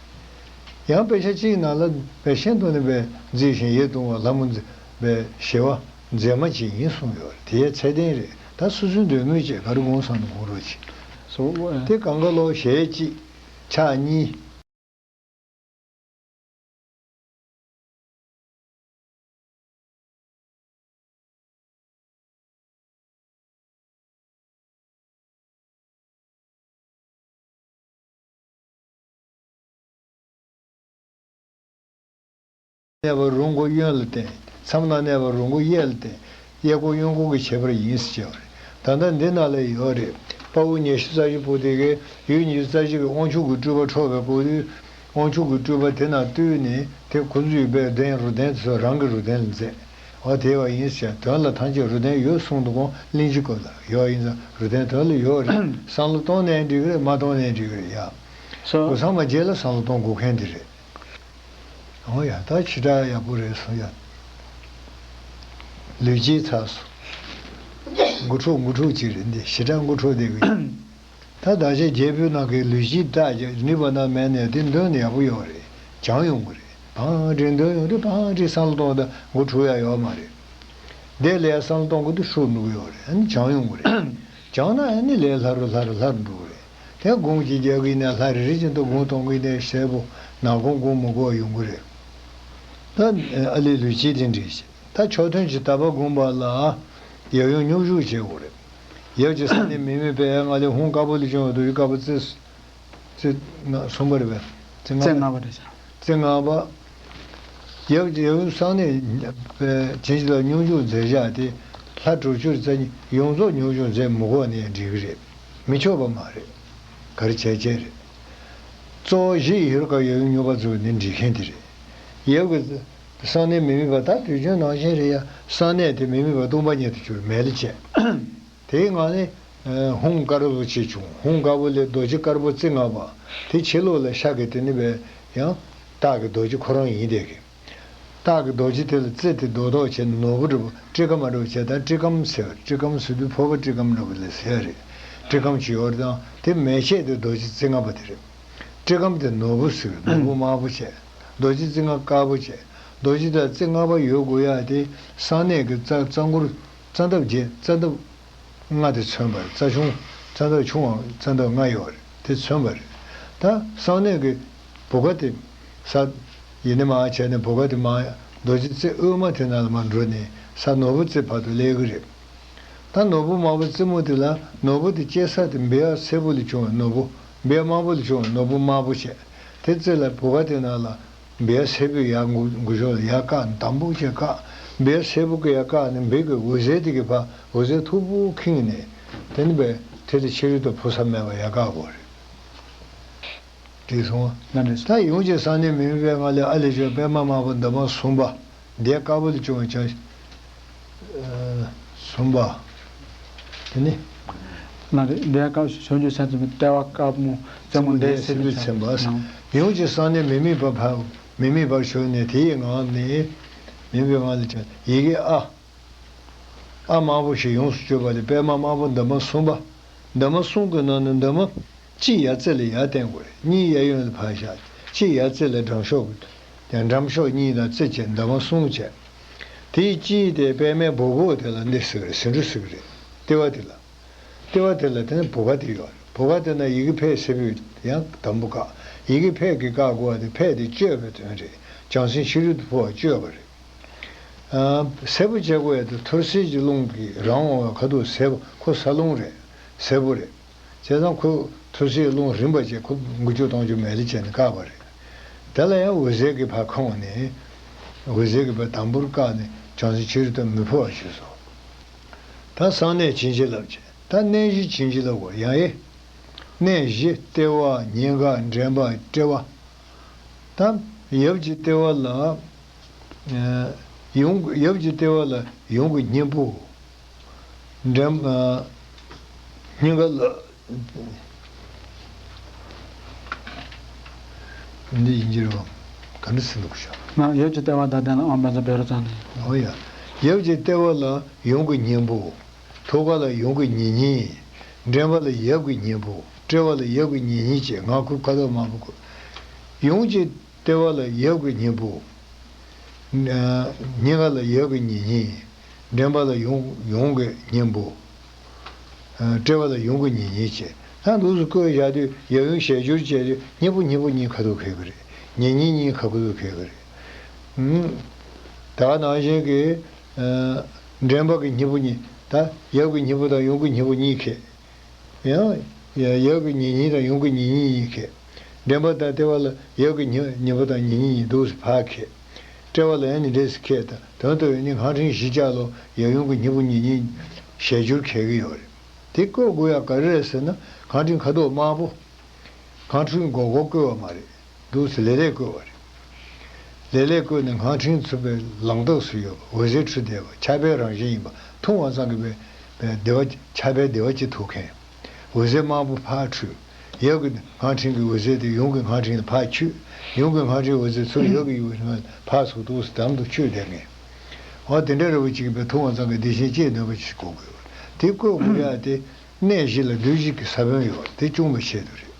ཡང་དཔེ་ཆ་གཅིག་ནང་ལ་དཔེ་ཤིན་ཏུ་ནས་དཔེ་མཛེས་ཤིང་ཡིད་དུ་འོང་བ་ལྷ་མོ་མཛེས་དཔེ་ཞི་བ་མཛེས་མ་ཅིག་ཡིན་གསུངས་ཡོད་རེད། དེ་ཡང་ཚད་ལྡན་རེད། ད་སོ་སོའི་འདོད་མོས་བཅས་ག་རེ་དགོངས་བསམ་ན་དགོངས་རོགས་གྱིས། So, uh, དེ་གང་ག་ལོ་ཞལ་གཅིག་ཕྱག་གཉིས། གནས་པ་རུ་མགོ་གཡོན་ལ་བསྟན། མཚམས་ན་གནས་པ་རུ་མགོ་གཡས་ལ་བསྟན། གཡས་སྐོར་གཡོན་སྐོར་གྱི་ཁྱད་པར་ཡིན་ཟེར་བྱས་པ་རེད། ད་ལྟ་འདི་ནང་ལ་ཡོད་རེད། དཔའ་བོ་ཉི་ཤུ་རྩ་བཞི་པོ་དེ་གའི་ཡུལ་ཉི་ཤུ་རྩ་བཞི་གི་དབང་ཕྱུག་གི་སྤྲུལ་པ་འཕྲོག་པའི་སྐོར་དུས། དབང་ཕྱུག་གི་སྤྲུལ་པ་དེ་ནང་བཏུལ་ནས་དེ་ཁོ་ཚོའི་པའི་གདན་རུ་གདན་དེ་ཚོ་རང་གི་རུ་གདན་ལ་མཛད། འོ་དེ་བ་ཡིན་ཟེར། དོན་ལ་ཐམས་ཅད་རུ་གདན་ཡོད་གསུངས་འདུག་གོང་གླིང་རྗེ་སྐོར་ལ་ཡོད་ཡིན་ཙང་རུ་གདན་དོན་ལ་ཡོད་རེད། བསམ་བློ་གཏོང་ནའི་འགྲིག་གི་རེད། མ་གཏོང་ནའི་འགྲིག་གི་རེད་ཡ། སོ། སྒོ་ཚང་མ་རྗེས་ལ་བསམ་བློ་གཏོང་དགོས་མཁན་དེ་རེད། འོ་ཡ། ད་ཞེ་དྲག་ཡག་པོ་རེད་གསུངས་ཡ། ལུས་སྤྱིའི་ཚགས་སུ། མགོ་འཁྲུག་མགོ་འཁྲུག་ཅིག་རེད་འདི། ཞེ་དྲག་མགོ་འཁྲུག་བསྡད་ཀྱི་ཡོད། ད་བདག་ཅག་རྒྱལ་པོའི་ནང་གི་ལུས་སྤྱིའི་བདག་ཅག་ནུས་པ་ན་མེད་ནས་དེ་འདོན་ནས་ཡག་པོ་ཡོད་རེད། སྦྱང་ཡོང་གི་རེད། བང་སྒྲིག་འདོན་ཡོང་དུས་བང་སྒྲིག་བསམ་བློ་གཏོང་དང་མགོ་འཁྲུག་ཡ་ཡོད་མ་རེད། དེ་ལས་བསམ་བློ་གཏོང་དགོས་དུས་ཧྲུག་འགྲོ་གི་ཡོད་རེད། ཨ་ནི་སྦྱང་ཡོང་གི་རེད། སྦྱངས་ན་ཨ་ནི་ལས་སླ་རུ་སླ་རུ་སླ་རུ་འགྲོ་གི་རེད། དེ་དགུང་གཅིག་རྒྱག་གི་ཡིན་ན་ལྷ་རེ་རེ་བཞིན་དུ་དགུང་གཏོང་གི་ཡིན་ན་གསལ་པོ་ནག་དགུང་དགུང་མི་དགོས་ཡོང་གི་རེད། ད་ཨ་ལས་ལུས་སྤྱི་དེ་འདྲ་ཞིག་ད་མཆོག་ཐུན་གྱི་དག་པ་བསྒོམ་པ་ལ་ཡབ་ཡུམ་སྙོམས་འཇུག་བྱེད་དགོས་རེད། ཡབ་ཀྱི་ས་གནས་མི་དམིགས་པའི་ང་ལས་ཧཱུྃ་དཀར་པོ་ལས་བྱུང་བ་རྡོ་རྗེ་དཀར་པོ་རྩེ་རྩེ་ལྔ་གསུམ་པ་རེད་པས། རྩེ་ལྔ་པ་རེད་ཤག་རྩེ་ལྔ་པ། ཡབ་ཀྱི་ཡབ་ཡུམ་ས་གནས་བྱིན་གྱིས་བརླབས་སྙོམས་འཇུག་མཛད་བྱ་དེ་ལྷ་དྲུག་ཅུ་རྩ་གཉིས་ཡོངས་རྫོགས་སྙོམས་འཇུག་མཛད་མི་དགོས་ནའི་འགྲིག་གི་རེད། མི་ཆོག་པ་མ་རེད། ག་རེ་བྱས་བྱས་རེད། གཙོ་བོ་གཞི་ཡི་ཧེ་རུ་ཀ་ཡབ་ཡུམ་སྙོམས་པར་འཇུག་ནི་འགྲིག་མཁན་དེ་རེད། ཡབ་ཀྱི་ས་གནས་མི་དམིགས་པ་ད་དུས་རྒྱུན་ནང་བཞིན་རེད་ཡ། ས་གནས་དེ་མི་དམིགས་པ་སྟོང་པ་ཉིད་དུ་གྱུར་མེད་ལ་བྱས། དེའི་ངང་ནས་ཧཱུྃ་དཀར་པོ་ཅིག་བྱུང་། ཧཱུྃ་དཀར་པོ་ལས་རྡོ་རྗེ་དཀར་པོ་རྩེ་ལྔ་པ། དེ་ཕྱི་ལོགས་ལ་ཤར་གི་དེ་ནི་བས་ཡང་སྟག་གི་རྡོ་རྗེ་ཁོ་རང་ཡིན་བསྡད་གི། སྟག་གི་རྡོ་རྗེ་དེ་ལ་རྩེ་དེ་རྡོ་རྡོ་བྱས་ནས་ནོར་བུ་འདྲ་པོ་སྤྲི་ཀ་མ་འདྲ་པོ་བྱས། ད་སྤྲི་ཀམ་ཟེར་བ་རེད། སྤྲི་ཀམ་ཟེར་དུས་ཕོར་པ་སྤྲི་ཀམ་འདྲ་པོ་ལ་ཟེར་བ་རེད། སྤྲི་ཀམ་ཅིག་ཡོད་རེད། དང་དེ་མེ་ལྕེ་དེ་རྡོ་རྗེ་རྩེ་ལྔ་པ་དེ་རེད། སྤྲི་ཀམ་དེ་ནོར་བུ་ཟེར། ནོར་བུ་དམར་པོ་བྱས། རྡོ་རྗེ་རྩེ་ལྔ་དཀར་པོ་བྱས། རྡོ་རྗེ་དང་རྩེ་ལྔ་པ་ཡོད་དགོས་ཡ་དེ་ས་གནས་ཀྱི་རྩ་རྩ་འཁོར་རྩ་འདབ་བརྒྱད་རྩ་འདབ་ལྔ་དེ་མཚོན་པ་རེད། རྩ་ཆུང་རྩ་འདབ་ཆུང་བ་རྩ་འདབ་ལྔ་ཡོད་རེད། དེ་མཚོན་པ་རེད། ད་ས་གནས་ཀྱི་བུ་ག་དེ་ས་ཡིན་ནི་མ་བྱས་ནས་བུ་ག་དེ་མ་རྡོ་རྗེ་རྩེ་དབུས་མ་དེ་ནང་ལ་མ་འགྲོ་ནས་ས་ནོར་བུ་རྩེ་བར་དུ་སླེབས་ཀྱི་རེད། ད་ནོར་བུ་དམར་པོ་རྩེ་མོ་དེ་ལ་ནོར་བུ་དེ་སྐྱེ་ས་དེ་འབེབས་སེར་པོ་ལས་བྱུང་བའི་ནོར་བུ། འབེབས་དམར་པོ་ལས་བྱུང་བའི་ནོར་བུ་དམར་པོ་བྱས། དེ་རྩེ་ལ་བུ་ག་དེ་ནང་ལ་འབེབས་སེར་པོས་ཡར་མགོ་མགོ་ཕྱོགས་ལ་ཡར་བཀག་དམ་པོ་བྱས་བཀག་འབེབས་སེར་པོ་གིས་ཡར་བཀག་ནས་འབེབས་ཀྱི་འོད་ཟེར་དེ་གིས་ཕར་འོད་ཟེར་མཐུག་པོ་ཁེངས་ནས་དེ་ནི་བས་དེ་ལ་ཕྱི་རོལ་དུ་འཕུར་ས་མེད་པར་ཡར་བཀག་དགོས་རེད། འགྲིག་སོང་། ལ་འགྲིག་སོང་། ད་ཡུམ་གྱི་ས་གནས་མི་དམིགས་པའི་ང་ལས་ཨ་ལས་བྱུང་པདྨ་དམར་པོ་འདབ་མ་གསུམ་པ། འདས་དཀར་པོ་ལས་བྱུང་བའི་བྱང་། གསུམ་པ། དེ་ནི། ལ་རེད། འདས་དཀར་བྱང་ཆུབ་སེམས་ཙམ་པའི་ལྟེ་བ་དཀར་མོ་རྩེ་མོ་འདས་སེར་པོས་མཚན་པ། ཡུམ་གྱི་ས་གནས་མི་དམིགས་པ་ཕར་མི་དམིགས་པར་བྱོན་ནས་དེ་ཡི་ངང་ནས་མི་དམིགས་པའི་ངང་ལས་ཀྱང་ཡི་གེ་ཨ། ཨ་དམར་པོ་ཞེས་ཡོངས་སུ་གྱུར་པ་ལས་པདྨ་དམར་པོ་འདབ་མ་གསུམ་པ། འདབ་མ་གསུམ་གྱི་ནང་ནས་འདབ་མ་གཅིག་ཡ་རྩེ་ལ་ཡར་བསྟན་དགོས་རེད། གཉིས་གཡས་གཡོན་ལ་ཕར་བཞག་གཅིག་ཡ་རྩེ་ལ་འགྲམ་ཤོག་ཀྱང་འགྲམ་ཤོག་གཉིས་ལ་རྩེ་བྱས་འདབ་མ་གསུམ་བྱས། དེའི་དཀྱིལ་དེ་པདྨའི་སྦུ་གུ་དེ་ལ་འདི་ཟེར་གི་རེད། ཟེའུ་འབྲུ་ཟེར་གི་རེད། ལྟེ་བ་དེ་ལ། ལྟེ་བ་དེ་ལ་དེ་ནི་བུ་ག་དེ་ཡོད་རེད། བུ་ག་དེ་ན་ཡི་གེ་ཕཊ་སེར་པོས་ཡང་དམ་པོ་བཀག་ཡི་གེ་ཕཊ་ཀྱིས་བཀག་དགོས་པ་དེ་ཕཊ་དེ་གཅོད་པའི་དོན་རེད། བྱང་སེམས་ཕྱི་རོལ་དུ་འཕོ་བ་གཅོད་པ་རེད། ཨ། སེར་པོ་བྱེད་དགོས་ཡ་དེ་ཐོར་སེལ་གྱི་རླུང་གིས་རང་འོང་བའི་ཁ་ཐུག་སེར་པོ་ཁོ་ས་རླུང་རེད། སེར་པོ་རེད། བྱས་ཙང་ཁོ་ཐོར་སེལ་རླུང་རིམ་པ་བྱས་ཁོ་དགུ་བཅུ་སྟོང་བཅུ་མེད་ལ་བྱས་ནས་བཀག་པ་རེད། དེ་ལ་ཡང་འོད་ཟེར་གྱིས་ཕར་ཁེངས་ནས། འོད་ཟེར་གྱིས་ཕར་དམ་པོར་བཀག་ནས་བྱང་སེམས་ཕྱི་རོལ་དུ་མི་འཕོ་བ་བྱས་སོ། ད་གསང་གནས་བྱིན་གྱིས་བརླབས་བྱས། ད་གནས་བཞི་བྱིན་གྱིས་བརླབས་དགོས་ཡང་ཨེ། གནས་བཞི་ལྟེ་བ་སྙིང་ག་འདྲེན་པ་ལྟེ་བ། ད་ཡབ་ཀྱི་ལྟེ་བ་ལ། ཨ། ཡུམ་ཡབ་ཀྱི་ལྟེ་བ་ལ་ཡུམ་གྱི་སྙིང་པོ། འདྲེན། ཨ། སྙིང་ག་ལ། འདི་ཡིན་གྱི་རེད་བ། ག་འདྲ་ཟེར་འདུག་ཤག་ང་ཡབ་ཀྱི་ལྟེ་བ་དང་ལྡན་ལ་ཨང་བན་ཚ་བེ་རོ་ཙང་ནས། ཨོ་ཡ། ཡབ་ཀྱི་ལྟེ་བ་ལ་ཡུམ་གྱི་སྙིང་པོ། ཐུགས་ཀ་ལ་ཡུམ་གྱི་ཉེ་སྙིང་། འདྲེན་པ་ལ་ཡབ་ཀྱི་སྙིང་པོ། དཔྲལ་བ་ལ་ཡབ་ཀྱི་ཉེ་སྙིང་བཅས་ངག་ཁུ་ཁ་དོག་དམར་པོ་བཀོད། ཡུམ་གྱི་ལྟེ་བ་ལ་ཡབ་ཀྱི་སྙིང་པོ། སྙིང་ག་ལ་ཡབ་ཀྱི་ཉེ་སྙིང་། འདྲེན་པ་ལ་ཡུམ་ཡུམ་གྱི་སྙིང་པོ། དཔྲལ་བ་ལ་ཡུམ་གྱི་ཉེ་སྙིང་བཅས། ད་འདུག་སེ་བཀོད་བཞག་དུས་ཡབ་ཡུམ་ཞལ་སྦྱོར་བྱས་དུས་སྙིང་པོ་སྙིང་པོ་གཉིས་ཁ་ཐུག་འཁེལ་གྱི་རེད། ཉེ་སྙིང་གཉིས་ཁ་ཐུག་འཁེལ་གྱི་རེད། ཨུམ། ད་ག་ནང་བཞིན་གྱི། ཨ། འདྲེན་པ་གི་སྙིང་པོ་གཉིས། ད་ཡབ་ཀྱི་སྙིང་པོ་དང་ཡུམ་གྱི་སྙིང་པོ་གཉིས་ཁེལ། ཡང་ཡབ་ཀྱི་ཉེ་སྙིང་དང་ཡུམ་གྱི་ཉེ་སྙིང་གཉིས་ཁེལ། འདྲེན་པ་དང་ལྟེ་བ་ལ་ཡབ་ཀྱི་སྙིང་སྙིང་པོ་དང་ཉེ་སྙིང་གཉིས་འདུག་སེ་ཕར་ཁེལ། དཔྲལ་བ་ལ་ཡང་ནི་འདྲེས་སེ་ཁེལ། ད་དོན་དུ་ཡོད་ནི་སྔགས་ཕྲེང་བཞི་ཆ་ལོ་ཡབ་ཡུམ་གྱི་སྙིང་པོ་ཉེ་སྙིང་ཞལ་སྦྱོར་འཁེལ་གྱི་ཡོད་རེད། དེ་བཀོད་དགོས་ཡ་ག་རེ་རེད་ཟེར་ན་སྔགས་ཕྲེང་ཁ་དོག་དམར་པོ། སྔགས་ཕྲེང་མགོ་སྐོར་བཀོད་པ་མ་རེད། འདུག་སེ་ལེ་ལེ་བཀོད་པ་རེད། ལེ་ལེ་བཀོད་ནས་སྔགས་ཕྲེང་ཚུད་པའི་ལང་ཐག་སུ་ཡོད་པ་འོད་ཟེར་འཕྲོས་བསྡད་པ་ཆར་པའི་རང་བཞིན་ཡིན་པ་འཐུང་བ་ཙམ་གྱིས་པའི་བདེ་བ་ཆར་པའི་བདེ་བ་ཅིག་ཐོབ་མཁན། འོད་ཟེར་དམར་པོ་ཕར་འཕྲོས། ཡབ་ཀྱི་སྔགས་ཕྲེང་གི་འོད་ཟེར་དེ་ཡུམ་གྱི་སྔགས་ཕྲེང་ལ་ཕར་ཆུད། ཡུམ་གྱི་སྔགས་ཕྲེང་འོད་ཟེར་ཚུར་ཡབ་ཀྱི་ཡུམ་གྱི་སྔགས་ཕར་ཚུར་འདུག་སེ་དམ་དུ་ཆུད་བསྡད་མཁན། འོ་དེ་འདྲ་རེ་བ་ཅིག་གིས་པའི་འཐུང་བ་ཙམ་གྱིས་བདེ་ཆེན་སྐྱེས་ནུས་པ་ཞིག་དགོས་དགོས། དེ་བཀོད་དགོས་ཡ་དེ། གནས་བཞི་ལ་བདུད་བཞི་གི་ས་བོན་ཡོད་པ་དེ་བསྐྱུངས་པའི་ཆེད་དུ་རེད།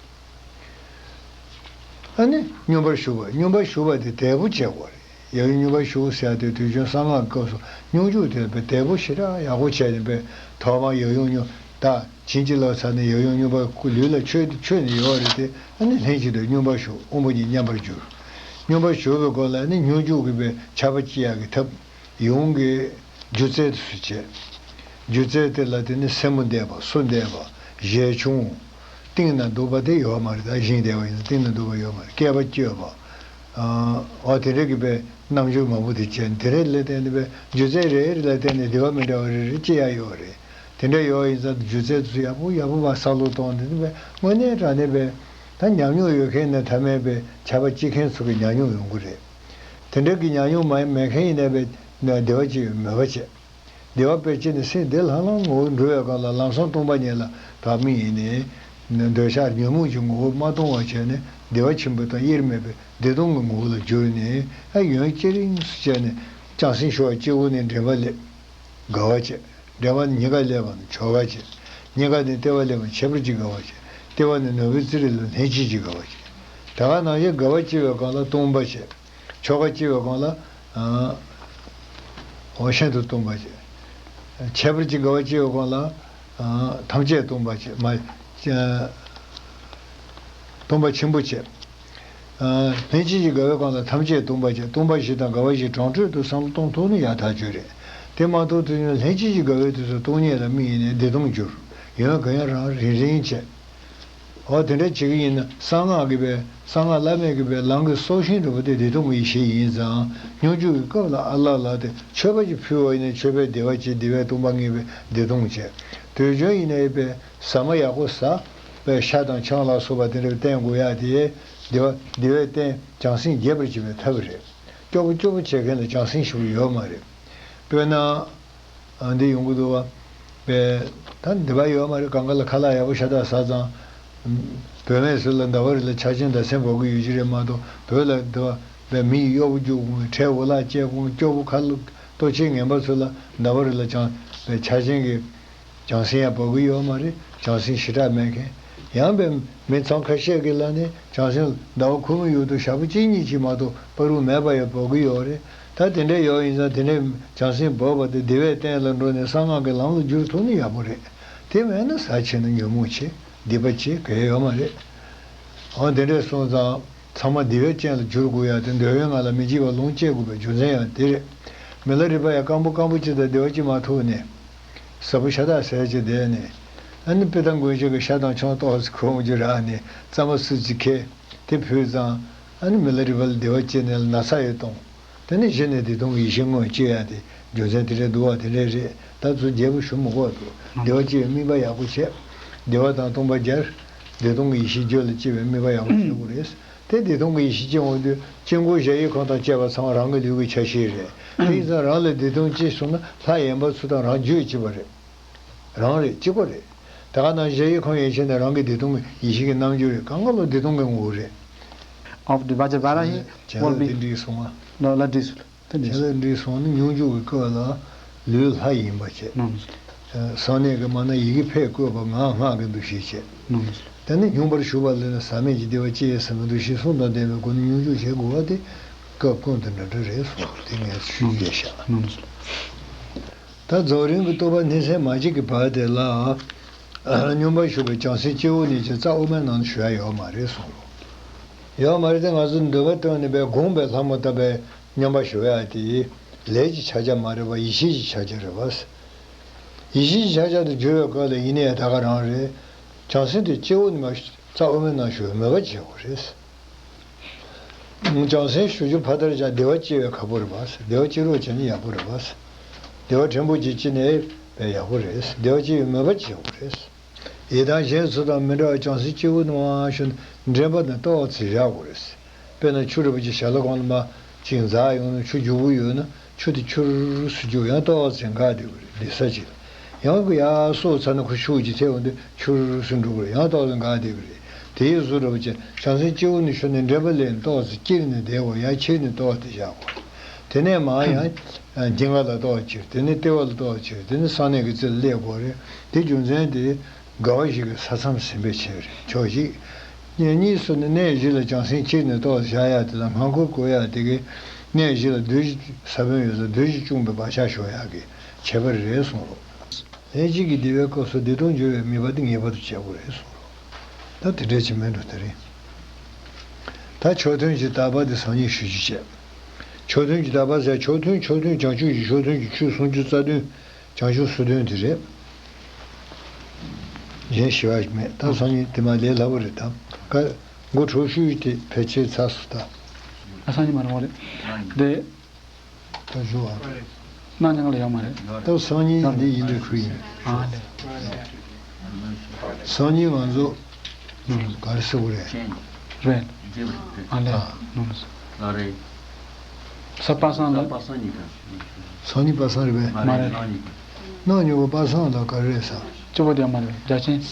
ཨ་ནི་སྙོམས་པར་ཞུགས་པ། སྙོམས་པར་ཞུགས་པ་དེ་དལ་པོ་བྱེད་དགོས་རེད། ཡབ་ཡུམ་སྙོམས་པར་ཞུགས་ཟེར་ཡ་དེ་དུས་རྒྱུན་གསང་སྔགས་སྐབས་སུ་སྙོམས་འཇུག་དེ་དཔེ་དལ་པོ་ཞེ་དྲག་ཡག་པོ་བྱས་ནས་དཔེ་ཐོག་མར་ཡབ་ཡུམ་སྙོམས་ད་བྱིན་གྱིས་བརླབས་ཚར་ནས་ཡབ་ཡུམ་སྙོམས་པར་ལུས་ལ་ཆོད་ཆོད་ནས་ཡོད་རེད་དེ། ཨ་ནི་ལྷན་ཅིག་ཏུ་སྙོམས་པར་ཞུགས། དབང་པོ་གཉིས་མཉམ་པར་གྱུར། སྙོམས་པར་ཞུགས་པའི་སྒོ་ལ་ཨ་ནི་སྙོམས་འཇུག་གི་དཔེ་ཆར་པ་བསྐྱི་ཡག་གི་ཐབས། ཡུམ་གྱི་སྒྱུ་རྩལ་དེ་ཚོ་བྱས། སྒྱུ་རྩལ་དེ་ལ་དེ་ནི་སེན་མོ་འདེབས་པ། སོ་འདེབས་པ། གཞས་ཆུང་། གཏིང་ན་འདུག་པ་དེ་ཡོད་མ་རེད། ད་ཞིང་དེ་བ་ཡིན་ན་གཏིང་ན་འདུག་པ་ཡོད་མ་རེད། སྐེད་པ་གཅོད་པ། ཨ། འོ་དེ་འདྲ་གི་པའི་རྣམ་འགྱུར་མང་པོ་དེ་བྱས། དེ་འདྲ་ལ་བརྟེན་ནས་པའི་སྒྱུ་རྩལ་རེ་རེ་ལ་བརྟེན་ནས་དེ་བ་མི་འདྲ་བ་རེ་རེ་ཅི་ཡང་ཡོད་རེད། དེ་འདྲ་ཡོད་ཡིན་ཙང་སྒྱུ་རྩལ་དེ་ཚོ་ཡག་པོ་ཡག་པོ་བ་བསམ་བློ་གཏོང་དེ་ནི་པའི་དངོས་གནས་དྲང་གནས་པའི་ད་ཉམས་མྱོང་ཡོད་མཁན་ནས་ཐ་མའི་པའི་ཆར་པ་བསྐྱིལ་མཁན་ཚོ་གི་ཉམས་མྱོང་ཡོང་གི་རེད། དེ་འདྲ་གི་ཉམས་མྱོང་མ་མེད་མཁན་ཡིན་ན་པའི་བདེ་བ་ཅིག་ཡོད་མོས་པ་བྱེད། བདེ་བ་དཔེ་ཅི་ནས་སེམས་བདེ་ལྷང་ལྷང་ངོ་བོ་འགྲོ་བའི་སྒང་ལ་ལམ་སང་སྟོང་པ་ཉིད་ལ་བབ་མི་ཡིན་ནའི། འདོད་ཆགས་ཉོན་མོངས་ཀྱི་ངོ་བོ་མ་སྟོང་བར་བྱས་ནས་བདེ་བ་ཆེན་པོ་དང་དབྱེར་མེད་པའི་བདེ་སྟོང་གི་ངོ་བོ་ལ་གྱུར་ནས། ཨ། ཡུན་ཅི་རིང་སུ་བྱས་ནས་བྱང་སེམས་ཤོར་བ། སྐྱེ་བོ་ནས་འདྲེན་པ་སླེབས། དགའ་བ་བྱེད། འདྲེན་པ་ནས་རྙེད་དཀའ་སླེབས་པ་ནས་ཆོག་ག་བྱེད། རྙེད་དཀའ་ནས་ལྟེ་བ་སླེབས་པ་ནས་ཁྱད་པར་གྱི་དགའ་བ་བྱེད། ལྟེ་བ་ནས་ནོར་བུའི་རྩེ་རིལ་ལ་ལྷན་སྐྱེས་ཀྱི་དགའ་བ་བྱེད། དེ་ག་ནང་བཞིན་དགའ་བ་སྐྱེ་བའི་སྒང་ལ་སྟོང་པ་བྱེད། ཆོག་ག་སྐྱེ་བའི་སྒང་ལ། ཨ། འོ་ཤིན་ཏུ་སྟོང་པ་བྱེད། ཁྱད་པར་གྱི་དགའ་བ་སྐྱེ་བའི་སྒང་ལ། ཨ། ཐམས་ཅད་སྟོང་པ་བྱེད། མ། ཨ། སྟོང་པ་ཆེན་པོ་བྱེད། ཨ། ལྷན་སྐྱེས་ཀྱི་དགའ་བའི་སྒང་ལ་ཐམས་ཅད་སྟོང་པ་བྱེད། སྟོང་པ་བཞི་དང་དགའ་བ་བཞི་དྲང་ཕྲོད་དུ་བསམ་བློ་གཏོང་ཐུབ་ན་ཡག་ཐག་ཆོད་རེད། དེ་མ་གཏོང་དུས་ནི་ལྷན་སྐྱེས་ཀྱི་དགའ་བའི་དུས་སུ་སྟོང་ཉིད་ལ་དམིགས་ཡིན་ནའི་བདེ་སྟོང་འགྱུར། ཡུན་གང་ཡང་རིང་རིང་བྱེད། འོ་དེ་འདྲ་བྱེད་ཀྱི་ཡིན་ན་གསང་སྔགས་ཀྱི་པའི་གསང་སྔགས་བླ་མེད་ཀྱི་པའི་ལམ་གྱི་སྲོག་ཤིང་འདྲ་པོ་དེ་བདེ་སྟོང་གི་ཡེ་ཤེས་ཡིན་ཙང་། སྙོམས་འཇུག་གི་སྐབས་ལ་ཨ་ལ་ལ་དེ་མཆོད་པ་ཅིག་ཕུལ་བ་ཡིན་ན་མཆོད་པའི་བདེ་བ་བྱེད། བདེ་བའི་སྟོང་པ་ངེས་པའི་བདེ་སྟོང་བྱེད། དུས་རྒྱུན་ཡིན་ནའི་པའི་ཟ་མ་ཡག་པོ་ཟ། པའི་ཤ་དང་ཆང་ལ་སོགས་པ་དེ་འདྲ་བསྟེན་དགོས་ཡ་དེ། བདེ་བ་བདེ་བའི་སྟེང་བྱང་སེམས་རྒྱས་པར་བྱེད་པའི་ཐབས་རེད། སྐྱོ་པོ་སྐྱོ་པོ་བྱེད་མཁན་ལ་བྱང་སེམས་ཞུ་གི་ཡོད་མ་རེད། དཔེར་ན། ཨ། འདི་ཡོང་གི་འདུག་བ། པའི། ད་འདི་པ་ཡོད་མ་རེད། གང་ག་ལ་ཁ་ལག་ཡག་པོ་ཤ་སྟག་ཟ་ཙང་། བུད་མེད་ཚོ་ལ་ཟླ་བ་རེ་ལ་ཆ་ཆེན་དང་སེམས་འགུག་གི་ཡོད་ཀྱི་རེད་མ་གཏོགས། བོད་ལ་འདི་བ་པའི་མི་ཡི་གཡོ་པོ་རྒྱུག་གོང་། གྲལ་འུ་ལག་བཅད་གོང་། སྐྱོ་པོ་ཁ་ལོ་ལྟོ་ཆས་ངན་པ་ཚོ་ལ་ཟླ་བ་རེ་ལ་ཅང་པའི་ཆ་ཆེན་གྱི། བྱང་སེམས་ཡང་འབབ་ཀྱི་ཡོད་མ་རེད། བྱང་སེམས་ཞེ་དྲག་མེད་མཁན། ཡང་པའི་མི་ཚང་ཁ་ཤས་ཀྱི་ལ་ནི་བྱང་སེམས་ཟླ་བ་ཁོ་མོ་ཡོད་དུ་ཞག་པོ་གཅིག་གཉིས་ཀྱིས་མ་གཏོགས་བར་དུ་མེད་པ་ཡང་འབབ་ཀྱི་ཡོད་རེད། ད་དེ་འདྲ་ཡོད་ཡིན་ཙང་དེ་འདྲའི་བྱང་སེམས་འབབ་པ་དེ་བདེ་བའི་སྟེང་ལ་འགྲོ་ནས་གསང་སྔགས་ཀྱི་ལམ་ལ་བསྒྱུར་ཐུབ་ན་ཡག་པོ་རེད། དེ་མེད་ན་ཟ་བྱས་ན་ཉོན་མོངས་བྱེད། སྡིག་པ་བྱེད་གལ་ཡོད་མ་རེད། འོ་དེ་འདྲས་སོང་ཙང་། ཚང་མ་བདེ་བའི་ཅན་ལ་བསྒྱུར་དགོས་ཡ་དེ་འདོད་ཡོན་ལྔ་ལ་མི་འཇིགས་པ་ལོངས་སྤྱད་དགོས་པའི་རྒྱུ་མཚན་ཡང་དེ་རེད། མི་ལ་རས་པ་ཡང་སྐམ་པོ་སྐམ་པོ་ཅིག་དང་བདེ་བ་ཅིག་མ་ཐུག་ནས། ཟབ་པོ་ཤ་སྟག་ཟས་ཅིག་བསྡད་ནས། ཨ་ནི་པི་ཏ་མགོན་ཆེན་གྱི་ཤ་དང་ཆང་ཏོག་ཙམ་ཁོང་གིས་རག་ནས་རྩམ་པ་སུ་ཅིག་ཁྱེར། དེ་ཕུལ་ཙང་། ཨ་ནི་མི་ལ་རས་པ་ལ་བདེ་བ་སྐྱེས་ནས་ན་ཚ་ཡང་གཏོང་། དེ་ནས་གཞི་ནས་བདེ་སྟོང་གི་ཡེ་ཤེས་མངོན་སྐྱེ་ཡ་དེ་རྒྱུ་མཚན་དེ་འདྲ་འདུག་བ། དེ་འདྲ་རེད། ད་ཚུར་རྒྱས་པོ་ཞུ་མི་དགོས་འདུག་བདེ་བ་སྐྱེ་བའི་དམིགས་པ་ཡག་པོ་བྱས། བདེ་བ་དང་སྟོང་པ་རྒྱལ། བདེ་སྟོང་གི་ཡེ་ཤེས་རྒྱུད་ལ་སྐྱེ་བའི་དམིགས་པ་ཡག་པོ་བྱེད་དགོས་རེད། དེ་བདེ་སྟོང་གི་ཡེ་ཤེས་སྐྱེ་འོང་དུས་དཀྱིལ་འཁོར་གཞལ་ཡས་ཁང་དང་བཅས་པ་ཚང་མ་རང་གི་ལུས་ཀྱི་ཆ་ཤས་རེད། དེ་ཡིན་ཙང་རང་ལ་བདེ་སྟོང་སྐྱེས་སོང་ན་ལྷ་ཡན་པ་ཚོ་དང་རང་རྒྱུད་གཅིག་པ་རེད། རང་རེད། གཅིག་པ་རེད། ད་ག་ནང་གཞལ་ཡས་ཁང་ཡན་ཆད་ནས་རང་གི་བདེ་སྟོང་གི་ཡེ་ཤེས་ཀྱི་རྣམ་འགྱུར་རེད། གང་ག་ལོ་བདེ་སྟོང་གི་ངོ་བོ་རེད། Of the Vajrabhara he བྱས་ལ་will དེ་be འགྲིག་སོང་ང་། ལ་ལ་འགྲིག་སོང་། དེ་འགྲིག་བྱས་ལ་སོང་། འགྲིག་སོང་ནི་སྙོམས་འཇུག་གི་སྐབས་ལ་ལུས་ལྷ་ཡིན་པ་བྱས། ནོ་ནོ། གསང་གནས་ཀྱི་མ་ན་ཡི་གེ་ཕར་བཀོད་པ་ངག་སྔགས་ཀྱི་འདུ་ཤེས་བྱས། ནོ་ནོ། དེ་ནི་སྙོམས་པར་ཞུགས་པ་ལ་ནི་ཟག་མེད་ཀྱི་བདེ་བ་སྐྱེ་ཡི་ཟེར་བའི་འདུ་ཤེས་གསུམ་དང་ལྡན་པའི་སྒོ་ནས་སྙོམས་འཇུག་བྱེད་དགོས་པ་དེ་སྐབས་ཀུན་ཏུ་འདྲ་འདྲ་རེད་སོང་། དེ་ངས་ཞུ་རྒྱུ་བཤད། ནོ་ནོ། ད་རྫོགས་རིམ་གྱི་རྟོགས་པ་སྣང་སེམས་མ་བསྐྱེད་ཀྱི་བར་དེ་ལ། སྙོམས་པར་ཞུགས་པའི་བྱང་སེམས་སྐྱེ་བོ་ནས་ཀྱང་རྩ་དབུ་མའི་ནང་དུ་ཞུགས་ཡ་ཡོད་མ་རེད་གསུངས་རོ། ཡོད་མ་རེད་དེ། ང་ཚོ་འདོད་པ་བཏོན་ནས་པའི་སྒོམ་པའི་ལྷ་མོ་ལྟ་བུའི་སྙོམས་པར་ཞུགས་ཡ་དེ་ལས་ཀྱི་ཕྱག་རྒྱ་མ་རེད་པ། ཡེ་ཤེས་ཀྱི་ཕྱག་རྒྱ་རེད་པ། ཡེ་ཤེས་ཀྱི་ཕྱག་རྒྱ་དུ་གྱུར་བའི་སྐབས་ལ་ཡིན་ནའི་ད་ག་རང་རེད། བྱང་སེམས་དེ་སྐྱེ་བོ་ནས་མ་རྩ་དབུ་མའི་ནང་ཞུགས་པའི་མོས་པ་བྱེད་དགོས་རེད། བྱང་སེམས་ཞུ་རྒྱུ་ཕར་དར་བྱ། བདེ་བ་སྐྱེ་བའི་ཁག་པོ་རེད་པ། བདེ་བ་སྐྱེ་རོགས་བྱས་ན་ཡག་པོ་རེད་པ། བདེ་བ་ཕྲན་བུ་ཅིག་སྐྱེས་ནའི་ཡག་པོ་རེད། བདེ་བ་སྐྱེ་བའི་མོས་པ་བྱེད་དགོས་རེད། ཡི་དམ་གཞན་ཚོ་དང་མི་འདྲ་བར་བྱང་སེམས་སྐྱེ་བོ་ནས་མར་ཞུགས་ནས་འདྲེན་པ་ནི་ཏོག་ཙམ་བཞག་དགོས་རེད། དཔེར་ན་ཆུ་རུད་པོ་ཅིག་ཞལ་ལག་གང་ལ་མར་ཅིག་འཛག་ཡོང་ན། ཆུ་རྒྱུག་པོ་ཡོད་ན་ཆུ་དེ་ཆུར་སུ་རྒྱུག་ཡང་ཏོག་ཙམ་འགག་བསྡད་དགོས་རེད། བསྡད་ས་ཅིག་ལ། ཡང་ཁོ་ཡར་སོ་ཚར་ན་ཁོ་ཤུགས་ཀྱིས་ཐེབས་འོང་དུས་ཆུར་སུ་འགྲོ་གི་རེད། ཡང་ཏོག་ཙམ་འགག་བསྡད་ཀྱི་རེད། དེ་ཡི་བཟོ་འདྲ་པོ་ཅན་བྱང་སེམས་སྐྱེ་བོ་ནས་ཞུགས་ནས་འདྲེན་པ་ལས་ཏོག་ཙམ་བསྐྱེད་ནས་བསྡད་དགོས། ཡར་ཁྱེར་ནས་ཏོག་ཙམ་བཞག་དགོས། དེ་ནས་མར་ཡང་སྙིང་ག་ལ་ཏོག་ཙམ་ཁྱེར། དེ་ནས་ལྟེ་བ་ལ་ཏོག་ཙམ་ཁྱེར། དེ་ནས་གསང་གནས་ཀྱི་རྩེ་ལ་སླེབས་དགོས་རེད། དེ་རྒྱུ་མཚན་དེ་དགའ་བ་ཞིག་གི་ས་མཚམས་ཟིན་པའི་ཕྱིར་རེད། ཕྱོགས་ཤིག་གཉིས་སུ་ནི་གནས་བཞི་ལ་བྱང་སེམས་ཁྱེར་ནས་ཏོག་ཙམ་བཞག་ཡག་དེ་ལ་སྔ་འགོག་དགོས་ཡག་དེ་གི་གནས་བཞི་ལ་བདུད་བཞི་ས་བོན་ཡོད་ས་བདུད་བཞི་བཅོམ་པའི་བག་ཆགས་ཞོག་ཡག་གི་ཁྱད་པར་རེད་གསུངས་རོ། ལྷན་ཅིག་གི་བདེ་བའི་སྐབས་སུ་བདེ་སྟོང་འགྱུར་བའི་དམིགས་པ་དེ་ངེས་པར་དུ་བྱེད་དགོས་རེད་གསུངས་རོ། ད་དེ་འདྲ་ཅིག་མིན་འགྲོ་དེ་རིང་། ད་མཆོག་ཐུན་གྱི་བརྟག་པ་དེ་སང་ཉིན་ཞུ་རྒྱུ་བྱས། མཆོག་ཐུན་གྱི་དག་པ་ཟེར། མཆོག་ཐུན། མཆོག་ཐུན་བྱང་ཆུབ་ཀྱི་མཆོག་ཐུན་གྱི་ཆོས་སུམ་ཅུ་རྩ་བདུན། བྱང་ཆུབ་སོ་བདུན་དེ་རེད། གཞན་ཞི་བ་ཞིག་མེད། ད་སང་ཉིན་དེ་མ་ལས་སླ་པོ་རེད་ད། ཀ་མགོ་གྲོ་ཞུས་ཏེ་ཕལ་ཆེར་ཚར་སོང་ད། ཨ་སང་ཉིན་མ་རེད་འོ་རེད། དེ། ད་ཞུ་བ། གནང་མྱོང་ལ་ཡོད་མ་རེད། ད་སང་ཉིན་འདི་ཡིན་དུས་ཁུལ་ཡིན། ཨ་ལེ། སང་ཉིན་ང་ཚོ་ག་རེ་ཟེར་དགོས་རེད། རེད། ཨ་ལེ། ཨ། ནོར་སོང་། ལ་རེད། ས་པ་སངས་ལ། པ་སངས་ཉིན་ག་སང་ཉིན་པ་སངས་རེད་པས། མ་རེད། གནངས་ཉིན་ག་གནངས་ཉིན་པ་སངས་ལ་ག་རེ་རེད་ས། སྐྱོ་པོ་དེ་མ་རེད། རྒྱ་ཆེན།